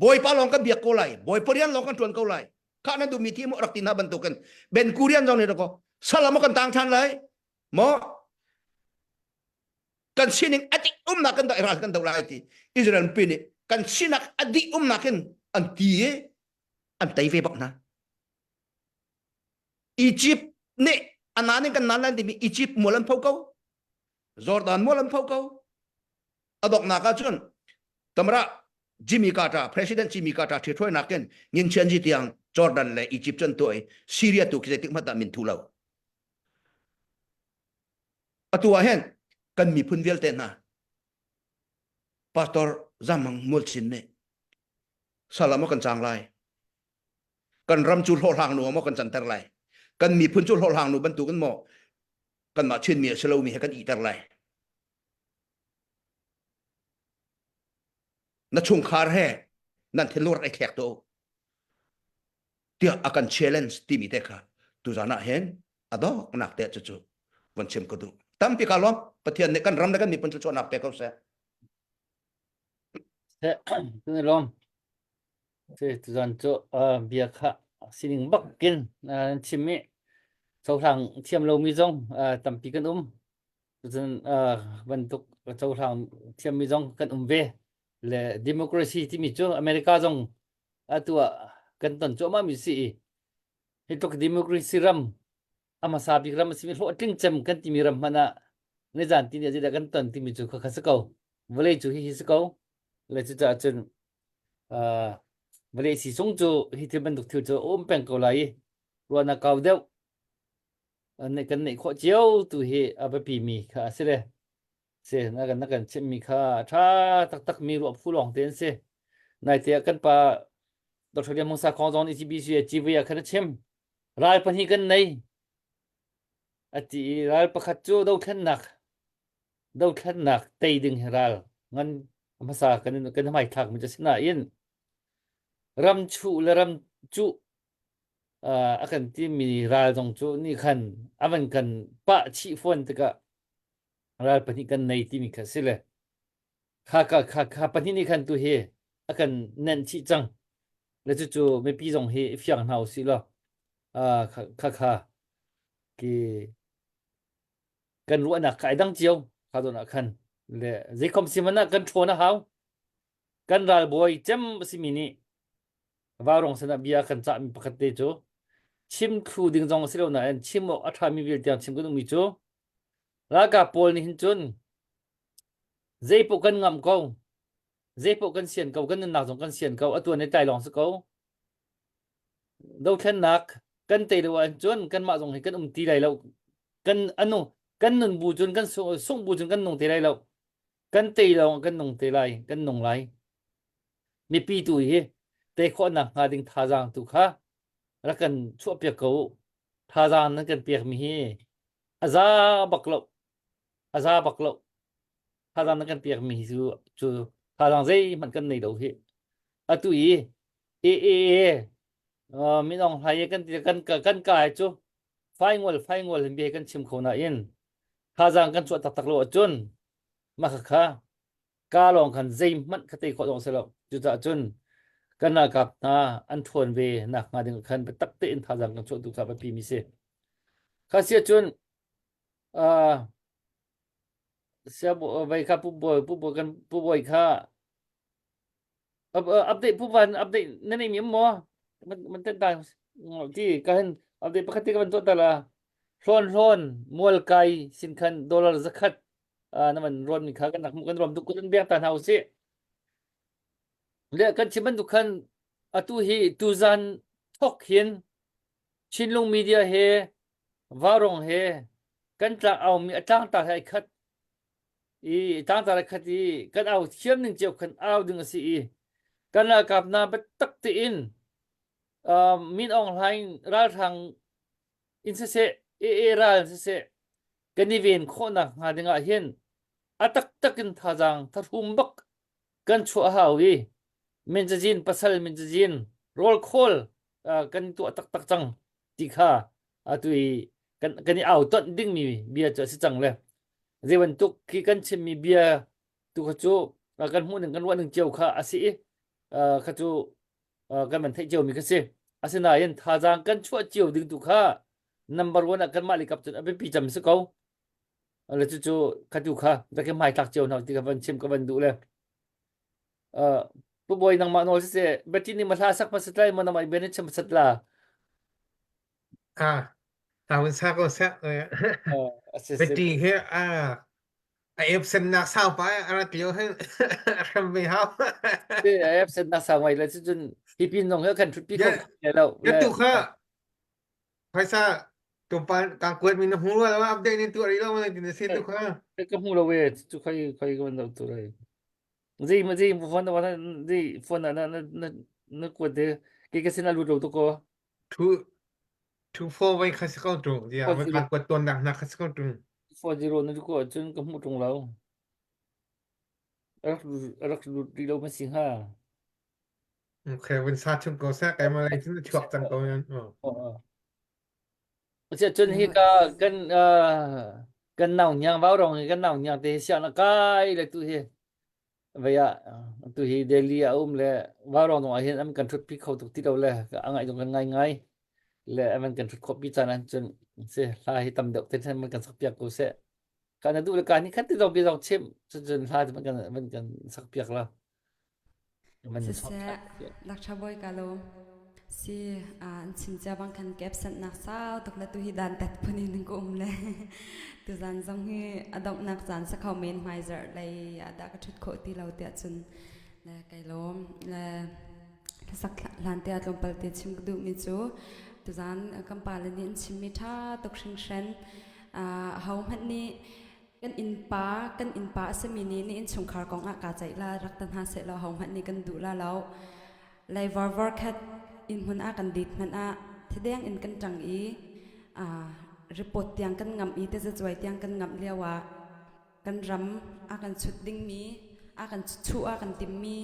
Bawipa lawng kan biak ko lai. Bawipa rian lawng kan ṭuan ko lai. Khah nan duhmi thi mu rak ti hna bantukin Ben Kurian zong nih ko salam kan tang ṭhan lai. Maw kan sining a dik umnak kan dah ral kan do lai ti Israel pi nih kan sinak a dih umnak in an ti i an tei ve bak hna Egypt nih a nan in kan nan lan timi Egypt mual an pho ko Jordan mual an pho ko a donghnak ah cun tamra Jimmy Carter President Jimmy Carter ṭhithruainak in Nginchian ji tiang Jordan le Egypt cun tuah i Syria tu khi zeitik hmanh dah min thu lo Atu ah hin kan miphun vialte hna Pastor Zamang Mualchin nih salam kan cang lai. Kan ram cu hlawhhlang nu maw kan canter lai. Kan miphun cu hlawhhlang nu bantukin maw kanmah Chinmi a si lomi he kan iter lai. Na chungkhar he nan thinlung rak i thlek tu tiah a kan challenge timi te kha tuzan ah hin a donghnak te cu cu von chim ka duh tampi ka lawm pathian nih kan ram le kan miphun thluachuahnak pe ko seh Tuni lawm si tuzan cu bia kha sining bak kin nan chim i cohlang thiam lomi zong tampi kan um cun bantuk cohlang thiammi zong kan um ve le democracy timi cu America zong atu ah kan ton cuahmah mi si i hi tluk democracy ram a hmasa bik ram a simi hlawhtling cem kan timi ram hmanh ah nizan ti nih zeidah kan ton timi cu khakha si ko vawlei cu hihi si ko le cucaah cun uh, vawlei si sung cu hi thil bantuk thil cu a um peng ko lai i ruahnak kau deuh. Kan neih khawh cio tu hi a biapi mi kha a si le. Si na kan na kan chimhmi kha a ṭha taktak mi ruah phu lawng te an si. Naite ah kan pa Dr. Lian Hmung Sakhong zong nih CBC ah CV ah khan a chim. Ral pahnih kan nei. A ti i ral pakhat cu dothlennak dothlennak tei ding hi ral ngan hmasa kan kan hmaithlak mi cu si nain ram chuh le ram cuh a kan timi ral zong cu nih khan a van kan pah chih fawn tikah ral pahnih kan nei timi kha si le kha kha kha kha pahnih nih khan tu hi a kan nenh chih cang le cucu mipi zong hi i fiang hna usih law kha kha kha ki kan ruahnak kha ai dang cio kha zawn ah khan le zeikhom si man ah kan ṭhawn a hau kan ralbawi cem a simi nih Vaurong sinah bia kan cahmi pakhat te cu chim thlu ding zong a si lo nain chim awk a ṭhami vial tiang chim kan ummi cu ralkap pawl nih hin cun zeipaoh kan ngamh ko zeipaoh kan sian ko kan nunnak zong kan sian ko atu an i tlai lawng si ko dothlennak kan tei lo ahcun kanmah zong hi kan um ti lai lo kan anu kan nun bu cun kan sungh bu cun kan nung te lai lo kan tei lawng kan nung te lai kan nung lai mipi tu hi tei khawhnak hnga ding thazaang tu kha rak kan chuahpiak ko u. Thazaang nan kan pekmi hi a za bak lo. A za bak lo. Thazaang nan kan pekmi hi cu cu thazaang zeihmanh kan nei lo hi. Atu i e e e uh, min Aung Hlaing kan ti kan kan kai cu faingol faingol hin bia kan chim kho nain thazaang kan chuah taktak lo ahcun mah kha ka lawng khan zeihmanh kha tei khawh zong si lo. Cucaah cun kan ralkap hna an ṭhawn ve nak hnga ding khan biatak tein thazaang kan chuah tu kha biapi mi si. Kha sia cun uh, sia vai kha pu bawi pu bawi kan pu bawi kha update pu van update na nei mi maw man ten ta ti ka hin update pakhat te ka van tuah ta la hlawn hlawn mual kai sin khan dollar zakhat na man ron mi kha kan nak kan rom duk kan biak ta hna usih le kan chim bantuk khan atu hi tuzan thok hin Chinlung media he Varong he kan tlang au mi a tlang ta hai khat i tlang ta khat i kan au thiam ning cio khan au ding a si i kan ralkap na biatak tein Min Aung Hlaing ralhrang in siseh AA ral in siseh kan i ven khawhnak hnga ding ah hin a taktak in thazaang thahrum bak kan chuah hau i min cazin pasal min cazin rawl khawl kan tuah taktak cang ti kha atu i kan kan i au tonh dingmi bia cu a si cang le zei bantuk khi kan chimmi bia tu kha cu kan hmuh ning kan ruah ning cio kha a si i kha cu kan van theih ciomi kha si. Asinain thazaang kan chuah cio ding tu kha number one ah kanmah le kap cun a biapi cem si ko. Le cucu kha tu kha rak i hmaithlak cio hna ti ka van chim ka van duh le. Uh, Pu Bawi nangmah nawl siseh Betty nih ma hla sak hmasat lai ma nangmah bia na chim hmasat la. Ah, tawin sa ko seh. Uh, Betty hi ah A epsennak sau pa a rat lio hin a hrem ve hau. A epsennak sau ngai le cun hi pin zong hi kan thut pi kho lo. Ya tu kha phaisa tumpan ka kuat mi na hmu lo update ni tu ari lo ma tin se tu kha. Ka hmu lo we cu khai khai ka ban tu lai. Zei ma zei phone na zei phone na na na na kuat de ke ka sin a lut lo tu ko. Thu 24 vai kha si ko tung. Ya, vai ka kuat ton nak na kha si ko tung. 40 na ko cun ka hmu tung lo. Rak rak lut rih lo ma si hnga. Okay, vun sa chung ko sa kai ma lai cun chuak cang ko yan. Oh. Sia cun hi ka kan kan nau nyang vau rong hi kan nau nyang te siang na kai le tu hi Vei ah atu hi Delhi ah a um le Vaurawng zong ah hin an kan ṭhutpi kho tuk ti lo le a ngaih zong kan ngai ngai le an kan ṭhut khawh pi caan ah cun si hla hi tam deuh te man kan sak piak ko seh. Ka na duh le ka ni khat ti zong bia zong chim cun cun hla man kan man kan sak piak la. Man Siseh, Lakṭha bawi ka lawm. Si, an chim cia bang khan ka absent-nak sau tuk le tuhi dantat phun in ka um le tuzan zong hi a donghnak caan si kho men hmaizarh lei ah dah ka ṭhut khawh ti lo tiah cun le kai lawm. Le hlasak hlan te ah tlawmpal te chim ka duhmi cu. Tuzan kan pale nih an chimmi ṭha tuk hringhran. Aho hmanh nih kan innpa kan innpa a simi nih na innchungkhar kong ah kaa ceih la rak ta hna seh law hohmanh nih kan duh la lo. Leivar var khat innhmun ah kan dit hmanh ah thideng in kan ṭang i report tiang kan ngamh i tazacuai tiang kan ngamh lio ah kan ram a kan chut dingmi a kan chuh a kan timmi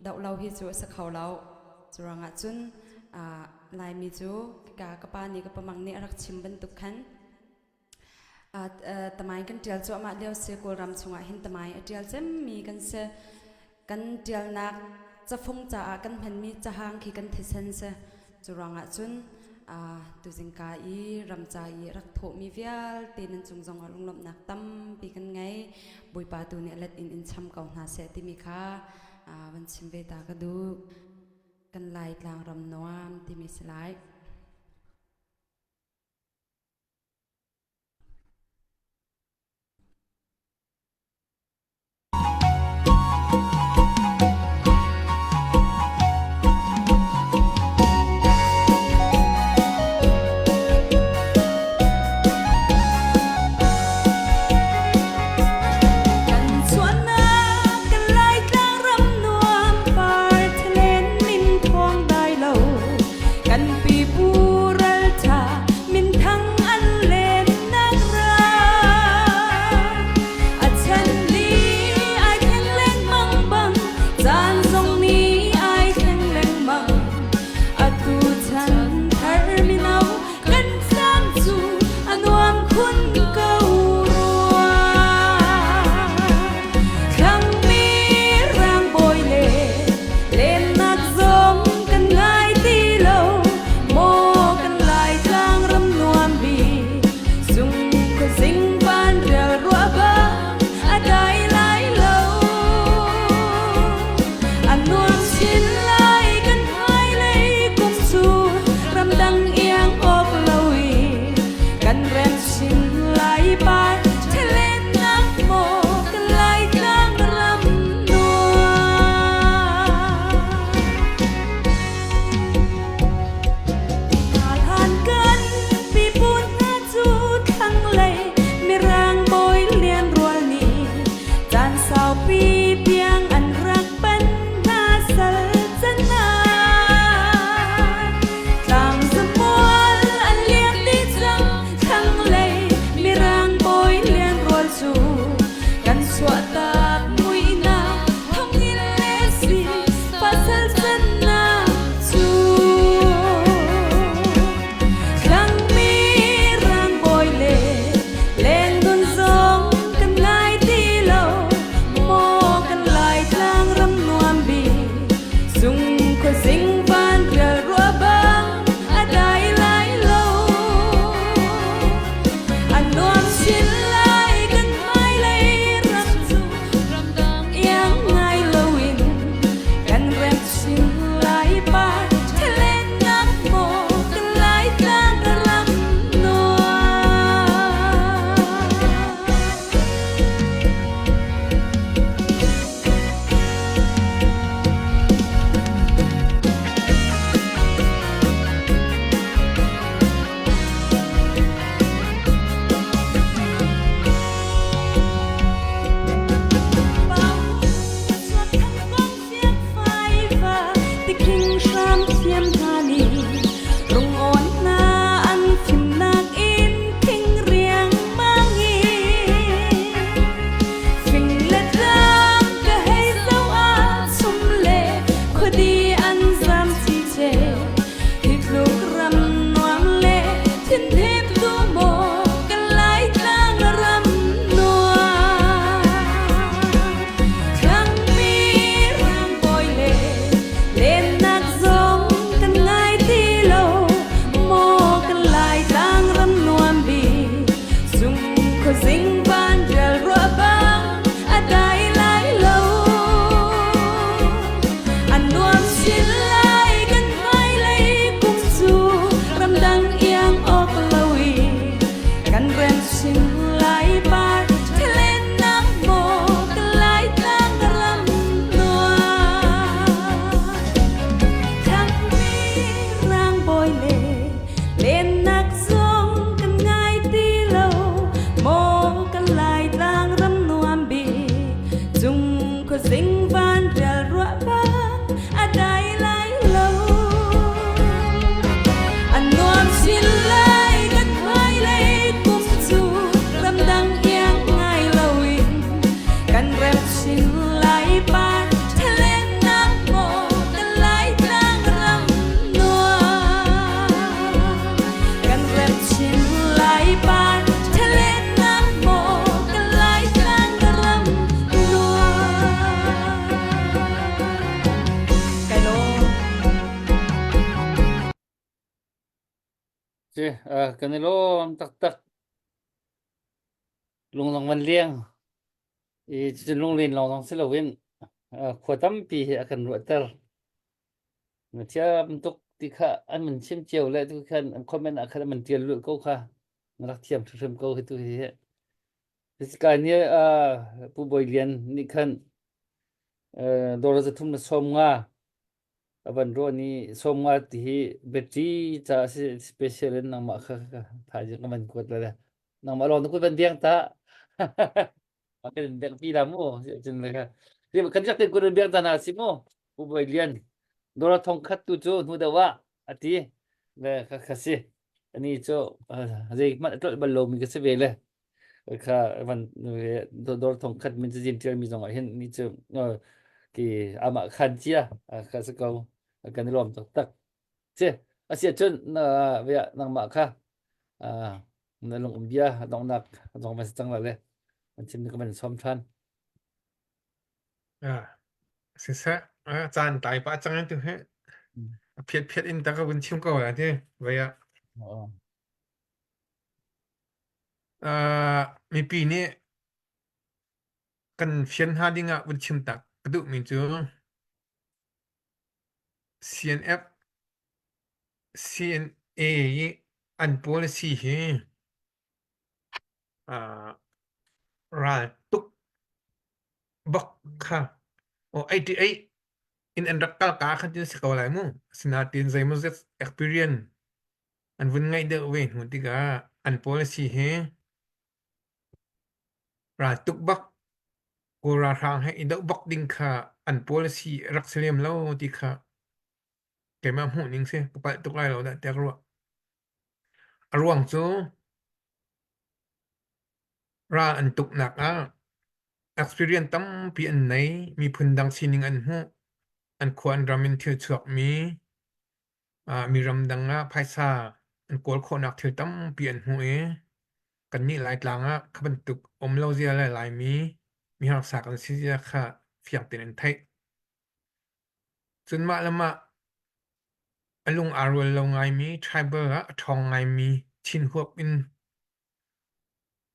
doh lo hi cu a si kho lo. Curuangah cun Laimi cu ka ka pa nih ka pamang nih a rak chim bantuk khan Tamai kan ṭial cuahmah lio si Kawlram chungah hin tamai a ṭial cemmi kan si. Kan ṭialnak cafung caah kan hmanmi cahang khi kan thisen si. Cu ruangah cun tuzingka i ramca i rak thawhmi vialte nan cung zongah lunglawmhnak tampi kan ngei. Bawipa tu nih a let in in cham ko hna seh timi kha van chim ve ta ka duh. Kan Lai tlangram nuam timi si lai. Kan chuahnak kan Laitlang ram nuam par thlen min thawng dai lo. Kan pipu. Si, uh, kan i lawm taktak. Lunglong van liang. I cucun lunglen lawng zong si loin uh, khua tampi hi a kan ruahter. Na thiam tuk ti kha an man chim cio le tu khan an comment ah khan an man tial lulh ko kha. Na rak thiam hrimhrim ko hi tu hi. Ka ni uh, Pu Bawi Lian nih khan uh, dawr zathum na som nga a van ruah ni som nga ti hi battery ca si special in nangmah kha thaizing ka van kuat le nangmah lawng na kut van biang ta kan biang pi la mu cun le kha kan jak te kut biang ta na si mu Pu Bawi Lian dawr thong khat tu cu hnu deuh ah ati le kha kha si ani cu zei hmanh a tlolh bal lomi ka si ve le kha van dawr thong khat min cazin ṭial mi zong ah hin ni cu ki amah khan cia kha si ko kan i lawm taktak si asi ahcun na nangmah kha na lung um bia donghnak zong van si cang la le an chim ka van sawm ṭhan Ah, siseh, ah, caan tlai pah cang in tu hi. A phiat phiat in ta ka vun chim ko la ti. Vai ah. Uh, mipi nih kan fian hna ding ah vun chim tak ka duhmi cu CNF CNA i an policy hi uh, ral tuk bak kha o 88 in an rak kal ka khan tin si ko lai mu asinain zeimawzet experience an vun ngeih deuh ve hnu tikah an policy hi raltuk bak Kawl ralhrang he i doh bak ding kha an policy rak si lem lo ti kha keimah hmuh ning si ka palh tuk lai lo dah tiah ka ruah. A ruang cu ral an tuknak ah experience tampi an nei, miphun dang sining an hmuh, an khua an ram in thil chuakmi mi ramdang ah phaisa an kawl khawhnak thil tampi an hmuh i kannih Laitlang ah kha bantuk um lo zia le Laimi mi harsa kan si zia kha fiang tein an theih. Cun mah le mah a lung aa rual lo ngaimi tribal ah a ṭhawng ngaimi Chin huap in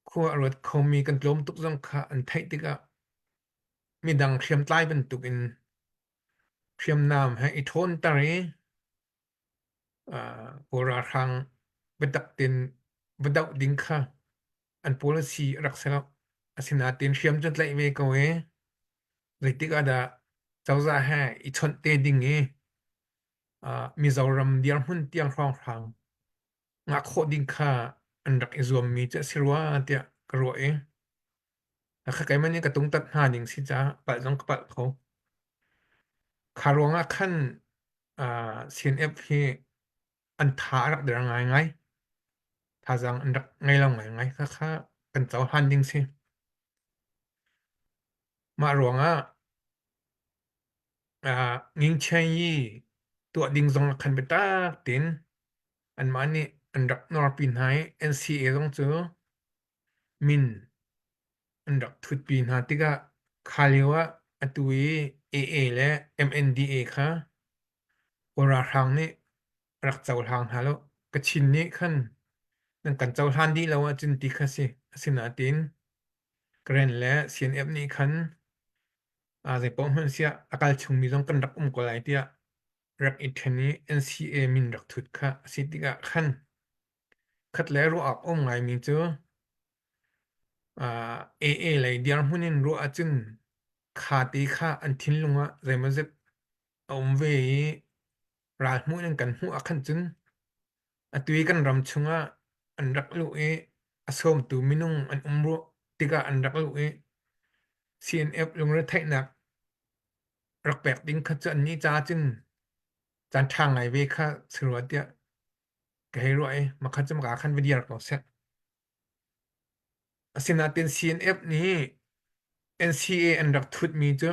khua a ruat khomi kan tlawm tuk zong kha an theih tikah midang hriamtlai bantukin Hriamnam he i ṭhawnter i Kawl ralhrang biatak tein va doh ding kha an policy a rak si lo. Asinain hriam cu tlaih ve ko i zeitik ah dah cozah he i chawnh te ding i Mizoram dirhmun tiang hrawnghrang ngah khawh ding kha an rak i zuammi cu a si rua tiah ka ruah i kha keimah nih ka tungtat hna ning si caah palh zong ka palh kho. Kha ruangah khan CNF hi an tha a rak der ngaingai. Thazaang an rak ngei lo ngaingai. Khakha kan cohlan ding si. Mah ruangah Ngingchen i tuah ding zong ah khan biatak tein anmah nih an rak nawrpi hna i NCA zong cu min an rak thutpi hna tikah kha lio ah atu i AA le MNDA kha Kawl ralhrang nih a rak cohlang hna lo. Kachin nih khan nan kan cohlan dih lo ahcun ti kha si. Asinain Karen le CNF nih khan zeipaoh hmanh siah a kal chungmi zong kan rak um ko lai tiah rak i ṭhen i NCA min rak thut kha a si tikah khan khat le ruah awk um ngaimi cu AA lei dirhmun in ruah ahcun kha te kha an thinlung ah zeimawzet a um ve i ral hmuh in kan hmuh ah khan cun atu i kan ram chungah an rak luh i a sawmtu minung an um ruah tikah an rak luh i CNF lungretheihnak rak pek ding kha cu annih caah cun caan ṭha ngai ve kha si rua tiah ka hei ruah i makha cu maka khan va dir ko seh. Asinain CNF nih NCA an rak thutmi cu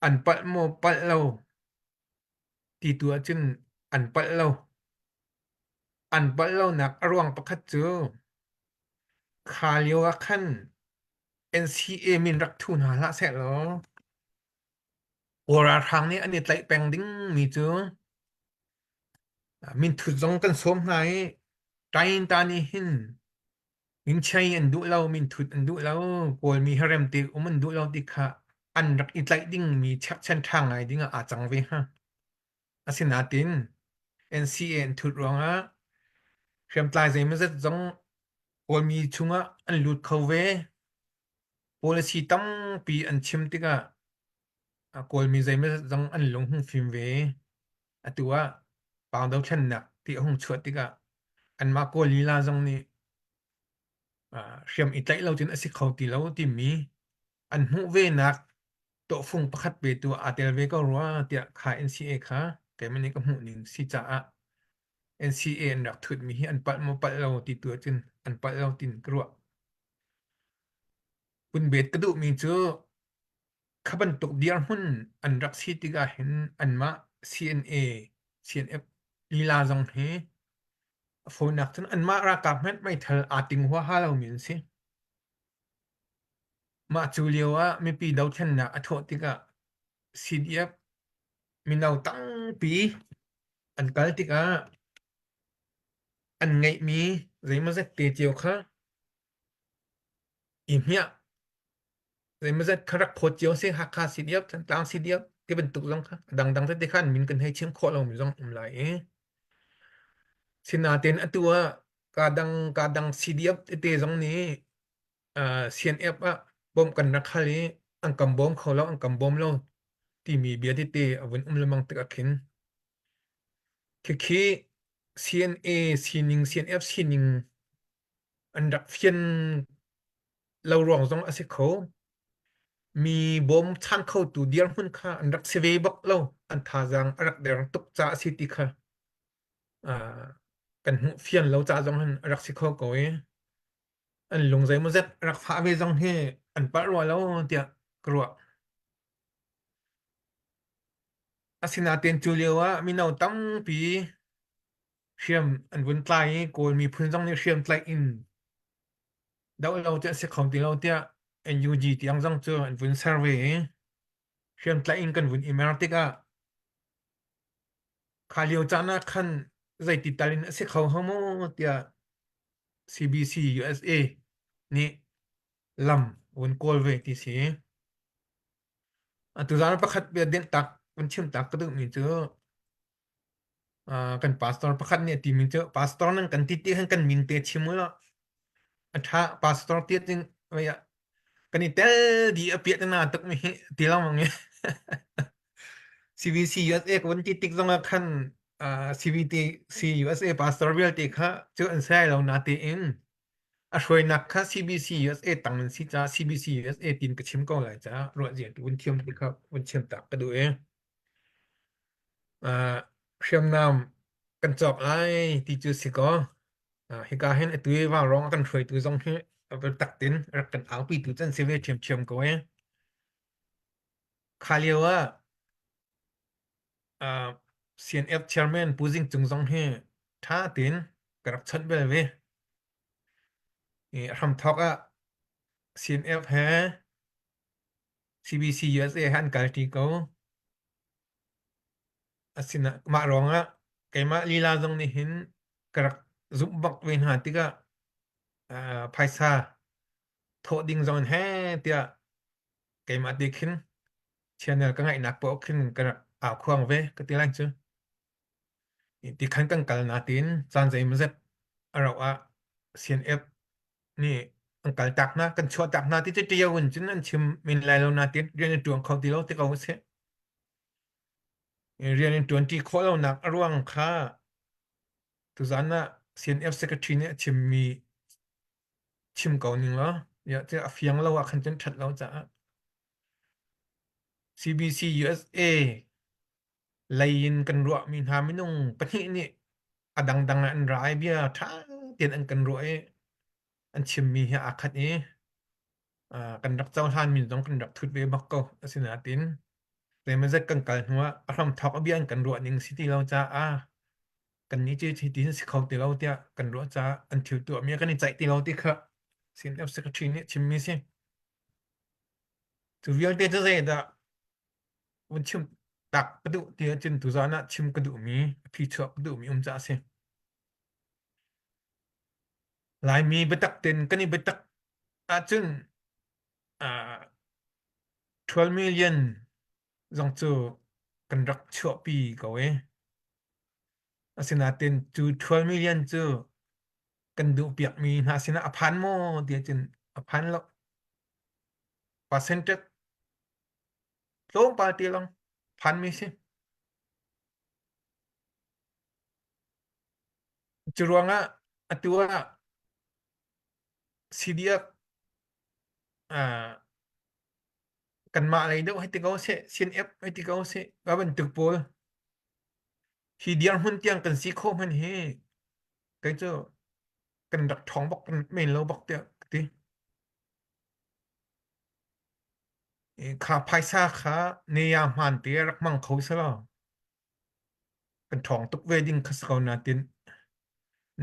an palh maw palh lo ti tu ahcun an palh lo. An palh lonak a ruang pakhat cu kha lio ah khan NCA min rak thu hna hlah sehlaw Kawl ralhrang nih an i tlaih peng dingmi cu minthut zong kan sawm hna i. Tain-ta nih hin minchei an duh lo, minthut an duh lo, Kawlmi he remte um an duh lo ti kha an rak i tlaih dingmi chekchan ṭha ngai ding ah aa cang ve hnga. Asinain NCA an thut ruangah hriamtlai zeimawzat zong Kawlmi chungah an lut kho ve. Policy tampi an chim tikah Kawlmi zeimawzat zong an lung hung fim ve. Atu ah Pau dothlennak ti a hung chuah tikah anmah Kawl lila zong nih hriam i tlaih lo cun a si kho ti lo timi an hmuh venak tawhfung pakhat petu aa tel ve ko rua tiah kha NCA kha keimah nih ka hmuh ning si caah NCA an rak thutmi hi an palh maw palh lo ti tu ahcun an palh lo tin ka ruah. Punbet ka duhmi cu kha bantuk dirhmun an rak si tikah hin anmah CNA, CNF lila zong hi a fawinak cun anmah ralkap hmanh meithal aa ting huaha lomi an si. Mah cu lio ah mipi dothlennak a thawh tikah CDF mino tampi an kal tikah an ngeihmi zeimawzat te cio kha i hmiah zeimawzat kha rak phawt cio si Hakha CDF Thantlang CDF ti bantuk zong kha a dangdang tete kha an min kan hei chim khawh lomi zong um lai i sinain atu ah kaa dang kaa dang CDF tete zong nih CNF ah bawmh kan rak hal i an kan bawm kho lo an kan bawm lo timi bia tete a vun um lengmang tikah khin khikhi CNA sining CNF sining an rak fian lo ruang zong a si kho. Mi bawm chan khotu dirhmun kha an rak si ve bak lo. An thazaang a rak der tuk ca a si ti kha kan hmuh fian lo ca zong hin a rak si kho ko i an lung zeimawzet rak fah ve zong hi an palh rua lo tiah ka ruah. Asinain cu lio ah mino tampi hriam an vun tlai i Kawl miphun zong nih hriam tlaih in doh lo tiah si kho ti lo tiah NUG tiang zong cu an vun ser ve i hriam tlaih in kan vun i mer tikah kha lio caan ah khan zeiti tal in a si kho hnga maw tiah CBC USA nih lam vun kawl ve ti si. Atu zan pakhat bia dinh tak vun chim tak ka duhmi cu kan pastor pakhat nih a timi cu pastor nan kan ti ti khan kan min te chim u law a ṭha pastor ti cun kan i tel dih a piah na tuk mi hi ti lengmang i CBC USA ka vun ti tik zong ah khan CBC USA pastor vialte kha cu an sai lo na tiin a hruainak kha CBC USA tang an si caah CBC USA tin ka chim ko lai caah ruah zia tu vun thiam ti kha vun chim tak ka duh i hriamnam kan cawk lai ti cu si kaw hika hin atu i vaurawng a kan hruaitu zong hi tak tin rak kan aupitu cu an si ve ṭhiamṭhiam ko i kha lio ah CNF chairman Pu Zing Cung zong hi ṭha tein ka rak chawnh bel ve. I hramthawk ah CNF he CBC USA he an kalṭi ko. Asina mah ruangah keimah lila zong nih hin ka rak zumh bak ve hna tikah uh, phaisa thawh ding zong in he tiah keimah te khin channel ka ngaihnak paoh khin ka rak au khuang ve ka ti lai cu. Ti khan kan kal natin caan zeimawzat a rauh ah CNF nih an kal tak hna kan chuah tak hna ti cu ṭio in cun an chim men lai lo natin rian an ṭuan kho ti lo ti ko a si. Rian an ṭuan ṭi khawh lonak a ruang kha tuzan ah CNF secretary nih a chimmi chim ko ning law ya cu a fiang lo ah khan cun ṭhat lo caah CBC USA lei in kan ruahmi hna minung pahnih nih a dangdang ah an ra i bia ṭha tein an kan ruah i an chimmi hi aa khat i kan rak cohlanmi zong kan rak thut ve bak ko. Asinain zeimawzat kan kal hnuah a hramthawk a bia an kan ruah ning si ti lo caah kannih cu hitin si kho ti lo tiah kan ruah caah an thil tuahmi ah kan i ceih ti lo ti kha CNF secretary nih chimmi si. Cu vialte cu zeidah vun chim tak ka duh ti ahcun tuzaan ah chim ka duhmi a phichuak ka duhmi um caah a si. Laimi biatak ten kan i biatak ahcun uh, 12 million zong cu kan rak chuahpi ko e. Asinain cu 12 million cu kan duh piakmi hna sinah a phan maw ti ahcun a phan lo. Percentage tlawmpal te lawng phanmi si. Cu ruangah atu ah CDF uh, kanmah lei deuh hei ti ko seh, CNF hei ti ko seh, va bantuk pawl hi dirhmun tiang kan si khawh hmanh hi kei cu kan rak ṭhawng bak men lo bak tiah ka ti. Kha phaisa kha ne ya hmaan te rak hmang kho selaw kan ṭhawng tuk ve ding kha si ko natin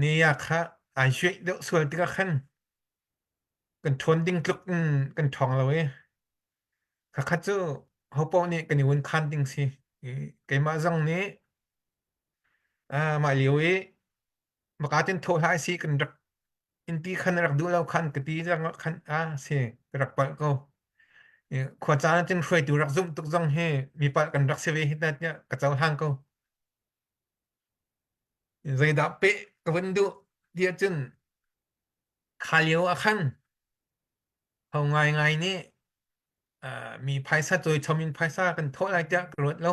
ne-ya kha ai suaih deuh sual tikah khan kan ṭhawn ding tluk in kan ṭhawng lo i khakha cu hopaoh nih kan i vun khan ding si. Keimah zong nih mah lio i maka tin thawh hlah si kan rak innpi khan rak duh lo khan ka ti zang khan a si ka rak palh ko. Khua caan cun hruaitu rak zumh tuk zong hi mi palh kan rak si ve hi ta tiah ka cohlang ko. Zeidah peh ka vun duh tiah cun kha lio ah khan ho ngaingai nih mi phaisa cawi chom in phaisa kan thawh lai tiah ka ruat lo.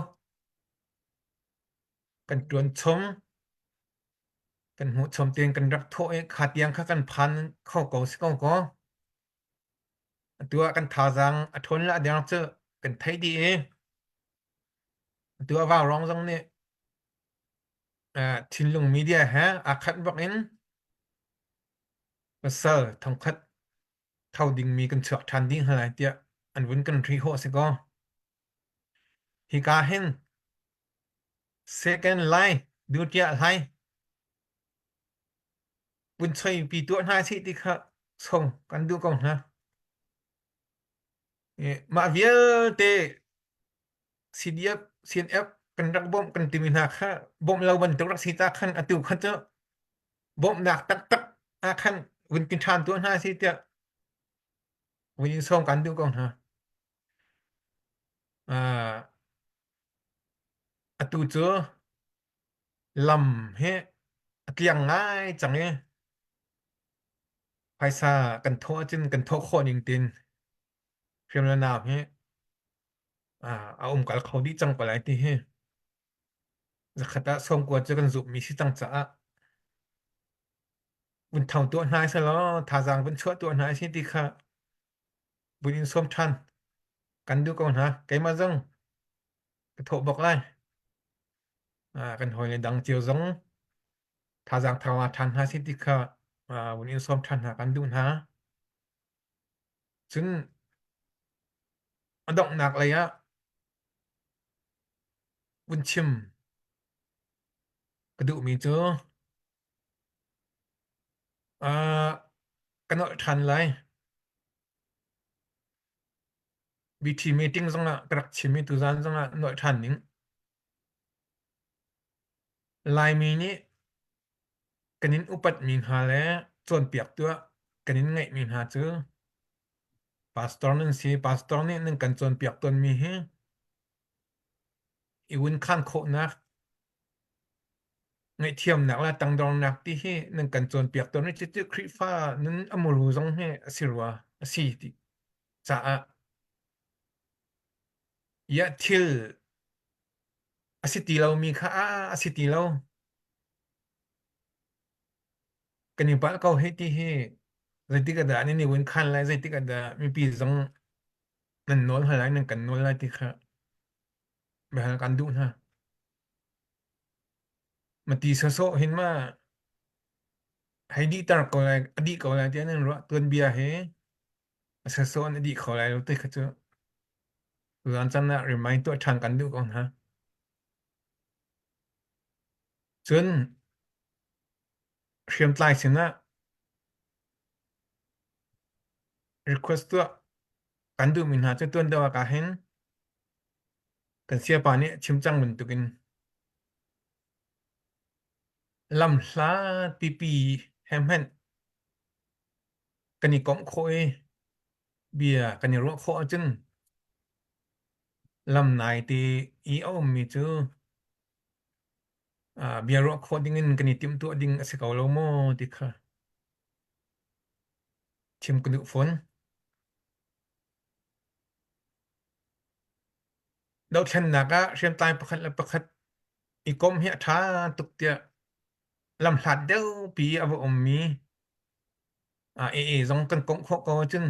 Kan ṭuan chom kan hmuh chom tein kan rak thawh i kha tiang kha kan phan kho ko si ko kaw. Atu ah kan thazaang a ṭhawn le a deng cu kan theih dih i atu ah vaurawng zong nih thinlung media he aa khat bak in pasal thongkhat tho dingmi kan chuak ṭhan dih hna lai tiah an vun kan ri hawh si kaw. Hika hin second line dutiah hlai vun choi pi tuah hna sih ti kha song kan duh ko hna. Mah vialte CDF, CNF kan rak bawmh kan timi hna kha bawmh lo bantuk rak si ta khan atu kha cu bawmhnak taktak ah khan vun ti ṭhan tuah hna si tiah vun in sawm kan duh ko hna. Uh, atu cu lam hi a tliang ngai cang i phaisa kan thawh ahcun kan thawh khawh ning tin hriam le nam hi a um kal kho dih cang ko lai ti hi zakhat ah sawmkua cu kan zumhmi si cang caah vun thang tuah hna selaw thazaang vun chuah tuah hna si ti kha vun in sawm ṭhan kan duh ko hna keimah zong ka thawh bak lai kan hawile dang cio zong thazaang thar ṭhan hna si ti kha vun in sawm ṭhan hna kan duh hna cun a donghnak lei ah vun chim ka duhmi cu ka nolh ṭhan lai. BT meeting zongah ka rak chim i tuzaan zongah nolh ṭhan ding. Laimi nih kan in upatmi hna le cawnpiaktu ah kan in ngeihmi hna cu pastor nan si. Pastor nih nan kan cawnpiak tawnmi hi i wunkhan khawhnak, ngaihthiamnak le tangdornak ti hi nan kan cawnpiak tawn i cucu Khrihfa nun a muru zong hi a si rua, a si ti caah iah thil a si ti lomi kha a a si ti lo. Kan i palh ko hei ti hi zeitik ah dah nan i wunkhan lai, zeitik ah dah mipi zong nan nawl hna lai, nan kan nawl lai ti kha biahal kan duh hna. Mati sawsawh hin ma hei dihter ko lai, a dih ko lai tiah nan ruah tuanbia he a sawsawh in a dih kho lai lo ti kha cu tuzaan caan ah remind tuah ṭhan kan duh ko hna. Cun hriamtlai sinah request tuah kan duhmi hna cu tuan deuh ah hin kan siapa nih a chim cang bantukin lamhla pipi he hmanh. kan i komh khawh i bia kan i ruah khawh ahcun lam nai te i a ummi cu bia ruah khawh dingin kan i timhtuah ding a si ko lo maw ti kha chim ka duh fawn. Dothlennak ah hriamtlai pakhat le pakhat i komh hi a ṭha tuk tiah lamhlat deuhpi a va ummi AA zong kan komh khawh ko ahcun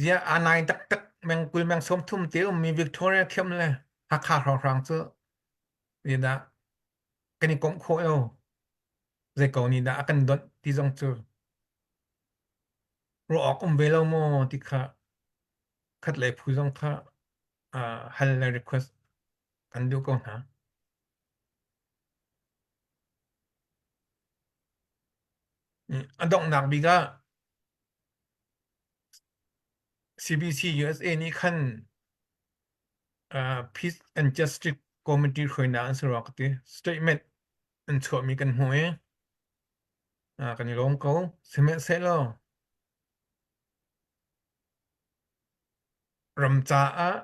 ziah aa nai taktak meng 20 meng 30 te ummi Victoria Camp le Hakha hrawnghrang cu zeidah kan i komh khawh lo zei ko nih dah a kan donh ti zong cu ruah awk um ve lo maw ti kha khat lei phu zong kha hal le request kan duh ko hna. A donghnak bik ah CBC USA nih khan Peace and Justice Committee hruainak an si rua ka ti. Statement an chuahmi kan hmuh i kan i lawm ko. Sihmanhsehlaw ram caah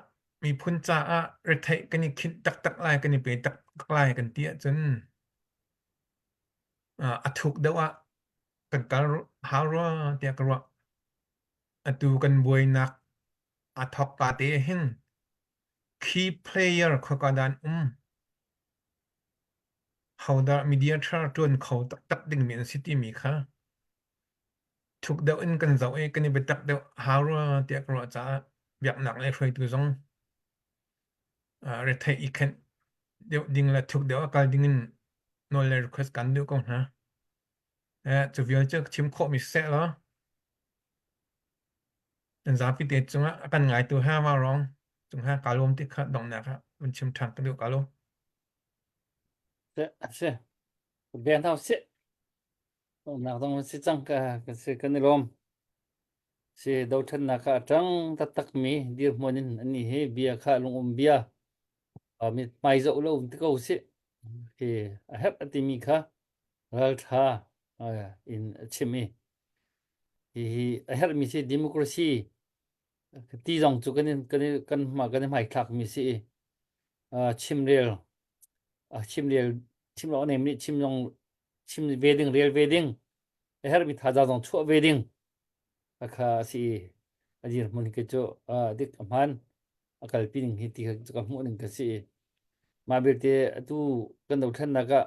miphun caah retheih kan i khinh taktak lai kan i pe taktak lai kan ti ahcun a thuk deuh ah kan kal hau rua tiah ka ruah. Atu kan buainak aa thawk pa te hin key player khoika dan um hodah mediator ṭuan kho taktak dingmi an si timi kha thuk deuh in kan zoh i kan i biatak deuh hau rua tiah ka ruah caah biaknak lei hruaitu zong retheih i khenh deuh ding le thuk deuh a kal ding in nawl le request kan duh ko hna. Eh, cu vial cu chim khawhmi siseh law nan zapi te cungah a kan ngaitu ha ma rong cung ha ka lawm ti kha donghnak ah vun chim ṭhan ka duh ka lawm. Se se ben hau se nak dong si cang ka ka si kan i lawm si dothlennak ah a ṭang taktak mi dirhmun in ani hi bia kha lungum bia mi hmai zoh lo ti ko si hi a herh a timi kha ralṭha in a chim i hihi a herhmi si democracy ti zong cu kan kan kan kan i hmaithlak mi si i chimrel chimrel chim lo nem nih chim zong chim ve ding rel ve ding a herhmi thazaang zong chuah ve ding a kha a si i a dirhmun hi cu dik a hmaan a kalpi ning hi ti kha ka hmuh ning ka si i mah belte atu kan dothlennak ah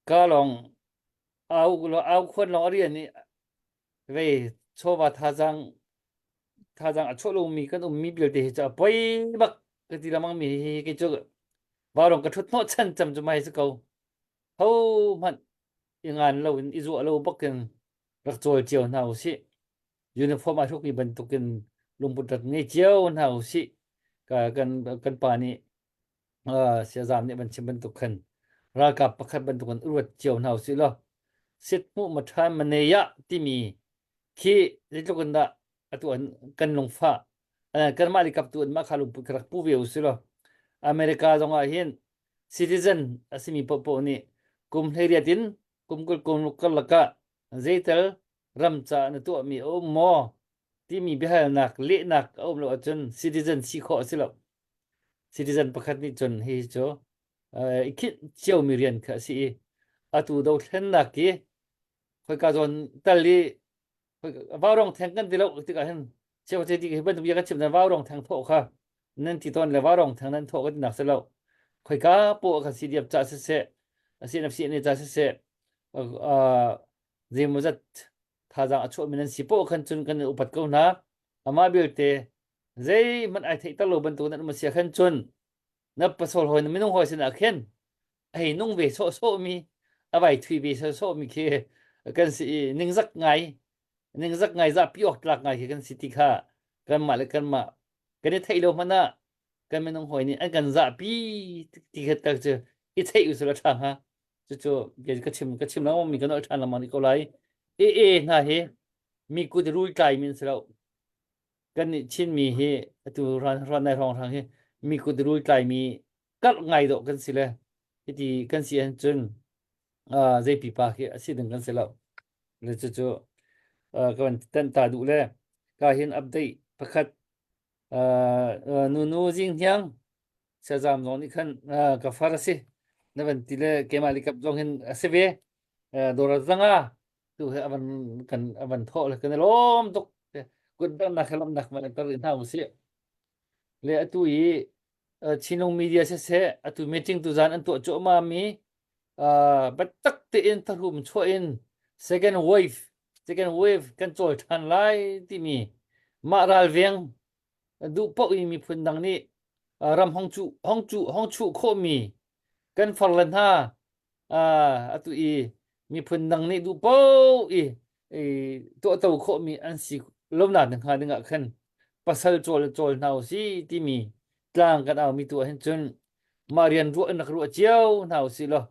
ka lawng au au khuan lawng a rian i vei chawva thazaang thazaang a chuah lomi kan ummi vialte hi cu a poi bak ka ti lamang mi hi kei cu vaurawng ka ṭhut hnawh chan cam cu mai si ko ho hmanh i ngan lo in i zuah lo bakin rak cawl cio hna usih. Uniform aa hrukmi bantukin lungput rak ngei cio hna usih. Ka, kan, kan pa nih uh, siazam nih van chim bantuk khan ralkap pakhat bantukin ruat cio hna usih law sit hmuh ma ṭhan ma ne ya timi khi zeitluk in dah atu an kan lungfah kanmah le kaptu an mah kha lungput kha rak pu ve usih law America zong ah hin citizen a simi paohpaoh nih kum 18 in kum 20 kum karlak ah zeital ram ca na tuahmi a um maw timi biahalnak lehnak a um lo ahcun citizen si khawh a si lo. Citizen pakhat nih cun hihi cu i khinh ciomi rian kha a si i atu dothlennak i khoika zawn tal i vaurawng theng kan ti lo tikah hin cheu te ti hi bantuk bia kan chim vaurawng theng thawh kha nan ti tawn le vaurawng theng nan thawh ka ti nak si lo khoika po kan CDF ca siseh CNF CNA ca siseh zeimawzat thazaang a chuahmi nan si po khan cun kan upat ko hna amah belte zeihmanh ai theih ter lo bantuk nan um sia khan cun na pasal hawi na minung hawi sinah khin a hei nung ve sawhsawh mi a vai thui ve sawhsawh mi khi kan si i ningzak ngai ningzak ngai zapi awk tlak ngai khi kan si ti kha kanmah le kanmah kan i theih lo hmanh ah kan minung hawi nih an kan zahpi ti kha tak cu i theih usih law ṭha hnga cucu ka chim ka chim lengmang mi kan ol ṭhan lengmang rih ko lai e e hna hi mi kut rul tlai mi an si lo kan nih Chinmi hi atu ran ran nai hrawng hrang hi mi kut rul tlai mi karh ngai dawh kan si le hiti kan si ahcun uh, zei pipa khi a si ding kan si lo le cucu. ka van tan ta duh le ka hin update pakhat nunu zing hniang sazam zong nih khan ka far a si na van ti le keimah likap zong hin a si ve dora zanga tu he avan kan avan thawh le kan i lawm tuk kut nak he lawmnak man tar hna usih le atu i Chinlung media siseh atu meeting tu zan an tuah cuahmah mi biatak tein thahlum chuah in second wave second wave kan cawl ṭhan lai timi mah ralveng duh paoh i miphun dang nih ram hong cu hong cu hong chuh khawhmi kan far le hna atu i miphun dang nih duh paoh i tuahto khawhmi an si lonak hnga ding ah khan pasal cawl cawl hna usih timi tlang kan aumi tu ah hin cun mah rian ruah in rak ruah cio hna usih law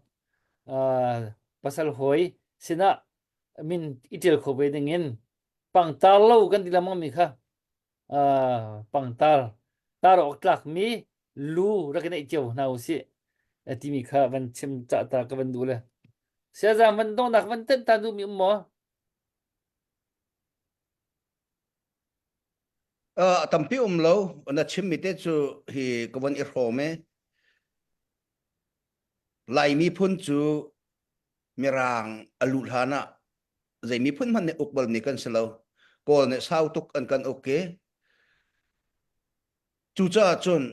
pasal hawi sinah min i ṭial kho ve ding in pangtar lo kan ti lengmang mi kha pangtar tar awk tlak mi lu rak i neih cio hna usih timi kha van chim cah ta ka van duh le siazam van dongnak van tenh ta duh mi um maw? Uh, tampi um lo na chimmi te cu hi ka von i hrawm e Lai miphun cu Mirang a luh hlan ah zei miphun hmanh nih uk balmi kan si lo. Kawl nih sau tuk an kan uk i cucaah cun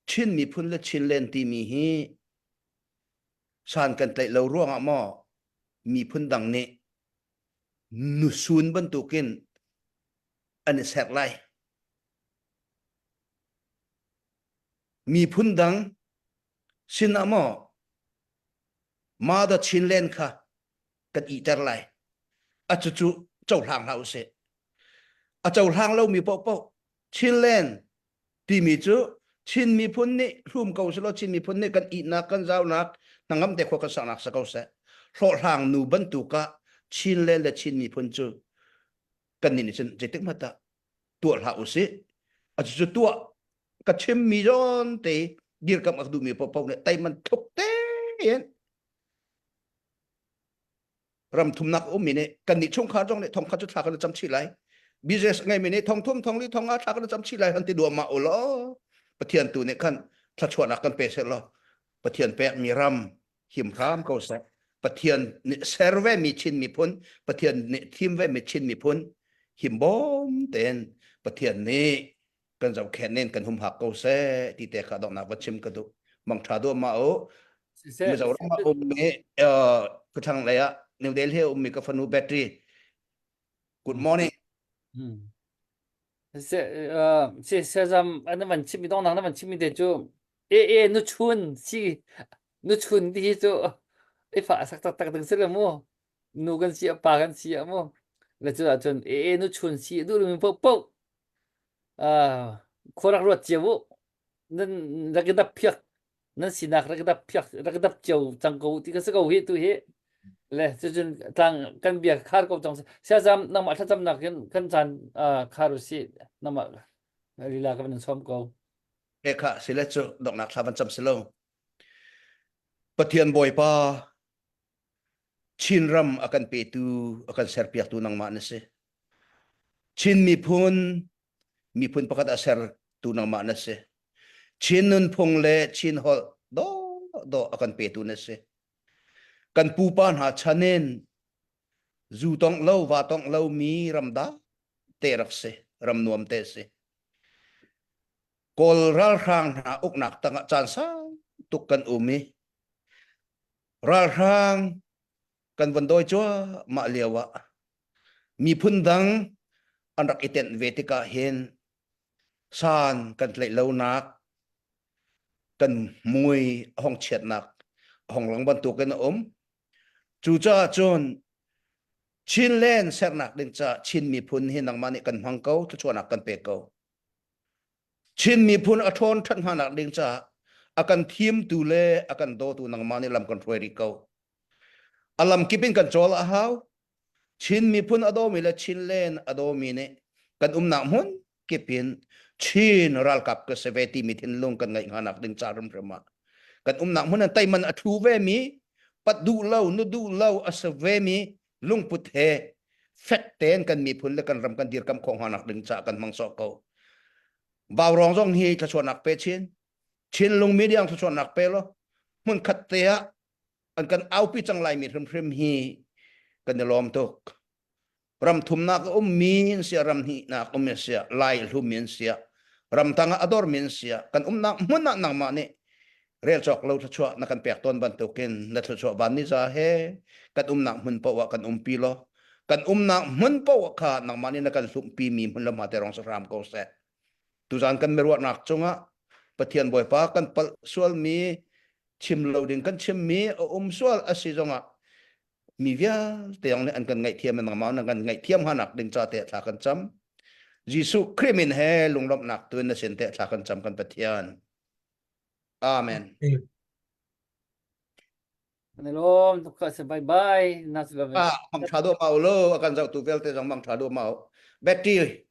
Chin miphun le Chinland timi hi san kan tlaih lo ruangah maw miphun dang nih nusun bantukin an i serh lai. Miphun dang sinah maw Mother Chinland kha kan iter lai. A cucu cohlang hlah usih. A cohlang lomi paohpaoh Chinland timi cu Chin miphun nih hlum ko selaw Chin miphun nih kan ihnak kan zaunak hnangam te khua kan saknak sa ko seh. Hlawhhlang nu bantuk ah Chinland le Chin miphun cu kan nih nih cun zeitik hmanh ah tuah hlah usih. A cucu tuah ka chimmi zawn te dirkamh a duhmi paohpaoh nih teiman thluk tein ram thumnak ummi nih kan nih chungkhar zong nih thong khat cu thla kan cam chih lai business ngeimi nih thong thum thong li thong nga thla kan cam chih lai han ti duah ma u law pathian tu nih khan thluachuahnak kan pe seh law pathian pekmi ram him hram ko seh pathian nih ser ve mi Chin miphun pathian nih thim ve mi Chin miphun him bawm tein pathian nih kan zohkhenh in kan humhak ko seh ti te kha donghnak va chim ka duh mangtha duah ma u Mizoram ah ummi khuthlang lei ah New Delhi ummi ka fanu battery good morning se se sezam an van chim dong nang na van chim te cu e e nu chun si nu chun ti hi cu i fa sak tak tak ding si le mu nu kan si pa kan si mu le cu ah cun e e nu chun si du mi po po khua rak ruat cio u nan rak i dap phiak nan sinak rak i dap phiak rak i dap cio cang ko ti ka si ko hi tu hi le cucun tlang kan bia khar ko cang siazam nangmah thlacamnak in kan caan khar u si nangmah lila ka van sawm ko he kha sile cu donghnak thla van cam si lo Pathian Bawipa Chinram a kan petu, a kan serpiaktu nangmah na si. Chin miphun, miphun pakhat a sertu nangmah na si. Chin nunphung le Chin holh do do a kan petu na si. Kan pupa hna chan in zu tong lo, va tong lo mi ramda te rak si, ram nuam te si. Kawl ralhrang hna uknak tangah caan sau tuk kan um i Ralhrang kan von dawi cuahmah lio ah miphun dang an rak i tenh ve tikah hin san kan tlaih lonak kan mui a hong chiatnak a hong lang bantukin a um. Cucaah cun Chinland sernak ding caah Chin miphun hi nangmah nih kan hmang ko, thluachuahnak kan pek ko. Chin miphun a ṭhawn ṭhat hnanak ding caah a kan thimtu le a kan dawtu nangmah nih lam kan hruai rih ko. A lam kip in kan cawl a hau. Chin miphun a dawmi le Chinland a dawmi nih kan umnak hmun kip in Chin ralkap ka si ve timi thinlung kan ngeih hnanak ding ca hrimhrim ah kan umnak hmun an teiman a ṭhu ve mi pat duh lo nu duh lo a si ve mi lungput he. Fek tein kan miphun le kan ram kan dirkam khawh hnga nak ding ca kan hmang sawh ko. Vaurawng zong hi thluachuahnak pe chin. Chinlung media thluachuahnak pe lo. Hmun khat te ah an kan aupi cang laimi hrimhrim hi kan i lawm tuk. Ram thumnak a ummi an sia, ram hnihnak um an sia, lai hlumi an sia, ram tang ah a dormi an sia, kan umnak hmun ah nangmah nih rel cawk lo thluachuah na kan pek tawn bantukin na thluachuah van ni za he kan umnak hmun paoh ah kan umpi law kan umnak hmun paoh kha nangmah nih na kan hlumhpi mi hmun le hma te rong sa hram ko seh. Tuzan kan miruahnak cungah Pathian Bawipa kan palh sualmi chim lo ding kan chimmi a um sual a si zongah mi vialte zong nih an kan ngaihthiam in nangmah nan kan ngaihthiam hanak ding ca te thla kan cam Jesuh Khrih min he lunglawmhnak tu in na sin te thla kan cam kan Pathian Amen Kan i lawm tuk ka se bye bye na Ah mang tha do mau lo akan zau tu vialte zong mang tha do mau Betty.